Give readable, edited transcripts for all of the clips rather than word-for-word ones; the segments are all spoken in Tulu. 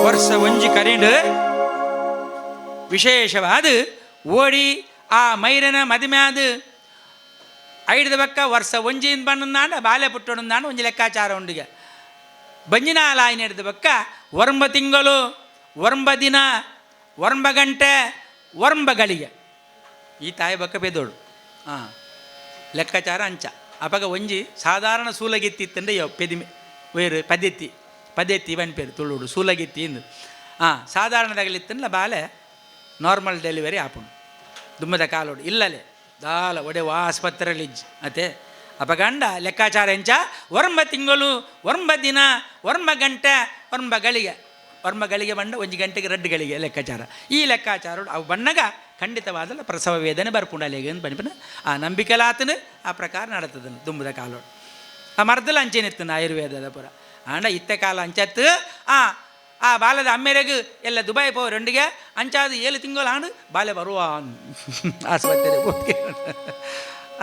ವರ್ಷ ಒಂಜಿ ಕರಿಂಡ್ ವಿಶೇಷವಾದ ಓಡಿ ಆ ಮೈರನ ಮದಿಮೆ ಆದ ಐಡ್ದ ಬಕ್ಕ ವರ್ಷ ಒಂಜಿನ ಬಣ್ಣನಾಂಡ ಬಾಲೆ ಪುಟ್ಟೊಂದಾಂಡ ಒಂಜಿ ಲೆಕ್ಕಾಚಾರ ಉಂಡಿಗೆ. ಬಂಜಿನಾಲ ಆಯ್ನ ಬಕ್ಕ ಒರಂಬ ತಿಂಗಳು, ಒರಂಬ ದಿನ, ಒರಂಬ ಗಂಟೆ, ಒರಂಬ ಗಳಿಗೆ ಈ ತಾಯಿ ಬಕ್ಕ ಪೆದೋಡು. ಹಾಂ, ಲೆಕ್ಕಾಚಾರ ಅಂಚ. ಅಪಗ ಒಂಜಿ ಸಾಧಾರಣ ಸೂಲಗಿತ್ತಿತ್ತಂದ್ರೆ ಯೋ ಪೆದಿಮೆ ವೇರು ಪದ್ದತಿ ಪದ್ದತಿ ಪನ್ಪೇರು ತುಳುಡು ಸೂಲಗಿತ್ತಿ ಇಂದು. ಹಾಂ, ಸಾಧಾರಣದಾಗಲಿತ್ತಂದ್ರೆ ಬಾಲೆ ನಾರ್ಮಲ್ ಡೆಲಿವರಿ ಆಪುಂಡು ದುಮ್ಮದ ಕಾಲೋಡು. ಇಲ್ಲಲೆ ದಾಲ ಒಡೆ ವಾ ಆಸ್ಪತ್ರೆಯಲ್ಲಿ ಇಜ್ಜಿ ಅತೆ. ಅಪಗಂಡ ಲೆಕ್ಕಾಚಾರ ಎಂಚ, ಒರಂಬ ತಿಂಗಳು, ಒರಂಬ ದಿನ, ಒರಂಬ ಗಂಟೆ, ಒರಂಬ ಗಳಿಗೆ. ಒರಂಬ ಗಳಿಗೆ ಬಂಡ ಒಂಜಿ ಗಂಟೆಗೆ ರಡ್ಡು ಗಳಿಗೆ ಲೆಕ್ಕಾಚಾರ. ಈ ಲೆಕ್ಕಾಚಾರ ಅವು ಬಣ್ಣಗ ಖಂಡಿತವಾದಲ್ಲ ಪ್ರಸವ ವೇದನೆ ಬರ್ಪುಂಡಲೆಗೆ ಬನ್ಪಿನ ಆ ನಂಬಿಕೆಲಾತನು ಆ ಪ್ರಕಾರ ನಡತದನು ದುಂಬದ ಕಾಲೋಡು. ಆ ಮರದಲ್ಲ ಅಂಚೆನಿತ್ತನ ಆಯುರ್ವೇದದ ಪುರ. ಆಂಡ ಇತ್ತೆ ಕಾಲ ಅಂಚತ್ತು. ಆ ಆ ಬಾಲದ ಅಮ್ಮೆರೆಗ್ ಎಲ್ಲ ದುಬೈ ಪೋವರೊಂಡಿಗೆ ಅಂಚಾದ 7 ತಿಂಗಳು ಆಂಡು ಬಾಲೆ ಬರುವ ಆಸ್ಪತ್ರೆ ಹೋಗಿ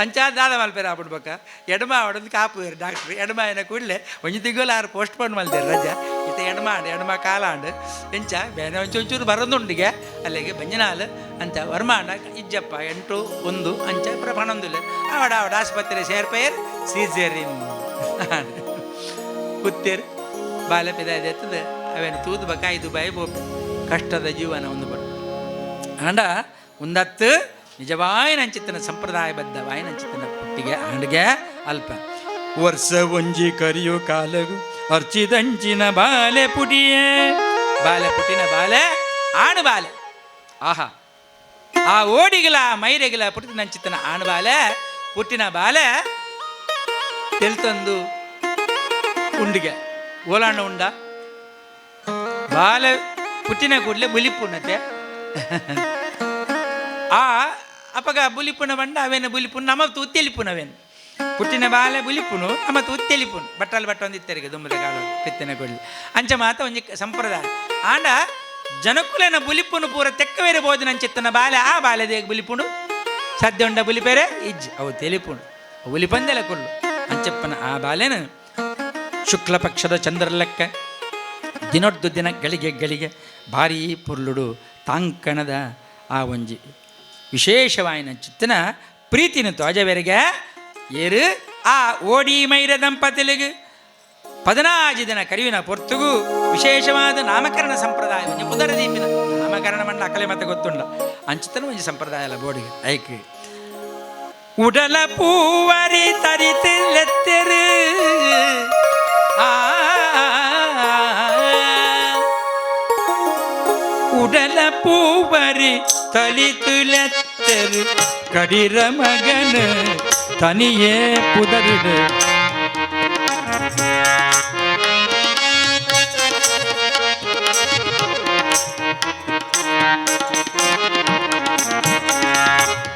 ಅಂಚಾದ ದಾದ ಮಲ್ಪೇರು ಆಪುಡ್ಬಕ್ಕ ಎಡಮ ಅವಡೊಂದು ಕಾಪು ಡಾಕ್ಟ್ರ್ ಎಡಮ ಏನ ಕೂಡಲೇ ಒಂಜಿ ತಿಂಗಳು ಆರು ಪೋಸ್ಟ್ ಪೋನ್ ಮಲ್ದೇರು ರಜಾ. ಇತ್ತೆ ಎಡಮ ಆಂಡ್ ಎಡಮ ಕಾಲ ಆಂಡ್ ಎಂಚ ಬೇನೆ ಒಂಚೂರು ಒಂಚೂರು ಬರೊಂದುಂಡಿಗೆ ಅಲ್ಲಿಗೆ ಬಂಜಿನಾಲ್ ಅಂಚ ವರ್ಮಾಂಡ ಇಜ್ಜಪ್ಪ 8 1 ಅಂಚ ಪುರ ಪಣೊಂದುಲ್ಲೆ ಆವಡ ಆವಡ ಆಸ್ಪತ್ರೆ ಸೇರ್ಪೇರ್ ಸೀಸೇರಿನ್ ಕುತ್ತೇರ್ ಬಾಲೆ ಪಿದಾಯ್ತದೆ ಅವೇನು ತೂದು ಬಕಾಯಿ ದುಬಾಯಿ ಬೋಪೆ. ಕಷ್ಟದ ಜೀವನ ಒಂದು ಬಡ ಆಂಡ ಉಂದತ್ತು ನಿಜವಾಯಿನ ಅಂಚಿತ್ತನ ಸಂಪ್ರದಾಯಬದ್ಧ ವಾಯಿನ ಅಂಚಿತ್ತನ ಪುಟ್ಟಿಗೆ ಆಂಡ್ಗೆ ಅಲ್ಪ ವರ್ಷ ಒಂಜಿ ಕರಿಯು ಕಾಲಗು ಅರ್ಚಿದಂಚಿನ ಬಾಲೆ ಪುಟಿಯೇ ಬಾಲೆ ಪುಟಿನ ಬಾಲೆ ಆಣು ಬಾಲೆ. ಆಹಾ, ಆ ಓಡಿಗಲ ಮೈರೆಗಿಲ ಪುಟ್ಟಿನ ಅಂಚಿತ್ತನ ಆಣು ಬಾಲೆ ಪುಟ್ಟಿನ ಬಾಲೆ ತೆಲ್ತಂದು ಉಂಡಿಗೆ ಓಲಾಣ ಉಂಡ ಬಾಲೆ ಪುಟ್ಟಿನ ಕೂಡಲೇ ಬುಲಿಪುಣತೆ. ಆ ಅಪಗ ಬುಲಿಪುನ ಬಂಡ ಅವೇನು ಬುಲಿಪುನ ನಮ ತೂತೆಲಿಪುನವೇನು ಪುಟ್ಟಿನ ಬಾಲೆ ಬುಲಿಪುನು ನಮ ತೂತೆಲಿಪುನು ಬಟ್ಟಲ್ ಬಟ್ಟ ಒಂದು ಇತ್ತರಿಗೆ ದುಂಬದ ಕಾಲ ಪಿತ್ತನ ಕೊಡ್ಲಿ ಅಂಚ ಮಾತ ಒಂಜಿ ಸಂಪ್ರದಾಯ. ಆಂಡ ಜನಕುಲೆನ ಬುಲಿಪುನು ಪೂರ ತೆಕ್ಕವೇರೆ ಬೋಧನ ಅಂಚಿತ್ತನ ಬಾಲೆ ಆ ಬಾಲೆ ದೇಗ ಬುಲಿಪುನು ಸದ್ಯ ಉಂಡ ಬುಲಿಪೇರೆ ಇಜ್ಜಿ ಅವು ತೆಲಿಪುನು ಬುಲಿಪಂದೆಲ ಕೊಲ್ಲು ಅಂಚಪ್ಪನ ಆ ಬಾಲೆನ ಶುಕ್ಲ ಪಕ್ಷದ ಚಂದ್ರಲೆಕ್ಕ ದಿನೊಡ್ದು ದಿನ ಗಳಿಗೆ ಗಳಿಗೆ ಭಾರೀ ಪುರ್ಲುಡು ತಾಂಕಣದ ಆ ಒಂಜಿ ವಿಶೇಷವಾಯಿನ ಚಿತ್ತನ ಪ್ರೀತಿನ ತೋಜವೆರಿಗೆ ಏರು ಆ ಓಡಿ ಮೈರ ದಂಪತಿಲಿಗೆ 14 ದಿನ ಕರಿವಿನ ಪೊರ್ತುಗು ವಿಶೇಷವಾದ ನಾಮಕರಣ ಸಂಪ್ರದಾಯ ಒಂಜಿ ಪುದರ ದೀಪಿನ ನಾಮಕರಣ ಮಂಡ ಅಕಲೆ ಮತ್ತೆ ಗೊತ್ತುಂಡ ಅಂಚಿತನ ಒಂಜಿ ಸಂಪ್ರದಾಯ ಅಲ್ಲ ಬೋಡಿಗೆ ಐಕ್ ಉಡಲ ಪೂವರಿ ತರಿತಿಲೆತ್ತೆರು ಆ ಉಡಲ ಪೂವರಿ ತಳಿತುಲೆತ್ತೆರು ಕಡಿರ ಮಗನ ತನಿಯೇ ಪುದರಿಡು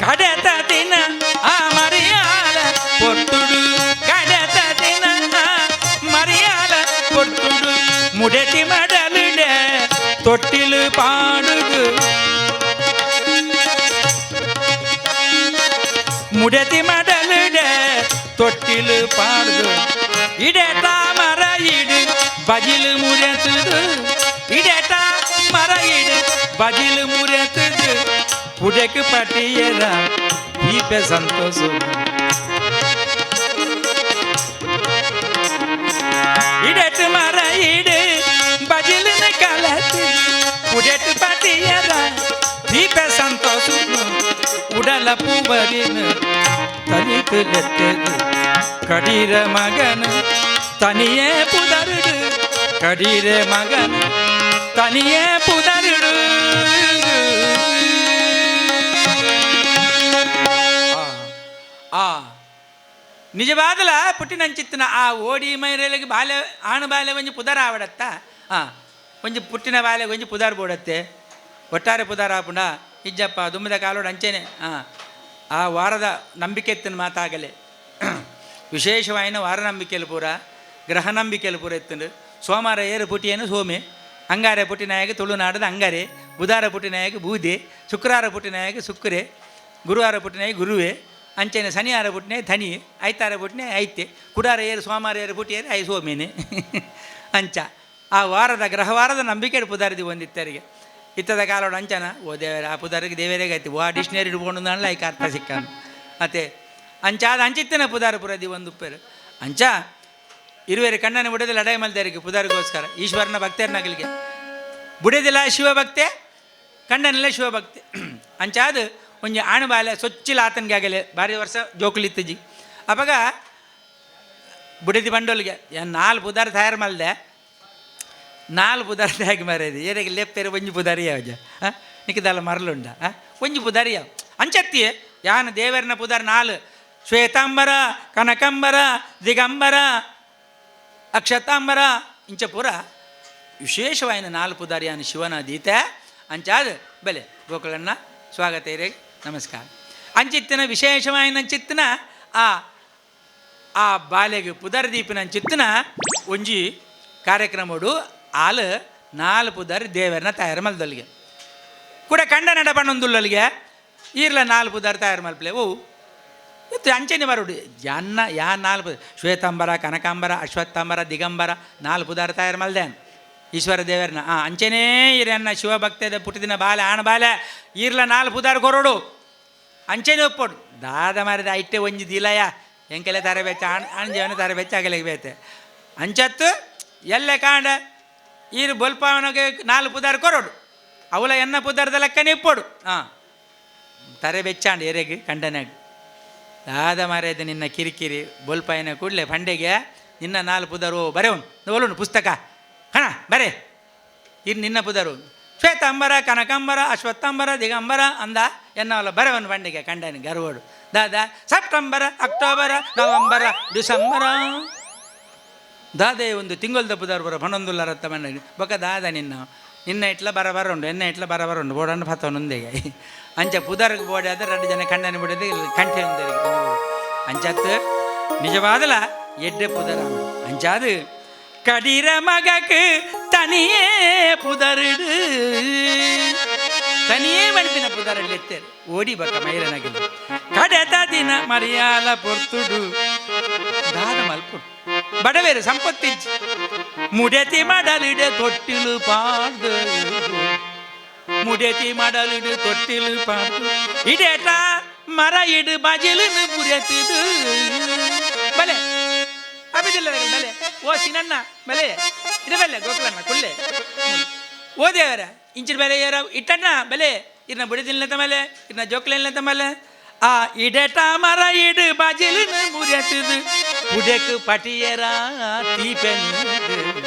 ಕಡೆತ ದಿನ ಆ ಮರಿಯಾಲ ಪೊರ್ತುಡು ಕಡೆತ ದಿನ ಆ ಮರಿಯಾಲ ಪೊರ್ತುಡು ಮುಡೆತಿ ಮಡಲುಡೆ ತೊಟ್ಟಿಲು ಪಾಡುದು ಮುಡೆತಿ ಮಡಲುಡೆ ತೊಟ್ಟಿಲು ಪಾಡುದು ಇಡೆಟ ಮರ ಇಡು ಬಜಿಲು ಮುರೆತುದು ಇಡೆಟ ಮರ ಇಡು ಬಜಿಲು ಮುರೆತುದು ಪುಡೆಕ್ ಪಟಿಯರ ದೀಪೆ ಸಂತೋಷ ಇಡೆಟ್ ಮರ ಇಡು ಬಜಿಲಿನ ಕಲತು ಪುಡೆಟ್ ಪಟಿಯರ ದೀಪೆ ಸಂತೋಷ ಉಡಲ ಪೂವರಿನ ತನಿತುಲೆತ್ತದು ಕಡೀರ ಮಗನ ತನಿಯೇ ಪುದರುಡು ಕಡೀರ ಮಗನ ತನಿಯೇ ಪುದರುಡು. ಆ ನಿಜವಾದಲ ಪುಟ್ಟಿನಂಚಿತ್ತಿನ ಆ ಓಡಿ ಮೈರಲಿಗೆ ಬಾಲೆ ಆಣು ಬಾಲೆ ಒಂಜಿ ಪುದರ ಆವಡತ್ತ. ಆ ಒಂಜಿ ಪುಟ್ಟಿನ ಬಾಲೆ ಒಂಜಿ ಪುದರ್ ಬೋಡತ್ತೆ ಒಟ್ಟಾರೆ ಪುದರ್ ಆಪುಂಡ ಇಜ್ಜಪ್ಪ ದುಮ್ಮಿದ ಕಾಲೋಡು ಅಂಚೆನೆ. ಆ ವಾರದ ನಂಬಿಕೆ ಎತ್ತಿನ ಮಾತಾಗಲೆ ವಿಶೇಷವಾಯಿನ ವಾರ ನಂಬಿಕೆಲು ಪೂರ ಗ್ರಹ ನಂಬಿಕೆಲು ಪೂರ ಎತ್ತುಂಡು. ಸೋಮವಾರ ಏರು ಪುಟಿಯೇನು ಸೋಮೆ, ಅಂಗಾರೆ ಪುಟ್ಟಿನಾಯಕ ತುಳುನಾಡದ ಅಂಗಾರೆ, ಬುಧಾರ ಪುಟ್ಟಿನಾಯಕ ಬೂದೆ, ಶುಕ್ರವಾರ ಪುಟ್ಟಿನಾಯಕ ಶುಕ್ರೆ, ಗುರುವಾರ ಪುಟ್ಟಿನಾಯಕ ಗುರುವೆ, ಅಂಚೆನೆ ಶನಿವಾರ ಪುಟ್ಟಿನ ಧನಿ, ಐತಾರ ಪುಟ್ಟಿನ ಐತೆ, ಕುಡಾರ ಏರು ಸೋಮವಾರ ಏರು ಪುಟ್ಟಿಯೇರು I ಸೋಮೇನೆ ಅಂಚ. ಆ ವಾರದ ಗ್ರಹವಾರದ ನಂಬಿಕೆ ಪುದಾರಿದಿ ಒಂದಿತ್ತರಿಗೆ. ಇತ್ತದ ಕಾಲೋಡು ಅಂಚನ ಓ ದೇವರ ಆ ಪುದಾರಿಗೆ ದೇವರಿಗೆ ಆಯ್ತು ವಾ ಡಿಕ್ಷನರಿ ಇಡ್ಕೊಂಡು ನಾಳೆ ಐಕ ಅರ್ಥ ಸಿಕ್ಕಾನು ಅತ್ತೆ. ಅಂಚಾದ ಅಂಚಿತ್ತನ ಪುದಾರ ಪುರದಿ ಒಂದು ಉಪ್ಪೇರು ಅಂಚ ಇರುವೆರು ಕಣ್ಣನ ಬುಡದಿಲ್ಲ ಲಡಾಯಿ ಮಲ್ದೇರಿಗೆ ಪುದಾರಿಗೋಸ್ಕರ. ಈಶ್ವರನ ಭಕ್ತರನಗಲಿಗೆ ಬುಡದಿಲ್ಲ ಶಿವಭಕ್ತೆ, ಕಂಡನಲ್ಲ ಶಿವಭಕ್ತೆ. ಅಂಚಾದ ಒಂಜಿ ಆಣು ಬಾಲೆ ಸೊಚ್ಚಿಲ ಆತನಿಗೆ ಆಗಲೆ ಭಾರಿ ವರ್ಷ ಜೋಕುಲಿತ್ತಜಿ. ಅವಾಗ ಬುಡದಿ ಬಂಡೋಲ್ಗೆ ಏನ್ ನಾಲ್ ಪುದಾರ್ ತಯಾರು ಮಲ್ದೆ, ನಾಲ್ ಪುದಾರ್ ತಯಾಗಿ ಮಾರೇದಿ ಏರಿಗೆ ಲೆಪ್ಪೇರು ಒಂಜಿ ಪುದಾರಿ ಯಾವಜ ಹಾಂ ನಿಕ್ಕದಲ್ಲ ಮರಲುಂಡ ಹಾಂ ಒಂಜಿ ಪುದಾರಿ ಯಾವ ಅಂಚತ್ತಿ ಯಾನ ದೇವರನ ಪುದಾರ್ ನಾಲ್ ಶ್ವೇತಾಂಬರ ಕನಕಾಂಬರ ದಿಗಂಬರ ಅಕ್ಷತಾಂಬರ ಇಂಚ ಪೂರ ವಿಶೇಷವಾಯಿನ ನಾಲ್ ಪುದಾರಿ ಯಾನ ಶಿವನ ದೀತೆ ಅಂಚಾದ ಬಲೆ ಗೋಕುಲನ್ನ ಸ್ವಾಗತ ಇರೇ ನಮಸ್ಕಾರ. ಅಂಚಿತ್ತಿನ ವಿಶೇಷವಾಯಿನ ಅಂಚಿತ್ತಿನ ಆ ಆ ಬಾಲೆಗೆ ಪುದರ್ ದೀಪಿನ ಅಂಚಿತ್ತಿನ ಒಂಜಿ ಕಾರ್ಯಕ್ರಮಡು ಆಲ್ ನಾಲ್ ಪುದರ್ ದೇವರನ್ನ ತಯಾರು ಮಲ್ದೊಲ್ಲಿಗೆ ಕೂಡ ಕಂಡ ನಡ ಬಣ್ಣೊಂದುಲ್ಲೊಲ್ಲಿಗೆ ಈರ್ಲ ನಾಲ್ ಪುದರ್ ತಯಾರು ಮಲ್ಪಲೆ ಓ ಇತ್ತು ಅಂಚನೆ ಬರೋಡು ಯನ್ನ ಯಾ ನಾಲ್ ಶ್ವೇತಾಂಬರ ಕನಕಾಂಬರ ಅಶ್ವತ್ಥಾಂಬರ ದಿಗಂಬರ ನಾಲ್ ಪುದಾರ್ ತಯಾರು ಮಲ್ದೇನ್ ಈಶ್ವರ ದೇವರನ್ನ ಆ ಅಂಚನೇ ಈರನ್ನ ಶಿವಭಕ್ತದ ಪುಟ್ಟಿದಿನ ಬಾಲೆ ಆಣ ಬಾಲೆ ಈರ್ಲ ನಾಲ್ ಪುದಾರ್ ಕೊರೋಡು ಅಂಚನೆ ಒಪ್ಪೋಡು ದಾದ ಮಾರಿದ ಐಟೆ ಒಂಜಿ ದಿಲಯ ಎಂಕೆಲೆ ತಾರೆ ಬೆಚ್ಚ ಆಣ್ ಆಣ್ ಜೀವನ ತಾರೆ ಬೆಚ್ಚ ಆಗಲಿಗೆ ಬೇತೆ ಅಂಚತ್ತು ಎಲ್ಲೆ ಕಾಂಡ ಈರು ಬೊಲ್ಪಾವನಿಗೆ ನಾಲ್ ಪುದಾರ್ ಕೊರೋಡು ಅವಲ ಎನ್ನ ಪುದಾರ್ದ ಲೆಕ್ಕನೆ ಇಪ್ಪೋಡು ಹಾಂ ತರೆ ಬೆಚ್ಚಾಂಡು ಎರೆಗೆ ಕಂಡನಾಗ ದಾದ ಮಾರೇದ ನಿನ್ನ ಕಿರಿಕಿರಿ ಬೊಲ್ಪಾಯಿನ ಕೂಡಲೇ ಪಂಡೆಗೆ ನಿನ್ನ ನಾಲ್ ಪುದಾರು ಬರೆ ಉಂಟು ಒಲುಂಡು ಪುಸ್ತಕ ಕಣ ಬರೆ ಇನ್ನು ನಿನ್ನ ಪುದರು ಶ್ವೇತಾಂಬರ ಕನಕಾಂಬರ ಅಶ್ವತ್ಥಾಂಬರ ದಿಗಂಬರ ಅಂದ ಎನ್ನವಲ್ಲ ಬರವನು ಬಂಡಿಗೆ ಕಂಡನಿ ಗರ್ವಡು ದಾದಾ September October November December ದಾದೆ ಒಂದು ತಿಂಗಳ್ದ ಪುದಾರ್ ಬರ ಪನ್ನೊಂದುಲ್ಲರತ್ತ ಮಣ್ಣ ಬೊಕ ದಾದ ನಿನ್ನ ನಿನ್ನ ಇಟ್ಲ ಬರ ಬರ ಉಂಡು ಎನ್ನ ಇಟ್ಲ ಬರ ಬರ ಉಂಡು ಬೋಡನ್ನು ಪತ್ತವನೊಂದಿಗೆ ಅಂಚ ಪುದರ್ಗೆ ಬೋಡೆ ಆದ್ರೆ ಎರಡು ಜನ ಕಂಡನಿ ಬಿಡೋದು ಕಂಠೆ ಒಂದರಿಗೆ ಅಂಚತ್ತು ನಿಜವಾದಲ ಎಡ್ಡೆ ಪುದರ ಅಂಚಾದು ಕಡಿರ ಮಗக்கு ತನಿಯೇ ಪುದರಿಡು ತನಿಯೇ ಮಣಿಪಿನ ಪುದರಲ್ಲಿ ಎತ್ತೇರು ಓಡಿ ಬಕ್ಕ ಮೈರನಗಿಲ್ಲ ಕಡೆತ ದಿನ ಮರಿಯಾಲ ಪೊರ್ತುಡು ದಾದ ಮಲ್ಪುಡು ಬಡವೇರು ಸಂಪತ್ತಿಜ್ಜಿ ಮುಡೆತಿ ಮಡಲಿಡೆ ತೊಟ್ಟಿಲು ಪಾಡ್ದು ಮುಡೆತಿ ಮಡಲಿಡು ತೊಟ್ಟಿಲು ಪಾಡ್ದು ಇಡೇಟ ಮರ ಇಡು ಬಜಿಲು ಪುರೆತಿದು ಬಲೆ ಅಬಿದಿಲ್ಲ ಬಲೆ ಓ ಸಿನಣ್ಣ ಬಲೆ ಇದು ಬಲ್ಲೆ ಗೋಕುಲಣ್ಣ ಕುಲ್ಲೆ ಓ ದೇವರ ಇಂಚಿನ ಬೆಲೆ ಏರ ಇಟ್ಟಣ್ಣ ಬಲೆ ಇರ್ನ ಬುಡಿದಿಲ್ಲ ಮೇಲೆ ಇರ್ನ ಜೋಕ್ಲಿಲ್ಲ ಮೇಲೆ ಆ ಇಡಟ ಮರ ಇಡು ಬಜಿಲು ಮುರೆತಿದು ಪುಡೆಕ್ ಪಟಿಯರ ತೀಪೆನ್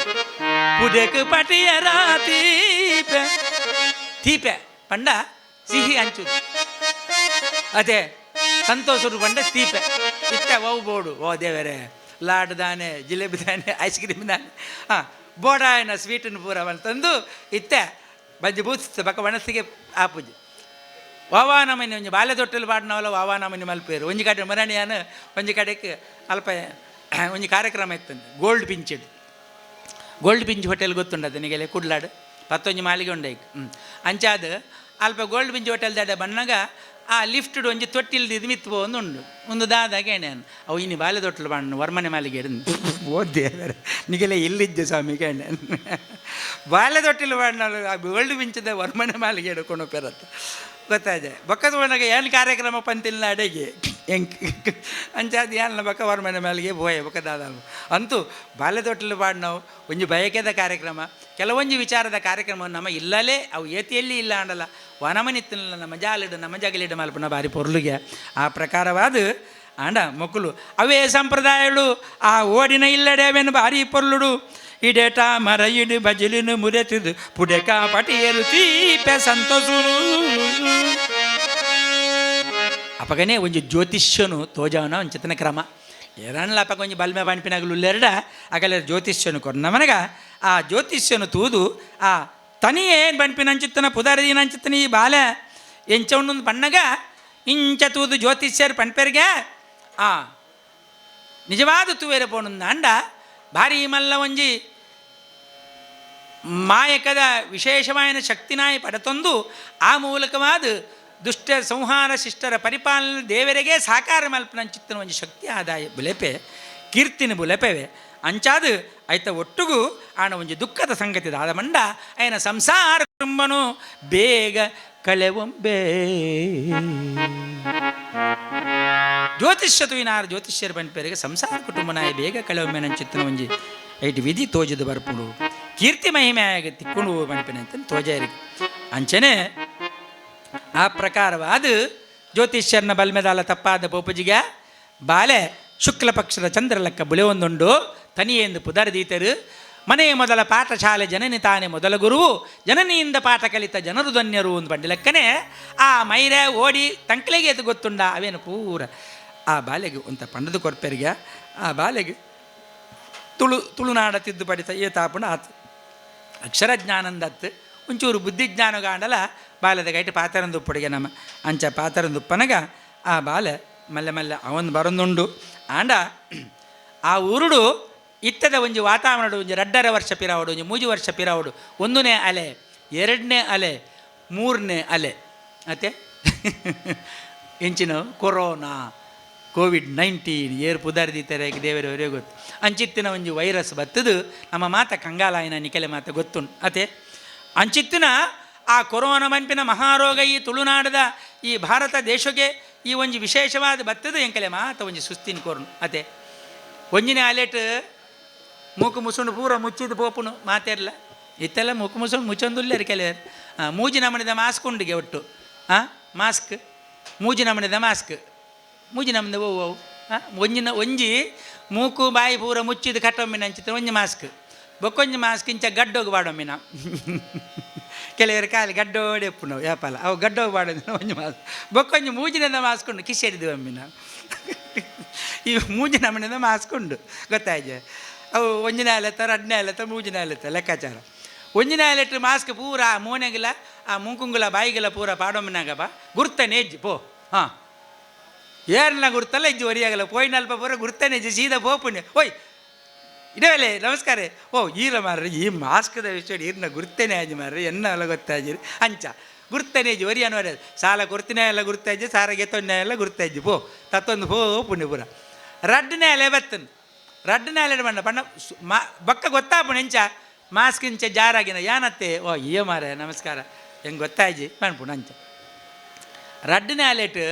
ಪುಡೆಕ್ ಪಟಿಯರ ತೀಪೆ ತೀಪೆ ಪಂಡ ಸಿಹಿ ಹಂಚುದು ಅದೇ ಸಂತೋಷರು ಪಂಡ ತೀಪೆ ಇತ್ತ ಓ ಬೋಡು ಓ ದೇವರೇ ಲಾಡ್ ದಾನೆ ಜಿಲೇಬಿ ದಾನೆ ಐಸ್ ಕ್ರೀಮ್ ದಾನೆ ಹಾಂ ಬೋಡಾಯನ ಸ್ವೀಟನ್ನು ಪೂರ ತಂದು ಇತ್ತೆ ಬಜ್ಜಿ ಬೂತ್ ಬಕ್ಕ ಒಣಸಿಗೆ ಆಪುಜಿ ವಾವಾನಮನಿ ಒಂಜಿ ಬಾಲೆ ತೊಟ್ಟಲು ಪಾಡ್ನವಲ್ಲ ವಾವಾನಮನಿ ಮಲ್ಪೇರು ಒಂಜಿ ಕಡೆ ಮರಣಿಯಾನ ಒಂಜಿ ಕಡೆಗೆ ಅಲ್ಪ ಒಂಜಿ ಕಾರ್ಯಕ್ರಮ ಇತ್ತು ಗೋಲ್ಡ್ ಪಿಂಚಿಡ್ gold pinch hotel ಗೊತ್ತುಂಡದು ನಿಗೆಲೆ ಕುಡ್ಲಾಡು ಪತ್ತೊಂಜಿ ಮಾಲಿಗೆ ಉಂಡೈಕ್ ಅಂಚಾದ ಅಲ್ಪ gold pinch hotel ದಾಡ ಬಣ್ಣಗ ಆ ಲಿಫ್ಟ್ ಒಂಜಿ ತೊಟ್ಟಿಲ್ದು ಇದು ಮಿತ್ತು ಒಂದು ಉಂಡು ಒಂದು ದಾದಾಗ ಏನೇನು ಅವು ಇನ್ನು ಬಾಲೆ ತೊಟ್ಟಲು ಬಣ್ಣ ವರ್ಮನೆ ಮಾಲಿಗೆ ಓದ್ದೆ ನಿಗೆಲೆ ಇಲ್ಲಿದ್ದೆ ಸ್ವಾಮಿ ಕೇಣೆ ಬಾಲೆ ತೊಟ್ಟಿಲು ಬಣ್ಣ ಆ ಗೋಲ್ಡ್ ಪಿಂಚದ ವರ್ಮನೆ ಮಾಲಿಗೆ ಹಿಡ್ಕೊಂಡು ಪೆರತ್ತ ಗೊತ್ತಾದೆ ಬೊಕ್ಕದ ಒಣಗ ಏನು ಕಾರ್ಯಕ್ರಮ ಪಂತಿಲ್ಲ ಅಡೆಗೆ ಎಂಕ್ ಅಂಚಾದ ಏನ್ಲ ಬೊಕ್ಕ ವರ್ಮನೆ ಮಾಲಿಗೆ ಬೋಯೆ ಬೊಕ್ಕ ದಾದ ಅಂತೂ ಬಾಲೆ ತೊಟ್ಟಿಲು ನಾವು ಒಂಜಿ ಬಯಕೆದ ಕಾರ್ಯಕ್ರಮ ಕೆಲವೊಂಜಿ ವಿಚಾರದ ಕಾರ್ಯಕ್ರಮ ನಮ್ಮ ಇಲ್ಲಲೇ ಅವು ಏತಿಯಲ್ಲಿ ಇಲ್ಲ ಅಂಡಲ್ಲ ವನಮನಿತ್ತಿನ ನಮ್ಮ ಜಾಲಿಡು ನಮ್ಮ ಜಗಲಿಡು ಮಲ್ಪನ ಬಾರಿ ಪೊರ್ಲುಗೆ ಆ ಪ್ರಕಾರವಾದ ಆಂಡ ಮೊಕ್ಕಲು ಅವೇ ಸಂಪ್ರದಾಯಗಳು ಆ ಓಡಿನ ಇಲ್ಲಡೆ ಅವೇನು ಭಾರಿ ಪೊರ್ಲುಡು ಇಡೇಟ ಮರ ಇಡು ಬಜಲಿನು ಮುರೆತಿದು ಪುಡೆಕ ಪಟಿಯರು ತೀಪೆ ಸಂತೋಸುನು ಅಪಗನೇ ಒಂಜಿ ಜ್ಯೋತಿಷ್ಯನು ತೋಜವನ ಒಂಚಿತನ ಕ್ರಮ ಏರನ್ಲ ಅಪಗ ಒಂಜಿ ಬಲ್ಮೆ ಪನ್ಪಿನಗಲು ಉಲ್ಲೆರಡ ಅಗಲ ಜ್ಯೋತಿಷ್ಯನು ಕೊರ್ನಮನಗ ಆ ಜ್ಯೋತಿಷ್ಯನು ತೂದು ಆ ತನಿಯೇ ಪನ್ಪಿನಂಚಿತ್ತನ ಪುದರದೀನಂಚಿತ್ತನ ಈ ಬಾಲೆ ಎಂಚ ಉಂಡು ಪಣ್ಣಗ ಇಂಚ ತೂದು ಜ್ಯೋತಿಷ್ಯರು ಪನ್ಪೆರ್ಗೆ ಆ ನಿಜವಾದ ತೂವೆರೆ ಪೋಣುಂದಾಂಡ ಭಾರಿ ಮಲ್ಲ ಒಂಜಿ ಮಾಯಕದ ವಿಶೇಷವಾದ ಶಕ್ತಿನಾಯಿ ಪಡತೊಂದು ಆ ಮೂಲಕವಾದ ದುಷ್ಟ ಸಂಹಾರ ಶಿಷ್ಟರ ಪರಿಪಾಲನೆ ದೇವರಿಗೆ ಸಾಕಾರ ಮಲ್ಪನಂಚಿತ್ತನ ಒಂಜಿ ಶಕ್ತಿ ಆದಾಯ ಬುಲೆಪೆ ಕೀರ್ತಿನ ಬುಲೆಪೆವೆ ಅಂಚಾದು ಐತ ಒಟ್ಟುಗು ಆಣ ಒಂಜಿ ದುಃಖದ ಸಂಗತಿ ದಾದ ಮಂಡ ಅಯನ ಸಂಸಾರ ಕುಟುಂಬನು ಬೇಗ ಕಳೆವೊಂಬೆ. ಜ್ಯೋತಿಷ್ಯ ತುಯಿನಾರು ಜ್ಯೋತಿಷ್ಯರು ಪನ್ಪೆರಿಗೆ ಸಂಸಾರ ಕುಟುಂಬನಾಯ ಬೇಗ ಕಳೆವೊಮ್ಮೆ ನಂಚಿತ್ತನ ಒಂಜಿ ಐಟ್ ವಿಧಿ ತೋಜದು ಬರ್ಪುಂಡು, ಕೀರ್ತಿ ಮಹಿಮೆ ಆಗ ತಿಕ್ಕೊಂಡು ಪನ್ಪಿನ ಅಂತ ತೋಜಾರಿಗೆ. ಅಂಚನೆ ಆ ಪ್ರಕಾರವಾದ ಜ್ಯೋತಿಷ್ಯರನ್ನ ಬಲ್ಮೆದಾಲ ತಪ್ಪಾದ ಪೋಪುಜಿಗ ಬಾಲೆ ಶುಕ್ಲ ಪಕ್ಷದ ಚಂದ್ರಲಕ್ಕ ಬುಳೆಯೊಂದುಂಡು ತನಿಯೆಂದು ಪುದರ್ದೀತರು. ಮನೆಯ ಮೊದಲ ಪಾಠಶಾಲೆ ಜನನಿ ತಾನೇ ಮೊದಲ ಗುರುವು, ಜನನಿಯಿಂದ ಪಾಠ ಕಲಿತ ಜನರು ಧನ್ಯರು ಒಂದು ಬಂಡಿ ಲೆಕ್ಕನೆ ಆ ಮೈರೆ ಓಡಿ ತಂಕ್ಲೆಗೆ ಅದು ಗೊತ್ತುಂಡ ಅವೇನು ಪೂರ ಆ ಬಾಲೆಗೆ ಒಂತ ಪಂಡದು ಕೊರ್ಪೆರಿಗೆ ಆ ಬಾಲೆಗೆ ತುಳು ತುಳುನಾಡ ತಿದ್ದುಪಡಿ ಏ ತಾಪುಣ ಆತು ಅಕ್ಷರಜ್ಞಾನಂದತ್ತು ಒಂಚೂರು ಬುದ್ಧಿಜ್ಞಾನಗಾಂಡಲ ಬಾಲ್ಯದ ಗೈಟ್ ಪಾತರಂದುಪ್ಪಡಿಗೆ ನಮ್ಮ ಅಂಚ ಪಾತರಂದುಪ್ಪನಗ ಆ ಬಾಲೆ ಮಲ್ಲೆ ಮಲ್ಲೆ ಅವನ್ ಬರೊಂದುಂಡು. ಆಂಡ ಆ ಊರುಡು ಇತ್ತದ ಒಂಜಿ ವಾತಾವರಣ ಒಂಜಿ 2.5 ವರ್ಷ ಪಿರಾವಡು, ಒಂಜಿ 3 ವರ್ಷ ಪಿರಾವಡು, 1ನೇ ಅಲೆ, 2ನೇ ಅಲೆ, 3ನೇ ಅಲೆ ಅತ್ತೆ ಎಂಚಿನ ಕೊರೋನಾ ಕೋವಿಡ್-19 ಏರ್ ಪುದರ್ದಿತ್ತಾರೆ ದೇವರವರೇ ಗೊತ್ತು. ಅಂಚಿತ್ತಿನ ಒಂಜಿ ವೈರಸ್ ಬತ್ತದು ನಮ್ಮ ಮಾತ ಕಂಗಾಲಾಯನ ನಿಕಲೆ ಮಾತ ಗೊತ್ತುಂಡು ಅತೆ. ಅಂಚಿತ್ತಿನ ಆ ಕೊರೋನಾ ಮನ್ಪಿನ ಮಹಾರೋಗ ಈ ತುಳುನಾಡದ ಈ ಭಾರತ ದೇಶಕ್ಕೆ ಈ ಒಂಜಿ ವಿಶೇಷವಾದ ಬತ್ತದು ಎಂಕಲೆ ಮಾತ ಒಂಜಿ ಸುಸ್ತಿನ ಕೋರ್ನು ಅತೆ. ಒಂಜಿನೇ ಅಲೆಟ್ ಮೂಕು ಮುಸುಂಡು ಪೂರ ಮುಚ್ಚಿದ ಪೋಪುನು ಮಾತೆರ್ಲ ಇತ್ತೆಲ್ಲ ಮೂಕು ಮುಸುಂಡು ಮುಚ್ಚೊಂದುಲ್ಲೇರು ಕೆಲವರು. ಮೂಜಿ ನಮನಿದ ಮಾಸ್ಕ್ ಉಂಡಿಗೆ ಒಟ್ಟು, ಮಾಸ್ಕ್ ಮೂಜಿ ನಮನಿದ ಮಾಸ್ಕ್ ಮೂಜಿ ನಮನಿದ ಓ ಓ ಒಂಜಿನ ಒಂಜಿ ಮೂಕು ಬಾಯಿ ಪೂರ ಮುಚ್ಚಿದ ಕಟ್ಟೊಮ್ಮಿನ ಅಂಚಿತ ಒಂಜಿ ಮಾಸ್ಕ್, ಬೊಕ್ಕೊಂಜಿ ಮಾಸ್ಕ್ ಇಂಚ ಗಡ್ಡೋಗಿ ಬಾಡೊಮ್ಮಿನ ಕೆಲವರು ಕಾಲಿ ಗಡ್ಡೋಡಿ ಎಪ್ಪುನವು ಯಾಪಲ್ಲ ಅವು ಗಡ್ಡೋಗಿ ಬಾಡೋದಿನ ಒಂಜಿ ಮಾಸ್ಕ್, ಬೊಕ್ಕೊಂಜಿ ಮೂಜಿನಿಂದ ಮಾಸ್ಕ್ ಉಂಡು ಕಿಸೆಡಿದು ಒಮ್ಮಿನ ಈ ಮೂಜಿ ನಮನಿಂದ ಮಾಸ್ಕ್ ಉಂಡು ಗೊತ್ತಾಯ್ತು. ಅವು ಒಂಜಿನ ಅಲೆತ್ತ 2ನೇ ಅಲೆತ್ತ ಮೂಜಿನ ಅಲೆತ್ತ ಲೆಕ್ಕಾಚಾರ. ಒಂಜಿನ ಅಲೆಟ್ಟು ಮಾಸ್ಕ್ ಪೂರ ಆ ಮೋನೆಗಿಲ್ಲ ಆ ಮೂಕುಂಗುಲ ಬಾಯಿಗೆಲ್ಲ ಪೂರ ಪಾಡೊಮ್ಮಿನಾಗಪ್ಪ ಗುರ್ತನೆ ಎಜ್ಜಿ ಪೋ ಹಾಂ ಏರ್ನ ಗುರ್ತಲ್ಲ ಇಜ್ಜಿ ಒರಿಯಾಗಲ್ಲ ಪೋಯಿನಲ್ಪ ಪೂರ ಗುರ್ತನೆ ಇಜ್ಜಿ ಸೀದಾ ಪೋಪುಣೆ ಓಯ್ ಇಡವಲೆ ನಮಸ್ಕಾರ ಓ ಈರ ಮಾರ್ರೆ ಈ ಮಾಸ್ಕ್ದ ವಿಷಯ ಈರ್ನ ಗುರ್ತೇನೆ ಆಜಿ ಮಾರ್ರೆ ಎನ್ನ ಎಲ್ಲ ಗೊತ್ತಾಜಿರಿ ಅಂಚ ಗುರ್ತನೆ ಇಜ್ಜಿ ಒರಿ ಅನ್ನೋರೆ ಸಾಲ ಕೊರ್ತಿನೇ ಎಲ್ಲ ಗುರ್ತಾಜಿ ಸಾರಿಗೆ ತೊನ್ನೆ ಎಲ್ಲ ಗುರ್ತಾಜಿ ಪೋ ತತ್ತೊಂದು ಪೋ ಪುಣ್ಯ ಪೂರ. 2ನೇ ಅಲೆ ಬತ್ತನ್ 2ನೇ ಅಲೆ ಬಣ್ಣ ಬಣ್ಣ ಮಾ ಬಕ್ಕ ಗೊತ್ತಾಪುಣ ಎಂಚ ಮಾಸ್ಕ್ ಇಂಚ ಜಾರಾಗಿನ ಯಾನತ್ತೆ ಓ ಈಯ ಮಾರೆ ನಮಸ್ಕಾರ ಹೆಂಗೆ ಗೊತ್ತಾಜಿ ಪಣ್ಪುಣ ಅಂಚ. 2ನೇ ಅಲೆಟ್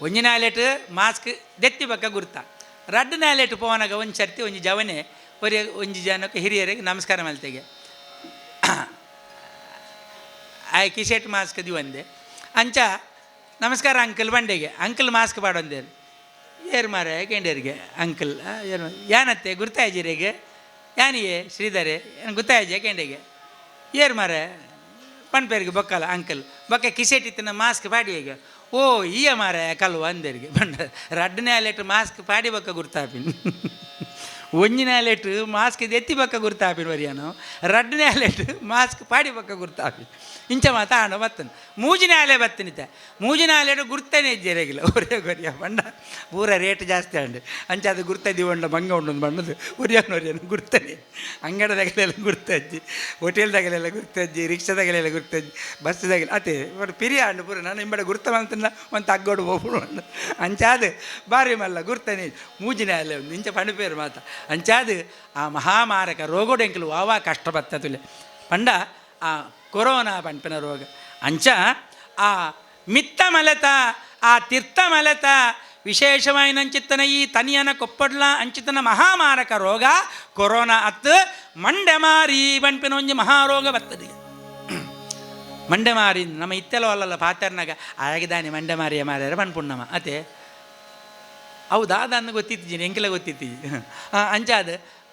ಒಂಜಿನ ಅಲೆಟ್ ಮಾಸ್ಕ್ ದೆತ್ತಿ ಬಕ್ಕ ಗುರ್ತ, 2ನೇ ಅಲೆಟ್ ಪೋವನಾಗ ಒಂದು ಸರ್ತಿ ಒಂಜಿ ಜವನೆ ಒರಿ ಒಂಜಿ ಜನಕ್ಕೆ ಹಿರಿಯರಿಗೆ ನಮಸ್ಕಾರ ಮಲ್ತೆಗೆ ಆಯ್ ಕಿಶೆಟ್ ಮಾಸ್ಕ್ ದಿವಂದೆ ಅಂಚ ನಮಸ್ಕಾರ ಅಂಕಲ್ ಬಂಡೆಗೆ ಅಂಕಲ್ ಮಾಸ್ಕ್ ಪಾಡೊಂದೇರು ಏರು ಮಾರೆ ಕೆಂಡೇರಿಗೆ ಅಂಕಲ್ ಏರು ಯಾನತ್ತೆ ಗುರ್ತಾಯಿಜಿರಿಗೆ ಯಾನಿಯೇ ಶ್ರೀಧರೆ ಏನು ಗುರ್ತಾಯಿಜೆ ಕೆಂಡೆಗೆ ಏರು ಮಾರೆ ಪನ್ಪೇರಿಗೆ ಬೊಕ್ಕಲ್ಲ ಅಂಕಲ್ ಬೊಕ್ಕ ಕಿಸೆಟ್ ಇತ್ತಿನ ಮಾಸ್ಕ್ ಪಾಡಿಯೇಗೆ ಓ ಈಯ ಮಾರೆ ಕಲ್ವ ಅಂದೇರಿಗೆ ಬಂಡ 2ನೇ ಅಲೆಟ್ ಮಾಸ್ಕ್ ಪಾಡಿ ಬೊಕ್ಕ ಗುರ್ತಾಪಿನ್, ಒಂಜಿನ ಅಲೆಟ್ ಮಾಸ್ಕ್ ಎತ್ತಿ ಬೊಕ್ಕ ಗುರ್ತಾಪಿನ ವರಿಯಾನು, 2ನೇ ಅಲೆಟ್ ಮಾಸ್ಕ್ ಪಾಡಿ ಬೊಕ್ಕ ಗುರ್ತಾಪಿನ್ ಇಂಚ ಮಾತ ಆಣ ಬತ್ತನು. ಮೂಜಿನ ಅಲೆ ಬತ್ತನಿತ ಮೂಜಿನ ಅಲೆಡು ಗುರ್ತನೇ ಇಜ್ಜೆರೆಗಿಲ್ಲ ಒರೇ ಗೊರಿಯ ಬಣ್ಣ ಪೂರ ರೇಟ್ ಜಾಸ್ತಿ ಅಂಡು ಅಂಚ ಅದು ಗುರ್ತ ದಿವಂಡ ಮಂಗ ಉಂಡು ಬಣ್ಣದು ಒರಿಯಾನ ಒರಿಯಾನ ಗುರ್ತನೆ ಅಂಗಡದಾಗಲೆಲ್ಲ ಗುರ್ತಜ್ಜಿ ಹೋಟೆಲ್ದಾಗಲೆಲ್ಲ ಗುರ್ತಜ್ಜಿ ರಿಕ್ಷಾದಾಗಲೆಲ್ಲ ಗುರ್ತಜ್ಜಿ ಬಸ್ದಾಗಲೆ ಅತೆ ಬಟ್ ಪಿರಿಯ ಅಂಡು ಪೂರ ನಾನು ಇಂಬಡ ಗುರ್ತ ಮಂತನ ಒಂದು ತಗ್ಗೋಡು ಹೋಗ್ಬಿಡು ಅಂಚಾದ ಬಾರಿ ಮಲ್ಲ ಗುರ್ತನೆ ಮೂಜಿನ ಅಲೆ ಒಂದು ಇಂಚ ಪಣಪೇರು ಮಾತ ಅಂಚಾದ ಆ ಮಹಾಮಾರಕ ರೋಗೋಡು ಎಂಕಲು ವಾವಾ ಕಷ್ಟ ಬತ್ತతుಲೆ ಪಂಡ ಆ ಕೊರೋನಾ ಪನ್ಪಿನ ರೋಗ ಅಂಚ ಆ ಮಿತ್ತ ಮಲೆತ ಆ ತೀರ್ಥ ಮಲೆತ ವಿಶೇಷವಾಯಿನಂಚಿತ್ತನ ಈ ತನಿಯನ ಕೊಪ್ಪಡ್ಲ ಅಂಚಿತನ ಮಹಾಮಾರಕ ರೋಗ ಕೊರೋನಾ ಅತ್ತು ಮಂಡೆಮಾರಿ ಪನ್ಪಿನ ಒಂಜಿ ಮಹಾರೋಗ ಬರ್ತದೆ. ಮಂಡೆಮಾರಿ ನಮ್ಮ ಇತ್ತೆಲ ಅಲ್ಲಲ್ಲ ಪಾತರ್ನಾಗ ಆಗಿದ್ದಾನೆ ಮಂಡೆಮಾರಿಯ ಮಾರ್ಯಾರ ಪನ್ಪುಣ್ಣಮ ಅತೆ ಅವು ದಾದ ಅನ್ನ ಗೊತ್ತಿತ್ತು ಎಂಕೆಲ್ಲ ಗೊತ್ತಿತ್ತು ಅಂಚಾದ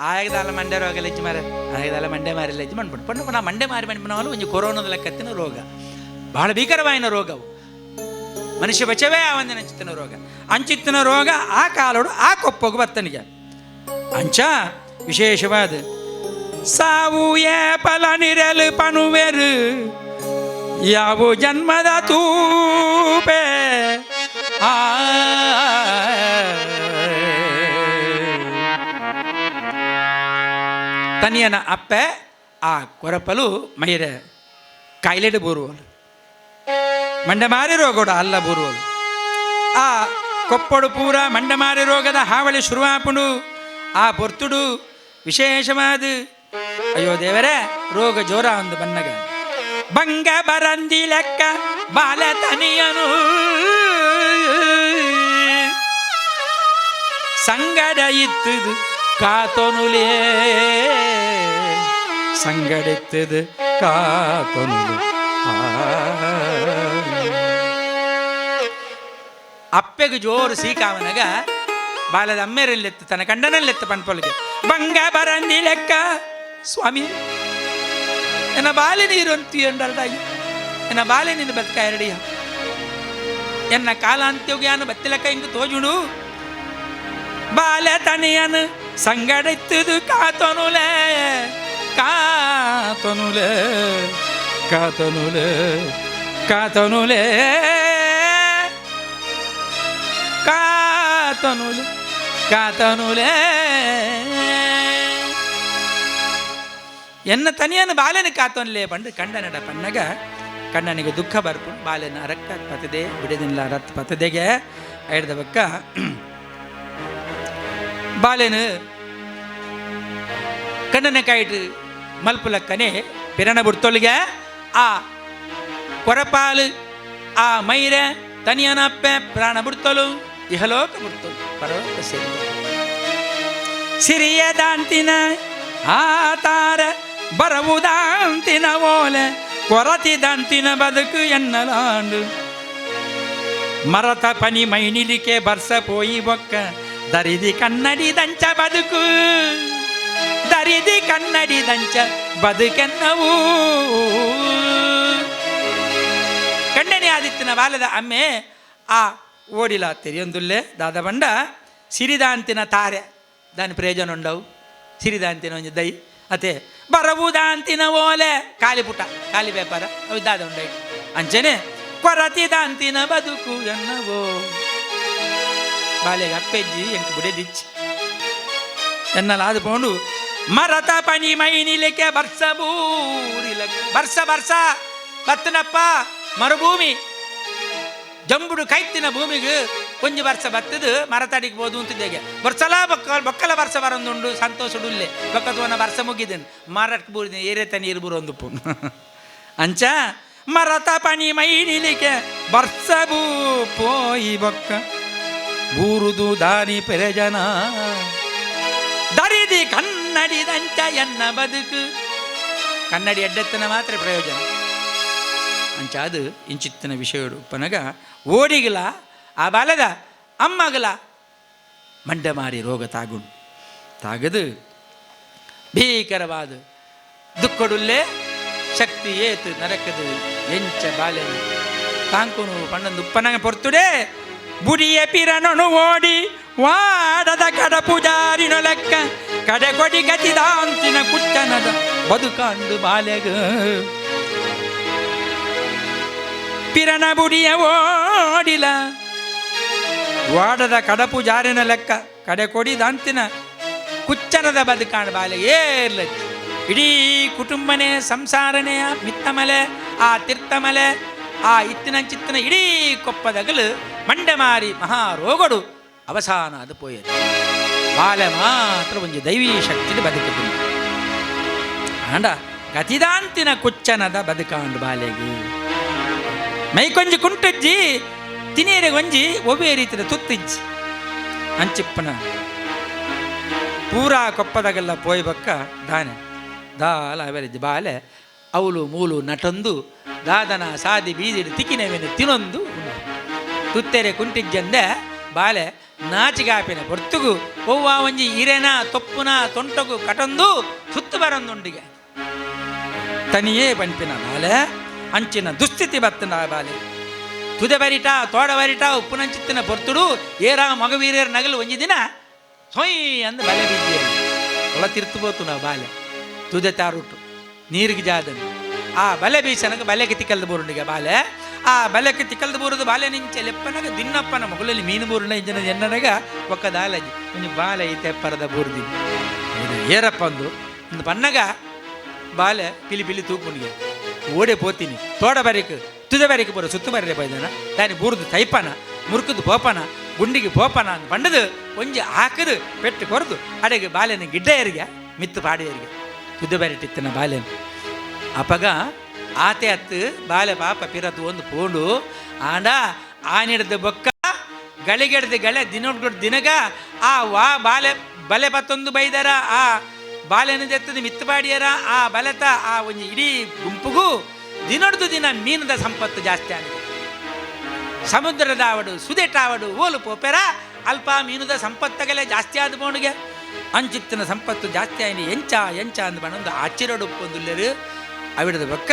ಆಯಗದಾಲ ಮಂಡೆ ರೋಗ ಲಜ್ಜಿ ಮಾರ ಆಯಗದಾಲ ಮಂಡೆ ಮಾರಿ ಲಜ್ಜಿ ಮಣ್ಪುಂಡು ಪಂಡು ನಾ ಮಂಡೆ ಮಾರಿ ಮಣ್ಪುನವಲ್ಲ ಒಂಜಿ ಕೊರೋನಾದ ಲೆಕ್ಕತ್ತಿನ ರೋಗ ಬಹಳ ಭೀಕರವಾಯಿನ ರೋಗವು ಮನುಷ್ಯ ಬಚವೇ ಆ ಅಂಚಿತ್ತಿನ ರೋಗ ಅಂಚಿತ್ತಿನ ರೋಗ ಆ ಕಾಲೋಡು ಆ ಕೊಪ್ಪಗು ಬತ್ತನಿಗೆ ಅಂಚ ವಿಶೇಷವಾದ ಸಾವು ಏಪಲ ನಿರಲು ಪನುವೆರು ಯಾವ ಜನ್ಮದ ತೂಪೆ ಆ ತನಿಯನ ಅಪ್ಪೆ ಆ ಕೊರಪಲು ಮೈರ ಕಾಯಿಲೆಡು ಬೂರುವಲು ಮಂಡಮಾರಿ ರೋಗಡ ಅಲ್ಲ ಬೂರುವಲು ಆ ಕೊಪ್ಪಡು ಪೂರ ಮಂಡಮಾರಿ ರೋಗದ ಹಾವಳಿ ಶುರುವಾಪುಂಡು. ಆ ಪೊರ್ತುಡು ವಿಶೇಷವಾದ ಅಯ್ಯೋ ದೇವರೇ ರೋಗ ಜೋರ ಒಂದು ಬನ್ನಗ ಬಂಗ ಬರಂದಿ ಲೆಕ್ಕ ಬಾಲ ತನಿಯನು ಸಂಗಡ ಇತ್ತದು ಕಾತೊನುಲೇ ಸಂಗಡಿತ್ತದು ಕಾತೊನುಲೆ. ಅಪ್ಪೆಗೆ ಜೋರು ಸೀಕಾವನಗ ಬಾಲದ ಅಮ್ಮೇರಲ್ಲೆತ್ತು ತನ್ನ ಕಂಡನಲ್ಲೆತ್ತು ಪನ್ಪೊಲಿಗೆ ಬಂಗ ಬರಂದಿ ಲೆಕ್ಕ ಸ್ವಾಮಿ ಎನ್ನ ಬಾಲೆ ನೀರು ಅಂತೀಯಂಡಲ್ದಾಯಿ ಎನ್ನ ಬಾಲೆ ನಿನ್ನ ಬದುಕ ಎರಡಿಯ ಎನ್ನ ಕಾಲಾಂತ್ಯೋಗ್ಯಾನ ಬತ್ತಿಲಕ್ಕ ಹಿಂಗ ತೋಜುಡು ಬಾಲೆ ತನಿಯನು ಸಂಗಡಿತ್ತದು ಕಾತೊನುಲೆ ಕಾತೊನುಲೆ ಕಾತೊನುಲೆ ಕಾತೊನುಲೆ ಕಾತೊನುಲೆ ಕಾತೊನುಲೆ. ಎನ್ನ ತನಿಯನು ಬಾಲೆನ ಕಾತೊನ್ಲೆ ಬಂದು ಕಂಡನಡ ಪನ್ನಗ ಕಣ್ಣನಿಗೆ ದುಃಖ ಬರ್ಪು ಬಾಲೆನ ರಕ್ತ ಪತದೆ ಬಿಡದಿಲ್ಲ ರತ್ ಪತದೆಗೆ ಐಡ್ದ ಬಕ್ಕ ಬಾಲೆನು ಕಣ್ಣನ ಕಾಯಿಟ್ಟು ಮಲ್ಪುಲಕ್ಕನೆ ಪಿರಣ ಬುಡ್ತೊಲಿಗೆ ಆ ಕೊರಪಾಲು ಆ ಮೈರೆ ತನಿಯನಪ್ಪೆ ಪ್ರಾಣ ಬಿಡ್ತಲು ಇಹಲೋಕ ಬಿಡ್ತಲು ಪರಲೋಕ ಸೇರಿ ಸಿರಿಯದಾಂತಿನ ಆ ತಾರ ಬರವುದಾಂತಿನ ಓಲೆ ಕೊರತಿದಂತಿನ ಬದುಕು ಎನ್ನಲಾಂಡು ಮರತ ಪನಿ ಮೈನಿಲಿಕೆ ಬರ್ಸ ಪೋಯಿ ಬೊಕ್ಕ ದರಿದಿ ಕನ್ನಡಿ ದಂಚ ಬದುಕು ದರಿದಿ ಕನ್ನಡಿ ದಂಚ ಬದುಕೆನ್ನವೂ. ಕಣ್ಣನೆ ಆದಿತ್ತಿನ ಬಾಲದ ಅಮ್ಮೆ ಆ ಓಡಿಲ ತೆರಿಯೊಂದುಲ್ಲೆ ದಾದ ಬಂಡ ಸಿರಿದಾಂತಿನ ತಾರೆ ದಾನಿ ಪ್ರಯೋಜನ ಉಂಡವು ಸಿರಿದಾಂತಿನ ಒಂಜಿ ದೈ ಅತೆ ಬರವುದಾಂತಿನ ಓಲೆ ಖಾಲಿ ಪುಟ ಖಾಲಿ ವ್ಯಾಪಾರ ಅವು ದಾದ ಉಂಡೈ ಅಂಚನೆ ಕೊರತಿದಾಂತಿನ ಬದುಕು ಎನ್ನವೋ ಬಾಲೆಗೆ ಅಪ್ಪೆಜ್ಜಿ ಎಂಕ್ ಬುಡೆದಿಚ್ಚಿ ಎನ್ನಲಾದ ಪೋಂಡು ಮರತ ಪನಿ ಮೈನಿಲಿಕೆ ಬರ್ಸ ಬೂರಿಲ ಬರ್ಸ ಬರ್ಸ ಬತ್ತನಪ್ಪ ಮರುಭೂಮಿ ಜಂಬುಡು ಕೈತಿನ ಭೂಮಿಗೆ ಕೊಂಜಿ ವರ್ಷ ಬತ್ತದು ಮರತಡಿಗೆ ಬೋದು ಅಂತಿದ್ದೇಗೆ ವರ್ಷಲ ಬೊಕ್ಕ ಬೊಕ್ಕಲ ವರ್ಷ ಬರೊಂದುಂಡು ಸಂತೋಷಡುಲ್ಲೆ ಬೊಕ್ಕತುವನ ವರ್ಷ ಮುಗಿದನು ಮರಕ್ಕೆ ಬೂರಿದ ಏರೇತ ನೀರು ಬೂರೊಂದು ಅಂಚ ಮರತ ಪನಿ ಮೈನಿಲಿಕೆ ಬರ್ಸ ಬೂ ಪೋಯಿ ಬೊಕ್ಕ ಬೂರುದು ದಾನಿ ಪೆರೆಜನ ದರಿದಿ ಕನ್ನಡಿದಂಚ ಎನ್ನ ಬದುಕು ಕನ್ನಡಿ ಎಡ್ಡೆತ್ತನ ಮಾತ್ರ ಪ್ರಯೋಜನ. ಅಂಚ ಅದು ಇಂಚಿತ್ತಿನ ವಿಷಯಡು ಪನಗ ಓಡಿಗಲ ಆ ಬಾಲದ ಅಮ್ಮಗಲ ಮಂಡಮಾರಿ ರೋಗ ತಾಗುಂಡು ತಾಗದು ಭೀಕರವಾದ ದುಃಖಡುಲ್ಲೆ ಶಕ್ತಿ ಏತು ನರಕದು ಎಂಚ ಬಾಲೆನು ತಾಂಕುನು ಪಣ್ಣಂದು ಉಪ್ಪನಂಗ ಪೊರ್ತುಡೆ ಬುಡಿಯ ಪಿರನೊನು ಓಡಿ ವಾಡದ ಕಡ ಪೂಜಾರಿನ ಲೆಕ್ಕ ಕಡೆ ಕೊಡಿ ಗತಿದಾಂತಿನ ಕುಟ್ಟನದ ಬದುಕಾಂಡು ಬಾಲೆಗ ಪಿರನ ಬುಡಿಯ ಓಡಿಲ ವಾಡದ ಕಡಪು ಜಾರಿನ ಲೆಕ್ಕ ಕಡೆ ಕೊಡಿ ದಾಂತಿನ ಕುಚ್ಚನದ ಬದುಕಾಣ ಬಾಲೆ ಏರ್ಲ ಇಡೀ ಕುಟುಂಬನೇ ಸಂಸಾರನೇ ಮಿತ್ತಮಲೆ ಆ ತೀರ್ಥಮಲೆ ಆ ಇತ್ತಿನಂಚಿತ್ತಿನ ಇಡೀ ಕೊಪ್ಪದಗಲು ಮಂಡಮಾರಿ ಮಹಾರೋಗಡು ಅವಸಾನ ಅದು ಪೋಯದು ಬಾಲೆ ಮಾತ್ರ ಒಂಜಿ ದೈವೀ ಶಕ್ತಿದ ಬದುಕಿದ್ದು ಆಂಡ ಗತಿದಾಂತಿನ ಕುಚ್ಚನದ ಬದುಕಾಂಡು ಬಾಲೆಗೆ ಮೈಕೊಂಜಿ ಕುಂಟಜ್ಜಿ ತಿನೇರೆ ಒಂಜಿ ಒವ್ವೇ ರೀತಿಯ ತುತ್ತಿಜ್ಜಿ ಅಂಚಿಪ್ಪನ ಪೂರಾ ಕೊಪ್ಪದಾಗೆಲ್ಲ ಪೋಯ್ ಬಕ್ಕ ದಾನೆ ದಾಲ ಅವರಿಜ್ಜಿ ಬಾಲೆ ಅವಳು ಮೂಲು ನಟೊಂದು ದಾದನ ಸಾದಿ ಬೀದಿಡು ತಿಕ್ಕಿನವೇನು ತಿನೊಂದು ತುತ್ತೆರೆ ಕುಂಟಿಜ್ಜಂದೆ ಬಾಲೆ ನಾಚಿಗಾಪಿನ ಹೊರ್ತುಗು ಒವ್ವ ಒಂಜಿ ಇರೆನ ತೊಪ್ಪುನ ತೊಂಟಗು ಕಟೊಂದು ಸುತ್ತು ಬರೊಂದುಂಡಿಗೆ ತನಿಯೇ ಪನ್ಪಿನ ಬಾಲೆ ಅಂಚಿನ ದುಸ್ಥಿತಿ ಬತ್ತನ ಬಾಲೆ ತುದೆ ಬರಿಟ ತೋಡ ಬರಿಟ ಉಪ್ಪುನಂಚಿತ್ತಿನ ಪೊರ್ತುಡು ಏರಾ ಮಗವೀರೇರ್ ನಗಲು ಒಂಜಿ ದಿನ ಸೊಯ್ ಅಂದ್ ಬಲೆ ಬಿದ್ದೆ ಒಳ ತಿರ್ತು ಬೋತು ನಾವು ಬಾಲೆ ತುದೆ ತಾರುಟು ನೀರಿಗೆ ಜಾದನು ಆ ಬಲೆ ಬೀಸನಗ ಬಲೆಗೆ ತಿಕ್ಕಲ್ದ ಬೋರುಂಡಿಗೆ ಬಾಲೆ ಆ ಬಲೆಗೆ ತಿಕ್ಕಲ್ದ ಬೋರುದು ಬಾಲೆ ನಿಂಚೆ ಲೆಪ್ಪನಗ ದಿನ್ನಪ್ಪನ ಮಗುಲಲ್ಲಿ ಮೀನು ಬೋರುಂಡ ಇಂಜಿನ ಎನ್ನನಗ ಒಕ್ಕ ದಾಲಜಿ ಒಂಜಿ ಬಾಲೆ ಐತೆ ಪರದ ಬೋರ್ದಿ ಏರಪ್ಪ ಅಂದು ಒಂದು ಪನ್ನಗ ಬಾಲೆ ಪಿಲಿ ಪಿಲಿ ತೂಪುನಿಗೆ ಓಡೆ ಪೋತೀನಿ ತೋಡ ಬರಿಕ್ ತುದೆ ಬರಿಕ್ ಬರೋ ಸುತ್ತು ಬರಲೆ ಪೈದನ ದಾನಿ ಬೂರ್ದು ತೈಪನ ಮುರುಕುದು ಪೋಪನ ಗುಂಡಿಗೆ ಪೋಪನ ಅಂತ ಬಂಡದು ಒಂಜಿ ಹಾಕದು ಪೆಟ್ಟು ಕೊರದು ಅಡೆಗೆ ಬಾಲೆನ ಗಿಡ್ಡ ಎರಿಗೆ ಮಿತ್ತು ಪಾಡುವರಿಗೆ ತುದೆ ಬರಿಟಿತ್ತಿನ ಬಾಲೆನ್ ಅಪಗ ಆತೆ ಅತ್ತು ಬಾಲೆ ಪಾಪ ಪಿರತು ಒಂದು ಪೋಂಡು ಆಂಡ ಆನಿಡ್ದ ಬೊಕ್ಕ ಗಳಿಗೆಡ್ದು ಗಳೆ ದಿನೊಡ್ದು ದಿನಗ ಆ ವಾ ಬಾಲೆ ಬಲೆ ಪತ್ತೊಂದು ಬೈದರ ಆ ಬಾಲೆನ ದೆತ್ತದ ಮಿತ್ತು ಪಾಡಿಯರ ಆ ಬಲೆತ ಆ ಒಂಜಿ ಇಡೀ ಗುಂಪುಗೂ ದಿನೊಡ್ದು ದಿನ ಮೀನದ ಸಂಪತ್ತು ಜಾಸ್ತಿ ಆಗಿದೆ. ಸಮುದ್ರದಾವಡು ಸುದೆಟಾವಡು ಓಲು ಪೋಪೆರ ಅಲ್ಪ ಮೀನುದ ಸಂಪತ್ತಗಲೆ ಜಾಸ್ತಿ ಆದ ಬೋಣಿಗೆ ಅಂಚಿತ್ತಿನ ಸಂಪತ್ತು ಜಾಸ್ತಿ ಆಯ್ನಿ ಎಂಚ ಎಂಚ ಅಂದ ಬಣ್ಣೊಂದು ಆಶ್ಚರ್ಯಡುಪ್ಪೊಂದುಲ್ಲೆರು ಅವಿಡದ ಬೊಕ್ಕ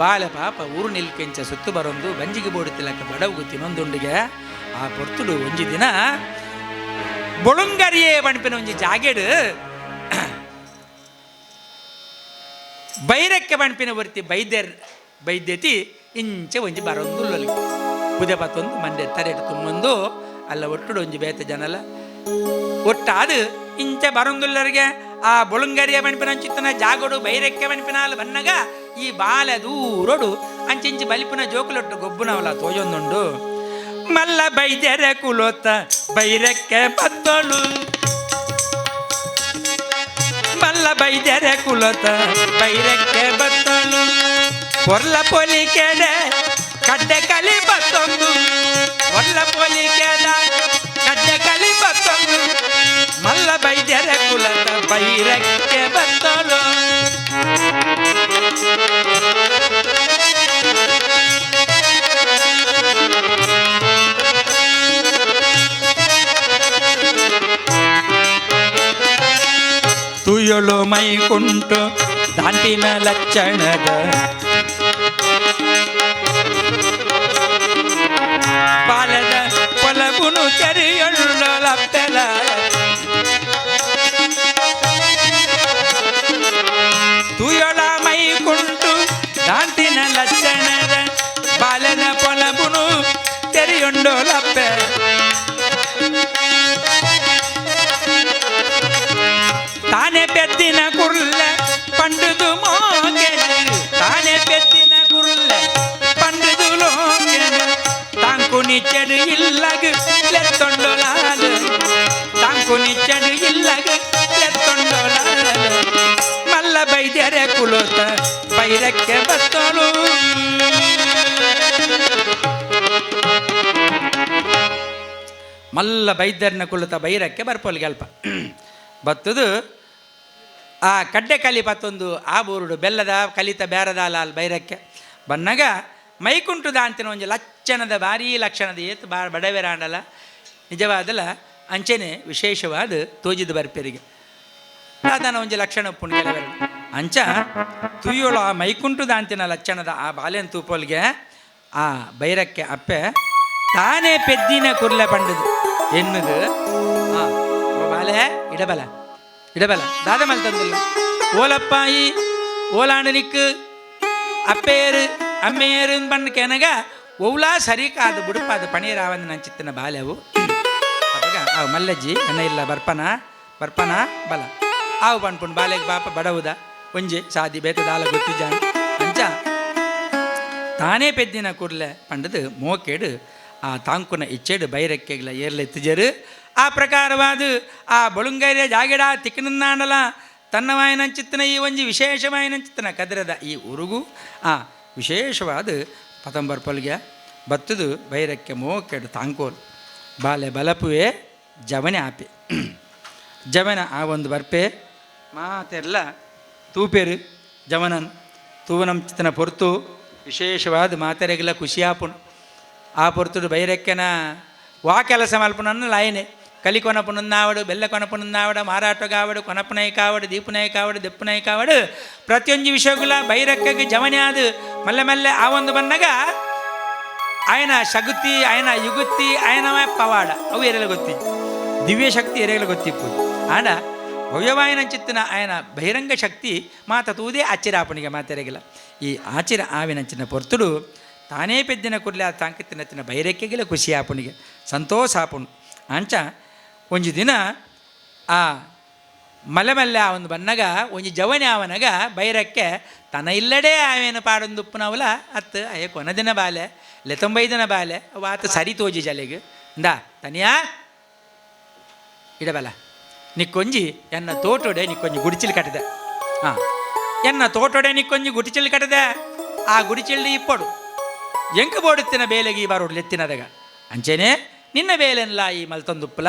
ಬಾಲೆ ಪಾಪ ಊರು ನಿಲ್ಕೆಂಚ ಸುತ್ತು ಬರೊಂದು ಬಂಜಿಗೆ ಬೋಡಿತಿಲಕ್ಕ ಬಡವುಗು ತಿನ್ನೊಂದುಂಡಿಗೆ ಆ ಪೊರ್ತುಡು ಒಂಜಿ ದಿನ ಬೊಳುಂಗರಿಯೇ ಬಣ್ಪಿನ ಒಂಜಿ ಜಾಗೆಡು ಬೈರಕ್ಕೆ ಬಣ್ಪಿನ ಬರ್ತಿ ಬೈದ್ಯರ್ ಬೈದ್ಯತಿ ಇಂಚೆ ಒಂಜಿ ಬರೊಂದುಲ್ಲೊಲಿ ಪುದೆ ಪತ್ತೊಂದು ಮಂಡೆ ತರೆಟ್ ತುಂಬೊಂದು ಅಲ್ಲ ಒಟ್ಟುಡು ಒಂಜಿ ಬೇತೆ ಜನಲ ಒಟ್ಟಾದು ಇಂಚೆ ಬರೊಂದುಲ್ಲರಿಗೆ ಆ ಬೊಳುಂಗರಿಯ ಬಣ್ಪಿನ ಅಂಚಿತ್ತನ ಜಾಗೋಡು ಬೈರಕ್ಕೆ ಬಣ್ಪಿನ ಅಲ್ಲ ಬನ್ನಗ ಈ ಬಾಲೆ ದೂರೋಡು ಅಂಚಿಂಚಿ ಬಲಿಪಿನ ಜೋಕುಲೊಟ್ಟು ಗೊಬ್ಬುನವಲ ತೋಜೊಂದುಂಡು. ಮಲ್ಲ ಬೈದ್ಯರ ಕುಲೋತ ಬೈರಕ್ಕೆ ಬತ್ತೋಳು ಮಲ್ಲ ಬೈದ್ಯರ ಕುಲೋತ ಬೈರಕ್ಕೆ ಬತ್ತೋಳು ಪೊರ್ಲ ಪೊಲಿಕೆಡೆ ಕಡ್ಡೆ ಕಲಿ ಬತ್ತೊಂದು ಪೊರ್ಲ ಪೊಲಿಕೆದ ಕಡ್ಡೆ ಕಲಿ ಬತ್ತೊಂದು ಮಲ್ಲ ಬೈದ್ಯರ ಕುಲತ ಬೈರಕ್ಕೆ ಬತ್ತೋಳು. ತುಯಳು ಮೈಕುಂಟು ದಾಂಟಿನ ಲಕ್ಷಣದ ಪಾಲದ ಪೊಲಬುನು ಚರಿಯೊಳ್ಳಪ್ಪೆಲ ತುಯಳ ಮೈಕುಂಟು ದಾಂಟಿನ ಲಕ್ಷಣದ ಬಾಲದ ಪೊಲಬುನು ತೆರಿಯೊಂಡೋಲಪ್ಪೆ ತಾನೇ ಪೆದ್ದಿನ ಕುರ್ಲ ಪಂಡುದು ಮೋಗೆನು ತಾನೇ ಪೆದ್ದಿನ ಕುರ್ಲ ಪಂಡುದು ಲೋಕೆನು ತಾಂಕು ನಿಚ್ಚಡು ಇಲ್ಲಗ ಲೆತ್ತೊಂಡೊಲಾಲು ತಾಂಕು ನಿಚ್ಚಡು ಇಲ್ಲಗ ಲೆತ್ತೊಂಡೊಲಾಲು ಮಲ್ಲ ಬೈದ್ಯರೆ ಕುಲೋತ ಬೈರಕ್ಕೆ ಬತ್ತೋಳು. ಮಲ್ಲ ಬೈದ್ಯರ್ನ ಕುಲತ ಬೈರಕ್ಕೆ ಬರ್ಪೋಲ್ಗೆ ಅಲ್ಪ ಬತ್ತದು ಆ ಕಡ್ಡೆ ಕಲಿ ಪತ್ತೊಂದು ಆ ಬೋರುಡು ಬೆಲ್ಲದ ಕಲಿತ ಬೇರದ ಲಾಲ್ ಬೈರಕ್ಕೆ ಬನ್ನಗ ಮೈಕುಂಟುದ ಅಂತಿನ ಒಂಜಿ ಲಕ್ಷಣದ ಭಾರೀ ಲಕ್ಷಣದ ಏತು ಬಾ ಬಡವೆರಾಂಡಲ ನಿಜವಾದಲ ಅಂಚೆನೆ ವಿಶೇಷವಾದ ತೋಜಿದ ಬರ್ಪೆರಿಗೆ ದಾದನ ಒಂಜಿ ಲಕ್ಷಣ ಪುಣ್ಯ ಅಂಚ ತುಯ್ಯೋಳ ಆ ಮೈಕುಂಟುದ ಅಂತಿನ ಲಕ್ಷಣದ ಆ ಬಾಲೆನ್ ತೂಪೋಲ್ಗೆ ಆ ಬೈರಕ್ಕೆ ಅಪ್ಪೆ ತಾನೇ ಪೆದ್ದಿನ ಕುರ್ಲೆ ಪಂಡುದು ಎನ್ನುದು ಬಾಲೆ ಇಡಬಲ ಇಡಬಲ ದಾದ ಮಲ್ತಂದಿಲ್ಲ ಓಲಪ್ಪಾಯಿ ಓಲಾಂಡನಿಕ್ ಅಪ್ಪೇರು ಅಮ್ಮೇರು ಬಣ್ಣ ಕೆನಗ ಒವ್ಲಾ ಸರಿಕಾದ ಬುಡುಪಾದ ಪಣೀರಾವಂದ ನಂಚಿತ್ತನ ಬಾಲ್ಯವು ಅವಾಗ ಆವು ಮಲ್ಲಜ್ಜಿ ಎನ್ನ ಇಲ್ಲ ಬರ್ಪನ ಬರ್ಪನ ಬಲ ಆವು ಪನ್ಪುಂಡು ಬಾಲೆಗೆ ಬಾಪ ಬಡವುದ ಒಂಜಿ ಸಾದಿ ಬೇತ ದಾಲ ಗೊತ್ತಿಜಾನ ಅಂಚ ತಾನೇ ಪೆದ್ದಿನ ಕೂಡಲೇ ಪಂಡದು ಮೋಕೆಡು ಆ ತಾಂಕುನ ಇಚ್ಚೆಡು ಬೈರಕ್ಕೆಗ್ಲ ಏರ್ಲೆತ್ತಿಜರು ಆ ಪ್ರಕಾರವಾದ ಆ ಬೊಳುಂಗೈರ್ಯ ಜಾಗೆಡ ತಿಕ್ಕನನ್ನಾಡಲ ತನ್ನವಾಯನಂಚಿತ್ತನ ಈ ಒಂಜಿ ವಿಶೇಷವಾಯನಂಚಿತ್ತನ ಕದರದ ಈ ಉರುಗು ಆ ವಿಶೇಷವಾದ ಪತಂಬರ್ ಪೊಲ್ಗೆ ಬತ್ತದು ಬೈರಕ್ಕೆ ಮೋಕೆಡು ತಾಂಕೋಲು ಬಾಲೆ ಬಲಪುವೆ ಜವನೆ ಆಪೆ ಜವನ ಆ ಒಂದು ಬರ್ಪೆ ಮಾತೆಲ್ಲ ತೂಪೇರು ಜವನನ್ ತೂವನಂಚಿತನ ಪೊರ್ತು ವಿಶೇಷವಾದ ಮಾತೆರೆಗೆಲ್ಲ ಖುಷಿ ಆಪುಣು ಆ ಪೊರ್ತುಡು ಬೈರಕ್ಕೆನ ವಾ ಕೆಲಸ ಮಲ್ಪುನನ್ನು ಲಾಯನೆ ಕಲಿ ಕೊನಪುನನ್ನಾವಡು ಬೆಲ್ಲ ಕೊನಪುನನ್ನಾವಡ ಮಾರಾಟಗಾವಡು ಕೊನಪುನೈ ಕಾವಡು ದೀಪುನೈ ಕಾವಡು ದೆಪ್ಪುನೈ ಕಾವಡು ಪ್ರತಿಯೊಂದು ವಿಷಯಗುಲ ಬೈರಕ್ಕೆಗೆ ಜವನೆ ಅದು ಮಲ್ಲೆ ಮಲ್ಲೆ ಆ ಒಂದು ಬನ್ನಗ ఆయన ಶಗುತಿ ఆయన ಯುಗುತ್ತಿ ఆయన ಪವಾಡ ಅವು ಎರೆಲ ಗೊತ್ತಿ ದಿವ್ಯ ಶಕ್ತಿ ಎರೆಗಲ ಗೊತ್ತಿಪ್ಪು ಆಂಡ ಭವ್ಯವಾಯನ ಚಿತ್ತನ ఆయన ಬಹಿರಂಗ ಶಕ್ತಿ ಮಾತ ತೂದೇ ಆಚಿರಾಪಣಿಗೆ ಮಾತೆರೆಗಿಲ್ಲ ಈ ಆಚಿರ ಆವಿನಂಚಿನ ಪೊರ್ತುಡು ತಾನೇ ಪೆದ್ದಿನ ಕುರ್ಲೆ ಆ ತಾಂಕಿತ್ತಿನ ಬೈರಕ್ಕೆಗಿಲ ಖುಷಿ ಆಪುಣಿಗೆ ಸಂತೋಷ ಆಪುಣು ಅಂಚ ಒಂಜಿ ದಿನ ಆ ಮಲೆ ಮಲ್ಲೆ ಆ ಒಂದು ಬನ್ನಗ ಒಂಜಿ ಜವನೆ ಆವನಗ ಬೈರಕ್ಕೆ ತನ್ನ ಇಲ್ಲಡೆ ಆವೇನು ಪಾಡೊಂದುಪ್ಪುನವಲ ಅತ್ತು ಅಯ್ಯ ಕೊನ ದಿನ ಬಾಲೆ ಲೆತೊಂಬೈ ದಿನ ಬಾಲೆ ವಾತ ಸರಿ ತೋಜಿ ಜಲೆಗ್ ಇಂದಾ ತನಿಯಾ ಇಡಬಲ ನಿಕ್ಕೊಂಜಿ ಎನ್ನ ತೋಟೊಡೆ ನಿಕ್ಕೊಂಜಿ ಗುಡಿಚಿಲ್ ಕಟ್ಟದೆ. ಹಾಂ, ಎನ್ನ ತೋಟೊಡೆ ನಿಕ್ಕೊಂಜಿ ಗುಡಿಚಿಲ್ ಕಟ್ಟದೆ. ಆ ಗುಡಿಚಿಲ್ಡಿ ಇಪ್ಪಡು ಎಂಕ ಬೋಡುತ್ತಿನ ಬೇಲೆಗೆ ಈ ಬಾರೋಡು ಎತ್ತಿನದಗ ಅಂಚೆನೆ ನಿನ್ನ ಬೇಲೆನ್ಲ ಈ ಮಲ್ತೊಂದುಪ್ಪಲ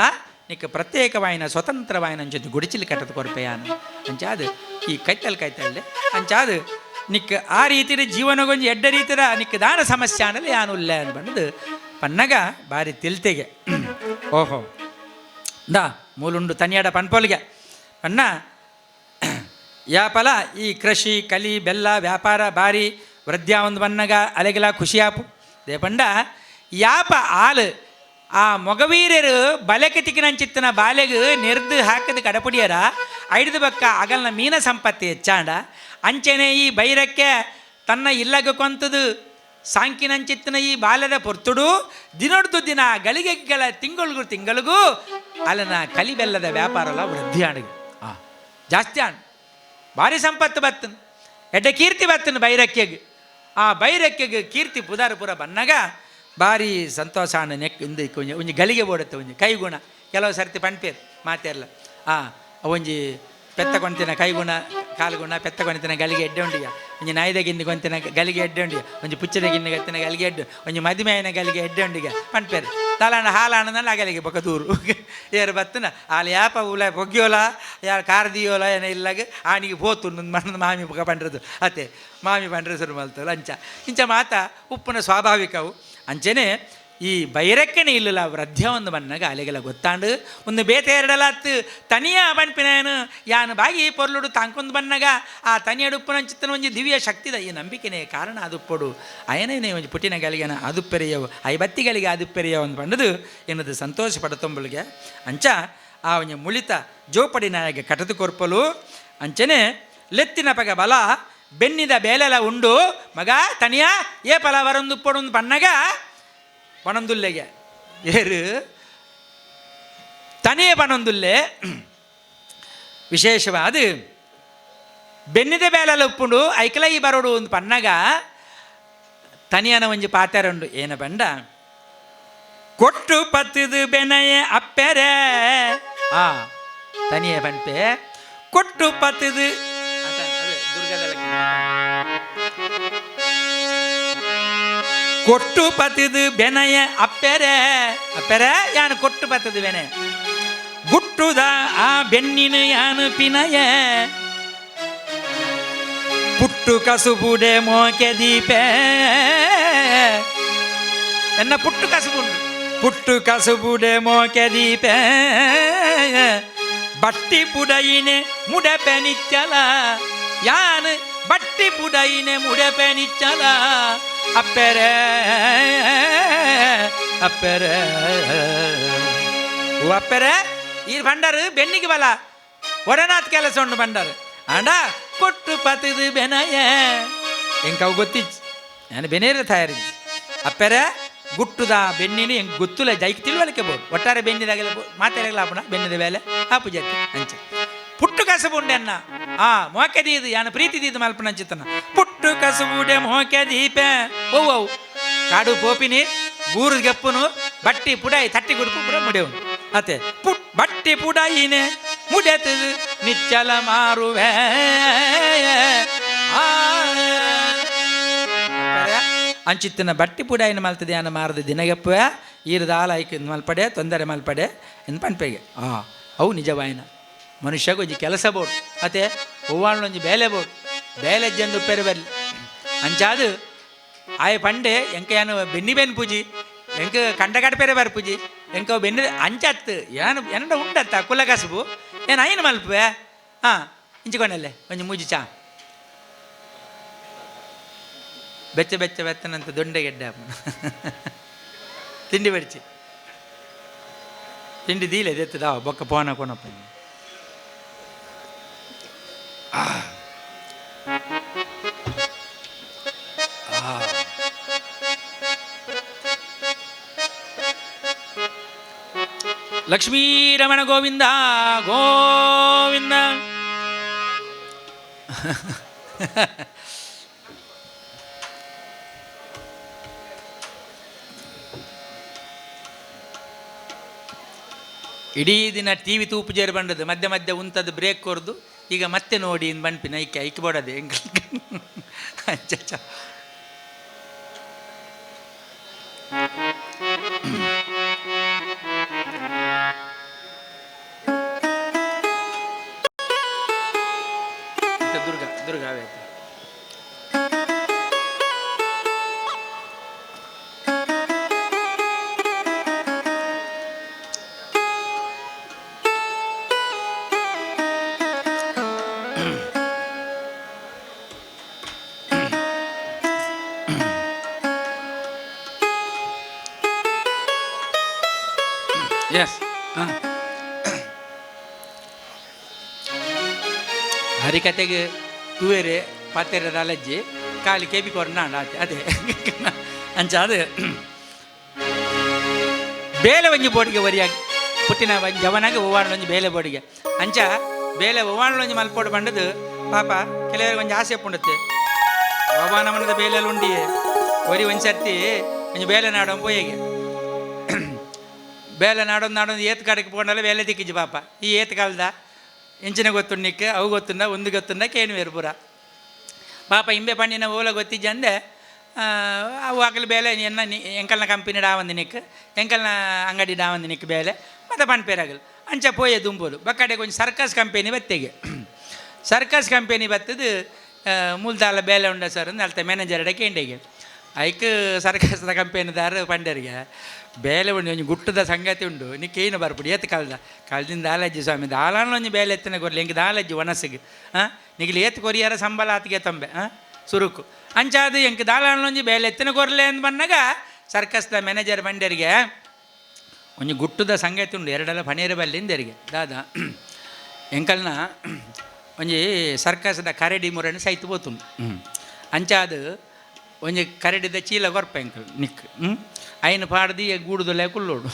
ನಿಕ್ಕ ಪ್ರತ್ಯೇಕವಾಯಿನ ಸ್ವತಂತ್ರವಾಯಿನ ಅಂಚೊಂದು ಗುಡಿಚಿಲ್ ಕಟ್ಟದ ಕೊರ್ಪೆಯಾನು ಅಂಚಾದ ಈ ಕೈತಲ್ ಕೈತಲ್ಲೆ ಅಂಚಾದ ನಿಕ್ಕ ಆ ರೀತಿಯ ಜೀವನಗೊಂಜಿ ಎಡ್ಡ ರೀತಿಯ ನಿಕ್ಕ ದಾನ ಸಮಸ್ಯೆ ಅನ್ನಲ್ಲ ಯಾನು ಉಲ್ಲ ಅಂದ್ ಪನ್ನಗ ಬಾರಿ ತಿಲ್ತೆಗೆ. ಓಹೋ ದಾ ಮೂಲುಂಡು ತನಿಯಾಡ ಪನ್ಪೊಲಿಗೆ ಪನ್ನ ಯಾಪಲ ಈ ಕೃಷಿ ಕಲಿ ಬೆಲ್ಲ ವ್ಯಾಪಾರ ಬಾರಿ ವೃದ್ಧಿಯ ಒಂದು ಬನ್ನಗ ಅಲೆಗೆಲ ಖುಷಿಯಾಪು ದೇಪಂಡ ಯಾಪ ಆಲು ಆ ಮೊಗವೀರರು ಬಲೆಗೆ ತಿಕ್ಕಿನಂಚಿತ್ತನ ಬಾಲೆಗು ನೆರ್ದು ಹಾಕದ ಕಡಪುಡಿಯರ ಐಡ್ದು ಬಕ್ಕ ಅಗಲ್ನ ಮೀನ ಸಂಪತ್ತಿ ಹೆಚ್ಚಾಂಡ ಅಂಚೆನೆ ಈ ಬೈರಕ್ಕೆ ತನ್ನ ಇಲ್ಲಗ ಕೊಂತದು ಸಾಂಕಿನಂಚಿತ್ತನ ಈ ಬಾಲ್ಯದ ಪೊರ್ತುಡು ದಿನೊಡ್ದು ದಿನ ಗಳಿಗೆಗಳ ತಿಂಗಳಿಗೂ ತಿಂಗಳಿಗೂ ಅಲ್ಲನ ಕಲಿಬೆಲ್ಲದ ವ್ಯಾಪಾರ ಎಲ್ಲ ವೃದ್ಧಿ ಆಣಗ ಜಾಸ್ತಿ ಆಣ್ ಭಾರಿ ಸಂಪತ್ತು ಬತ್ತನ್ ಎಡ್ಡೆ ಕೀರ್ತಿ ಬತ್ತನ್ ಬೈರಕ್ಕೆಗೆ. ಆ ಬೈರಕ್ಕೆಗೆ ಕೀರ್ತಿ ಪುದಾರ ಪುರ ಬನ್ನಗ ಭಾರಿ ಸಂತೋಷ ಆಣ ನೆಕ್ ಇಂದು ಒಂಜಿ ಒಂಜಿ ಗಳಿಗೆ ಬೋಡುತ್ತೆ ಒಂಜಿ ಕೈಗುಣ. ಕೆಲವು ಸರ್ತಿ ಪಣ್ಪೇರು ಮಾತೆಲ್ಲ ಒಂಜಿ ಪೆತ್ತ ಕೊಂತಿನ ಕೈಗುಣ ಕಾಲುಗುಣ ಪೆತ್ತ ಕೊಂತಿನ ಗಲಿಗೆ ಎಡ್ಡೆ ಉಂಡಿಯ ಒಂಜಿ ನಾಯಿದ ಗಿಂದಿ ಕೊಂತಿನ ಗಲಿಗೆ ಎಡ್ಡೆ ಉಂಡಿಯ ಒಂಜಿ ಪುಚ್ಚದ ಗಿಂದಿ ಗತ್ತಿನ ಗಲಿಗೆ ಎಡ್ಡು ಒಂಜಿ ಮದಿಮೆಯನ ಗಲಿಗೆ ಎಡ್ಡೆ ಉಂಡಿಗ ಪಣ್ಪೇರು ತಲಾಣ ಹಾಲಾಣದ ಅಗಲಿಗೆ ಬೊಕ ದೂರು ಏರು ಬತ್ತನ ಆಲ್ ಯಾಪ ಉಲ ಪೊಗ್ಗಿಯೋಲ ಯಾರು ಕಾರ್ ದಿಯೋಲ ಏನ ಇಲ್ಲಾಗ ಆನಿಗೆ ಪೋತು ಮಣ್ಣು ಮಾಮಿ ಬೊಕ ಪಂಡ್ರದು ಅತ್ತೆ ಮಾಮಿ ಪಂಡ್ರೆ ಶುರು ಮಲ್ತು ಲಂಚ ಇಂಚ ಮಾತ ಉಪ್ಪುನ ಸ್ವಾಭಾವಿಕವು. ಅಂಚೆನೆ ಈ ಬೈರಕ್ಕನೆ ಇಲ್ಲಲ್ಲ ವೃದ್ಧ ಒಂದು ಬನ್ನಗ ಅಲೆಗೆಲ್ಲ ಗೊತ್ತಾಂಡು ಒಂದು ಬೇತೆ ಎರಡಲಾತ್ ತನಿಯ ಪನ್ಪಿನಾನು ಯಾನು ಬಾಗಿ ಪೊರ್ಲುಡು ತಾಂಕೊಂದು ಬನ್ನಗ ಆ ತನಿಯಡುಪ್ಪುನಂಚಿತ್ತನ ಒಂಜಿ ದಿವ್ಯ ಶಕ್ತಿದ ಈ ನಂಬಿಕೆನೇ ಕಾರಣ ಅದುಪ್ಪೊಡು ಅಯನೇ ಒಂಜಿ ಪುಟ್ಟಿನ ಗಲಿಗೆನ ಅದುಪ್ಪೆರೆಯವು ಐಬತ್ತಿಗಳಿಗೆ ಅದುಪ್ಪೆರೆಯವು ಒಂದು ಪಂಡದು ಎನ್ನದು ಸಂತೋಷ ಪಡತೊಂಬಳಿಗೆ. ಅಂಚ ಆ ಒಂಜಿ ಮುಳಿತ ಜೋಪಡಿ ನಾಯಕ ಕಟದು ಕೊರ್ಪಲು ಅಂಚನೆ ಲೆತ್ತಿನ ಪಗ ಬಲ ಬೆನ್ನಿದ ಬೇಲೆಲ ಉಂಡು ಮಗ ತನಿಯ ಏ ಪಲ ವರಂದುಪ್ಪೊಡು ಒಂದು ಪನ್ನಗ ಪಣಂದುಲ್ಲೆಗೆ ಏರು ತನಿಯ ಪಣಂದುಲ್ಲೆ ವಿಶೇಷವಾದ ಬೆನ್ನಿದ ಬೇಲೆಲ ಉಪ್ಪುಂಡು ಐಕಲ ಈ ಬರೋಡು ಒಂದು ಪನ್ನಗ ತನಿಯನ ಒಂಜಿ ಪಾತೆರುಂಡು ಏನ ಪಂಡ ಕೊಟ್ಟು ಪತ್ತದು ಬೆನಯ ಅಪ್ಪೆರೆ ಆ ತನಿಯ ಪನ್ಪೆ ಕೊಟ್ಟು ಪತ್ತದು ಕೊಟ್ಟು ಪತ್ತದು ಬೆನಯ ಅಪ್ಪೆರೆ ಅಪ್ಪೆರೆ ಯಾನು ಕೊಟ್ಟು ಪತ್ತದು ಬೆನೆ ಗುಟ್ಟುದ ಆ ಬೆನ್ನಿನ ಯಾನು ಪಿನಯ ಪುಟ್ಟು ಕಸುಬುಡೆ ಮೋಕೆ ದೀಪೆ ಎನ್ನ ಪುಟ್ಟು ಕಸುಬುಂಡು ಪುಟ್ಟು ಕಸುಬುಡೆ ಮೋಕೆ ದೀಪೆ ಬಟ್ಟಿ ಪುಡಯಿನೆ ಮುಡಪೆ ನಿಚ್ಚಲ ಯಾನು ಬಟ್ಟಿ ಪುಡಯಿನೆ ಮುಡಪೆ ನಿಚ್ಚಲ ಅಪ್ಪೆರೆ ಅಪ್ಪೆರೆ ಓ ಅಪ್ಪೆರೆ ಈ ಭಂಡಾರು ಬೆನ್ನಿಗೆ ಬಲ ಒಡನಾಥ್ ಕೆಲಸ ಉಂಡು ಭಂಡಾರು ಆಂಡ ಕೊಟ್ಟು ಪತದು ಬೆನಯ ಎಂಕವು ಗೊತ್ತಿಚ್ಚು ನಾನು ಬೆನೇರ ತಯಾರಿಜ್ಜಿ ಅಪ್ಪೆರೆ ಗುಟ್ಟುದ ಬೆನ್ನಿನ ಎಂಕ್ ಗೊತ್ತುಲ ಜೈಕ್ ತಿಳುವಳಿಕೆ ಬೋದು ಒಟ್ಟಾರೆ ಬೆನ್ನಿದಾಗಲ ಮಾತಾಡಗಲ ಆಪುಣ ಬೆನ್ನಿದ ಬೇಲೆ ಆಪು ಜತ್ತೆ ಅಂಚ ಪುಟ್ಟು ಕಸಬುಂಡೆ ಅನ್ನ ಆ ಮೋಕೆ ದೀದು ಯಾನ ಪ್ರೀತಿ ದೀದು ಮಲ್ಪನ ಅಂಚಿತ್ತನ ಪುಟ್ಟು ಕಸಬುಡೆ ಮೋಕೆ ದೀಪೆ ಓ ಓ ಕಾಡು ಪೋಪಿನಿ ಬೂರು ಗೆಪ್ಪುನು ಬಟ್ಟಿ ಪುಡಾಯಿ ತಟ್ಟಿ ಗುಡುಪು ಪುಡ ಮುಡೆವು ಅತೆ ಪುಟ್ ಬಟ್ಟಿ ಪುಡಾಯಿನೆ ಮುಡೆತದು ನಿಚ್ಚಲ ಮಾರುವೆ ಆ ಅಂಚಿತ್ತಿನ ಬಟ್ಟಿ ಪುಡಾಯಿನ ಮಲ್ತದೆ ಯಾನ ಮಾರದ ದಿನಗೆಪ್ಪುವೆ ಈರದ ಆಲ ಐಕ್ ಮಲ್ಪಡೆ ತೊಂದರೆ ಮಲ್ಪಡೆ ಎಂದು ಪನ್ಪೆಗೆ ಆ ಅವು ನಿಜವಾಯಿನ ಮನುಷ್ಯಗೆ ಒಂಜಿ ಕೆಲಸ ಬೋಡು ಅತೆ ಒಂಜಿ ಬೇಲೆ ಬೋಡು ಬೇಲೆ ಜಂದು ಉಪ್ಪೆರೆ ಬರ್ಲಿ ಅಂಚಾದು ಆಯ ಪಂಡೆ ಎಂಕ ಯಾನು ಬೆನ್ನಿ ಬೆನ್ ಪೂಜಿ ಎಂಕ ಕಂಡ ಕಡಪೆರೆ ಬರ್ ಪೂಜಿ ಎಂಕ ಬೆನ್ನಿ ಅಂಚತ್ತು ಏನು ಎನ್ನಡ ಉಂಡತ್ತ ಕುಲ ಕಸುಬು ಏನು ಐನು ಮಲ್ಪುವೆ ಹಾಂ ಇಂಚಿಕೊಂಡಲ್ಲೇ ಒಂಜಿ ಮೂಜಿ ಚಾ ಬೆಚ್ಚ ಬೆಚ್ಚ ಬೆತ್ತನಂತ ದೊಂಡೆಗೆಡ್ಡೆ ತಿಂಡಿ ಬಡಿಚಿ ತಿಂಡಿ ದೀಲೆ ದೆತ್ತದ ಬೊಕ್ಕ ಪೋನ ಕೊನಪ್ಪ. ಲಕ್ಷ್ಮೀರಮಣ ಗೋವಿಂದ ಗೋವಿಂದ. ಇಡೀ ದಿನ ಟಿ ವಿ ತೂಪು ಜೇರು ಬಂಡದು ಮಧ್ಯೆ ಮಧ್ಯೆ ಉಂತದ್ದು ಬ್ರೇಕ್ ಕೊರ್ದು ಈಗ ಮತ್ತೆ ನೋಡಿ ಇನ್ನು ಬನ್ಪಿನ ಐಕೆ ಐಕೆ ಬೋಡದೆ ಎಂಕ್ ಅಚ್ಚ. ದುರ್ಗಾ ದುರ್ಗಾ ಆಯ್ತು. ಎಸ್, ಹರಿಕತೆಗೆ ತೂವೇರೆ ಪಾತೆರದ ಅಲಜ್ಜಿ ಕಾಲಿ ಕೆಬಿ ಕೊರ್ನಾಂಡ ಆತೆ ಅದೇ ಅಂಚ ಅದು ಬೇಲೆ ಒಂಜಿ ಬೋಡಿಗೆ ಒರಿಯಾಗಿ ಪುಟ್ಟಿನ ಒಂಜಿ ಜವನಾಗ ಒಂಜಿ ಬೇಲೆ ಬೋಡಿಗೆ ಅಂಚ ಬೇಲೆ ಒಂಜಿ ಮಲ್ಪೋಡು ಬಂಡದು ಪಾಪ ಕೆಲವರಿಗೆ ಒಂಜಿ ಆಸೆ ಪುಂಡತ್ತೆ ಒವಾನ ಮನದ ಬೇಲೆಲ್ಲ ಉಂಡಿಯೇ ಒರಿ ಒಂಜಿ ಸರ್ತಿ ಒಂಜಿ ಬೇಲೆ ನಾಡೋ ಪೋಯೆಗೆ ಬೇಲೆ ನಾಡೊಂದು ನಾಡೊಂದು ಏತ್ ಕಡೆಗೆ ಪೋಂಡಲ ಬೇಲೆ ತಿಕ್ಕಿಜಿ ಪಾಪ ಈ ಏತ್ ಕಾಲದ ಎಂಚಿನ ಗೊತ್ತುಂಡಿಕ್ಕೆ ಅವು ಗೊತ್ತುಂಡ ಒಂದು ಗೊತ್ತುಂಡ ಕೇನುವೇರು ಪೂರ ಪಾಪ ಇಂಬೆ ಪಂಡಿನ ಓಲ ಗೊತ್ತಿಜ್ಜಂದೆ ಅವು ಆಗಲಿ ಬೇಲೆ ಎನ್ನ ಎಂಕಲ್ನ ಕಂಪನಿ ಡಾವಂದು ನಿಕ್ ಎಂಕಲ್ನ ಅಂಗಡಿ ಡಾವಂದು ನಿಕ್ ಬೇಲೆ ಮತ್ತೆ ಪನ್ಪೇರಾಗಲು ಅಂಚ ಪೋಯೆ ದುಂಬೋಲು ಬಕ್ಕಡೆ ಕೊಂಚ ಸರ್ಕಸ್ ಕಂಪೆನಿ ಬತ್ತೆಗೆ ಸರ್ಕಸ್ ಕಂಪೆನಿ ಬತ್ತದು ಮೂಲ್ದಾಲ ಬೇಲೆ ಉಂಡ ಸರ್ ಅಲ್ತ ಮ್ಯಾನೇಜರ್ ಕೇಂಡೆಗೆ ಐಕ್ ಸರ್ಕಸ್ದ ಕಂಪೆನಿದಾರ ಪಂಡರಿಗೆ ಬೇಲೆ ಉಂಡು ಒಂಜಿ ಗುಟ್ಟದ ಸಂಗತಿ ಉಂಡು ನಿಕ್ಕೇನು ಬರ್ಪುಡಿ ಏತ್ ಕಲ್ದ ಕಲ್ದಿಂದ ದಾಲಜ್ಜಿ ಸ್ವಾಮಿ ದಾಲಾನ ಒಂಜಿ ಬೇಲೆ ಎತ್ತಿನ ಕೊರ್ಲಿ ಎಂಕ್ ದಾಲಜ್ಜಿ ಒನಸಿಗೆ ಹಾಂ ನಿಗಿಲಿ ಏತ್ ಕೊರಿಯಾರ ಸಂಬಳ ಆತಿಗೆ ತಂಬೆ ಹಾಂ ಸುರುಕು ಅಂಚಾದು ಎಂಕ್ ದಾಲಾನ ಒಂಜಿ ಬೇಲೆ ಎತ್ತಿನ ಕೊರ್ಲೆ ಅಂದ್ ಬಂದಾಗ ಸರ್ಕಸ್ದ ಮ್ಯಾನೇಜರ್ ಬಂಡರಿಗೆ ಒಂಜಿ ಗುಟ್ಟದ ಸಂಗತಿ ಉಂಡು ಎರಡೆಲ್ಲ ಪಣೇರು ಬಲ್ಲಿಂದರಿಗೆ ದಾದಾ ಎಂಕಲ್ನ ಒಂಜಿ ಸರ್ಕಸ್ದ ಕರಡಿ ಮುರನ್ನು ಸೈತು ಪೋತುಂಡು ಅಂಚಾದು ಒಂಜಿ ಕರಡಿದ ಚೀಲ ಕೊರ್ಪ ಎಂಕಲ್ ನಿಕ್ ಐನ ಪಾಡ್ದು ಗೂಡುದಲ್ಲೇ ಕುಲ್ಲೋಡು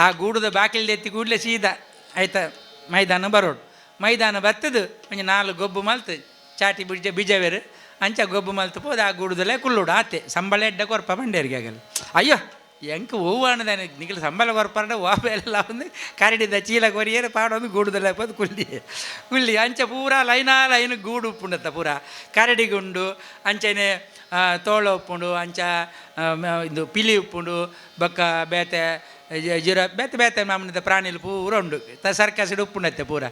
ಆ ಗೂಡುದ ಬಾಕಿಲ್ ಎತ್ತಿ ಕೂಡಲೇ ಸೀದಾ ಆಯ್ತಾ ಮೈದಾನ ಬರೋಡು ಮೈದಾನ ಬತ್ತದು ಒಂಜಿ ನಾಲ್ಕು ಗೊಬ್ಬು ಮಲ್ತು ಚಾಟಿ ಬಿಜ ಬೀಜವೇರು ಅಂಚ ಗೊಬ್ಬು ಮಲ್ತು ಪೋದು ಆ ಗೂಡುದಲ್ಲೇ ಕುಲ್ಲೋಡು ಆತೆ ಸಂಬಳ ಎಡ್ಡ ಕೊರ್ಪ ಬಂಡೇರಿಗೆ ಆಗಲ್ಲ ಅಯ್ಯೋ ಎಂಕ್ ಹೂವಾಣದಾನೆ ನಿಖಿಲ್ ಸಂಬಳ ಕೊರ್ಪಾಡ ಎಲ್ಲ ಒಂದು ಕರಡಿದ ಚೀಲ ಕೊರಿಯರು ಪಾಡೊಂದು ಗೂಡುದಲ್ಲೇ ಪೋದು ಕುಲ್ಲಿ ಕುಲ್ಲಿ ಅಂಚ ಪೂರ ಲೈನಾ ಲೈನ್ ಗೂಡು ಉಪ್ಪುಂಡತ್ತ ಪೂರ ಕರಡಿಗುಂಡು ಅಂಚನೆ ತೋಳ ಉಪ್ಪುಂಡು ಅಂಚ ಇದು ಪಿಲಿ ಉಪ್ಪುಂಡು ಬೊಕ್ಕ ಬೇತೆ ಜಿರ ಬೇತೆ ಬೇತೆ ಮಾಮೂಲಿದ ಪ್ರಾಣಿಲು ಪೂರ ಉಂಡು ಸರ್ಕಸ್ ಉಪ್ಪುಂಡತ್ತೆ ಪೂರ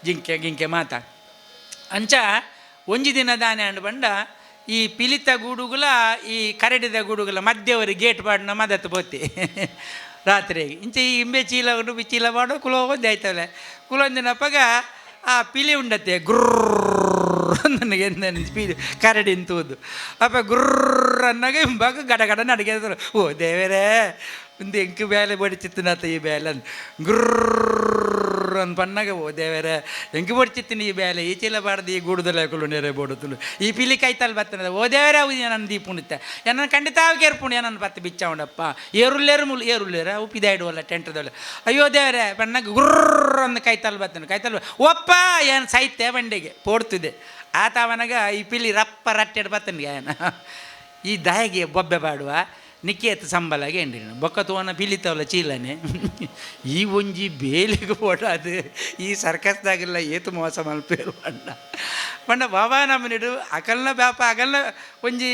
ಜಿಂಕೆ ಗಿಂಕೆ ಮಾತ ಅಂಚ ಒಂಜಿ ದಿನ ದಾನೆ ಅಂಡು ಬಂಡ ಈ ಪಿಲಿತ ಗೂಡುಗುಲ ಈ ಕರಡಿದ ಗೂಡುಗುಲ ಮಧ್ಯವರಿ ಗೇಟ್ ಪಾಡಿನ ಮದತ್ತು ಪೋತಿ ರಾತ್ರಿ ಇಂಚೆ ಈ ಇಂಬೆ ಚೀಲ ಉಂಡು ಚೀಲ ಪಾಡು ಕುಲೋಂದು ಆಯ್ತವಲೆ ಕುಲೊಂದಿನಪ್ಪಗ ಆ ಪಿಲಿ ಉಂಡತ್ತೆ ಗುರ್ರ ನನಗೆ ಪಿಲಿ ಕರಡಿ ತೂದು ಅಪ್ಪ ಗುರ್ರ ಅನ್ನಾಗ ಇಂಬಾಗ ಗಡ ಗಡ ನಡಿಗೆ ಓ ದೇವರೇ ಒಂದು ಎಂಕು ಬೇಲೆ ಬಡಿಚಿತ್ತಿನತ್ತ ಈ ಬೇಲೆ ಗುರ್ರ ಅಂತ ಪನ್ನಾಗ ಓ ದೇವರೇ ಎಂಕು ಬಡಿಚಿತ್ತಿನ ಈ ಬೇಲೆ ಈ ಚೀಲ ಬಾರ್ದು ಈ ಗೂಡುದಲ್ಲ ಕುಲು ನೆರೆ ಬೋಡುತ್ತಲು ಈ ಪಿಲಿ ಕೈತಲ್ ಬತ್ತನದ ಓ ದೇವರೇ ಅವು ನನ್ನ ದೀಪುಣಿತ್ತೆ ನನ್ನ ಖಂಡಿತ ಕೇರ್ಪುಣಿ ನನ್ನ ಪತ್ತೆ ಬಿಚ್ಚ ಉಂಡಪ್ಪ ಏರುಲ್ಲೇರು ಮುಲ್ ಏರುಲ್ಲೇರು ಅವು ಪಿದಾಯಿಡುವಲ್ಲ ಟೆಂಟದಲ್ಲ ಅಯ್ಯೋ ದೇವರೇ ಬಣ್ಣಗೆ ಗುರ್ರ ಅಂದು ಕೈತಲ್ ಬತ್ತನ ಕೈತಲ್ ಒಪ್ಪ ಏನು ಸೈತೆ ಬಂಡೆಗೆ ಪೋಡ್ತಿದೆ ಆತ ಅವನಾಗ ಈ ಪಿಲಿ ರಪ್ಪ ರಟ್ಟೆಡ್ ಬತ್ತನಿಗೆ ಏನ ಈ ದಾಯಿಗೆ ಬೊಬ್ಬೆ ಬಾಡುವ ನಿಕ್ಕೇತ ಸಂಬಲಾಗೆ ಎಂಡಿನ ಬೊಕ್ಕ ತೋನ ಪಿಲಿತವಲ್ಲ ಚೀಲನೆ ಈ ಒಂಜಿ ಬೇಲಿಗೆ ಓಡಾದು ಈ ಸರ್ಕಸ್ದಾಗೆಲ್ಲ ಏತು ಮೋಸ ಮಲ್ಪೇರು ಬಣ್ಣ ಬಣ್ಣ ಬಾಬಾ ನಮ್ಮನಿಡು ಅಕಲ್ನ ವ್ಯಾಪಾರ ಅಗಲ್ನ ಒಂಜಿ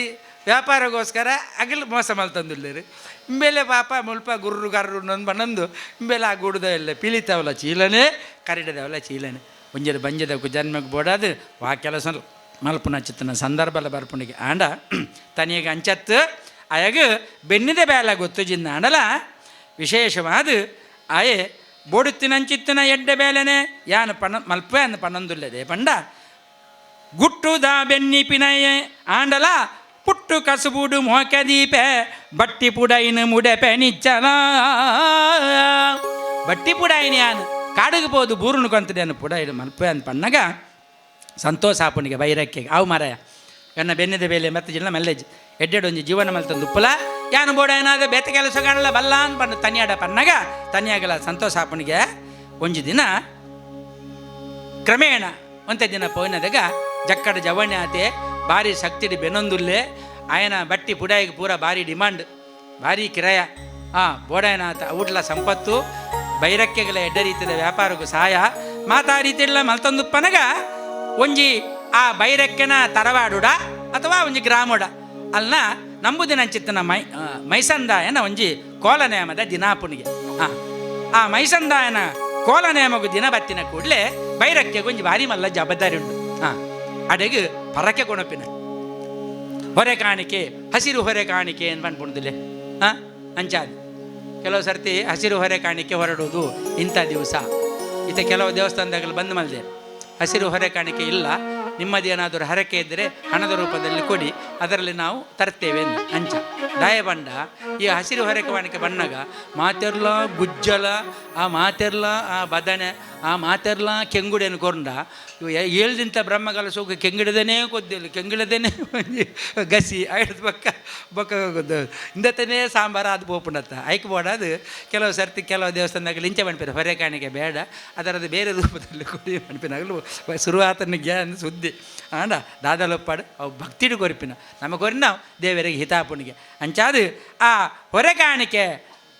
ವ್ಯಾಪಾರಗೋಸ್ಕರ ಅಗಲ್ ಮೋಸ ಮಲ್ತಂದುಲ್ಲೇರು ಇಂಬೇಲೆ ಪಾಪ ಮುಲ್ಪ ಗುರ್ರು ಗರ್ರು ನೊಂದು ಬಣ್ಣಂದು ಇಂಬೇಲೆ ಆ ಗೂಡುದ ಎಲ್ಲ ಪಿಲಿತವಲ್ಲ ಚೀಲನೆ ಕರಿಡದವಲ್ಲ ಚೀಲನೆ ಒಂಜಿ ಬಂಜದ ಜನ್ಮಕ್ಕೆ ಬೋಡಾದು ವಾ ಕೆಲಸ ಮಲ್ಪುನ ಚಿತ್ತನ ಸಂದರ್ಭಲ ಬರ್ಪುಣಿಗೆ ಆಂಡ ತನಿಯಗ ಅಂಚತ್ತು ಅಯಗ ಬೆನ್ನಿದ ಬೇಲ ಗೊತ್ತು ಜಿಂದ ಆಂಡಲ ವಿಶೇಷವಾದ ಆಯೆ ಬೋಡುತ್ತಿನಂಚಿತ್ತಿನ ಎಡ್ಡೆ ಬೇಲೆನೆ ಯಾನು ಪಣ ಮಲ್ಪೆ ಅಂದ ಪಣ್ಣಂದುಲ್ಲದೆ ಪಂಡ ಗುಟ್ಟುದ ಬೆನ್ನಿ ಪಿನಯೆ ಆಂಡಲ ಪುಟ್ಟು ಕಸುಬುಡು ಮೋಕೆ ದೀಪೆ ಬಟ್ಟಿ ಪುಡೈನ ಮುಡೆಪೆ ನಿಚ್ಚಲ ಬಟ್ಟಿ ಪುಡೈನ ಯಾನು ಕಾಡಿಗೆ ಪೋದು ಬೂರುನು ಕೊಂತದೇನು ಪುಡೈನು ಮಲ್ಪೆ ಅಂದ ಪಣ್ಣಗ ಸಂತೋಷ ಆಪುಣಿಗೆ ಬೈರಕ್ಕೆ ಅವು ಮಾರಾಯ ಎನ್ನ ಬೆನ್ನಿದ ಬೇಲೆ ಮತ್ತೆ ಜಿಲ್ಲ ಮೆಲ್ಲೆಜ್ ಎಡ್ಡೆಡ್ ಒಂಜಿ ಜೀವನ ಮಲ್ತಂದು ಉಪ್ಪಲ ಯಾನು ಬೋಡ ಏನಾದ ಬೇತೆ ಕೆಲಸ ಕಾಣಲ್ಲ ಬಲ್ಲ ಅಂತ ಪಣ್ಣ ತನಿಯಾಡ ಪನ್ನಗ ತನಿಯಾಗಲ ಸಂತೋಷ ಆಪುಣಿಗೆ ಒಂಜಿ ದಿನ ಕ್ರಮೇಣ ಒಂತೆ ದಿನ ಪೋಯಿನದಾಗ ಜಕ್ಕಡ ಜವಣಿ ಆತೆ ಭಾರಿ ಶಕ್ತಿಡಿ ಬೆನೊಂದುಲ್ಲೆ ಆಯನ ಬಟ್ಟಿ ಪುಡಾಯಿಗೆ ಪೂರ ಭಾರಿ ಡಿಮಾಂಡ್ ಭಾರಿ ಕಿರಾಯ ಹಾಂ ಬೋಡಾಯನ ಆತ ಊಟ್ಲ ಸಂಪತ್ತು ಬೈರಕ್ಕೆಗಳ ಎಡ್ಡ ರೀತಿಯ ವ್ಯಾಪಾರಕ್ಕೂ ಸಹಾಯ ಮಾತಾ ರೀತಿಯಲ್ಲ ಮಲ್ತೊಂದುಪ್ಪನಗ ಒಂಜಿ ಆ ಬೈರಕ್ಕೆನ ತರವಾಡುಡ ಅಥವಾ ಒಂಜಿ ಗ್ರಾಮುಡ ಅಲ್ನ ನಂಬುದಿನಂಚಿತ್ತನ ಮೈಸಂದಾಯನ ಒಂಜಿ ಕೋಲ ನೇಮದ ದಿನಾಪುನಿಗೆ. ಆ ಮೈಸಂದಾಯನ ಕೋಲ ನೇಮಗು ದಿನ ಬತ್ತಿನ ಕೂಡಲೇ ಬೈರಕ್ಕೆಗೆ ಒಂಜಿ ಭಾರಿ ಮಲ್ಲ ಜವಾಬ್ದಾರಿ ಉಂಡು. ಅಡೆಗೆ ಪರಕೆ ಕೊಣಪಿನ ಹೊರೆ ಕಾಣಿಕೆ, ಹಸಿರು ಹೊರೆ ಕಾಣಿಕೆ ಅಂತ ಪನ್ಪುಂಡುದಿಲ್ಲೆ. ಅಂಚಾದ ಕೆಲವು ಸರ್ತಿ ಹಸಿರು ಹೊರೆ ಕಾಣಿಕೆ ಹೊರಡುವುದು ಇಂಥ ದಿವಸ. ಇತ್ತ ಕೆಲವು ದೇವಸ್ಥಾನದಾಗಲು ಬಂದ್ ಮಲ್ದೆ ಹಸಿರು ಹೊರೆ ಕಾಣಿಕೆ ಇಲ್ಲ, ನಿಮ್ಮದೇನಾದರೂ ಹರಕೆ ಇದ್ದರೆ ಹಣದ ರೂಪದಲ್ಲಿ ಕೊಡಿ, ಅದರಲ್ಲಿ ನಾವು ತರ್ತೇವೆ ಎಂದು ಅಂಚ ದಾಯಬಂಡ. ಈ ಹಸಿರು ಹೊರೆ ಕಾಣಿಕೆ ಬಣ್ಣಗ ಮಾತೆರ್ಲ ಗುಜ್ಜಲ, ಆ ಮಾತೆರ್ಲ ಆ ಬದನೆ, ಆ ಮಾತೆರ್ಲ ಕೆಂಗುಡೆಯನ್ನು ಕೊಂಡ ಇವು ಏಳ್ದಿಂತ ಬ್ರಹ್ಮಗಲ ಸೋಕು ಕೆಂಗಿಡದೇನೆ ಕೊದ್ದಿಲ್ಲ, ಕೆಂಗಿಡದೇನೆ ಗಸಿ ಐದು ಬಕ್ಕ ಬೊಕ್ಕ ಇಂದತನೇ ಸಾಂಬಾರ ಅದು ಬೋಪುಂಡತ್ತ ಐಕ್ ಬೋಡ. ಅದು ಕೆಲವು ಸರ್ತಿ ಕೆಲವು ದೇವಸ್ಥಾನದಾಗ ಲಿಂಚ ಮಣ್ಪಿರ ಹೊರೆ ಕಾಣಿಕೆ ಬೇಡ, ಅದರದ್ದು ಬೇರೆ ರೂಪದಲ್ಲಿ ಕೊಡಿ ಮಣ್ಪಿನಾಗಲು ಶುರುವಾತನ ಗ್ಯಾನ್ ಸುದ್ದಿ ಆಂಡ ದಾದಲೊಪ್ಪಾಡು ಅವು ಭಕ್ತಿಡು ಕೊರಿಪಿನ ನಮ್ಮ ಕೊರಿನ ದೇವರಿಗೆ ಹಿತಾಪುಣಿಗೆ ಅಂಚಾದು ಆ ಹೊರೆ ಕಾಣಿಕೆ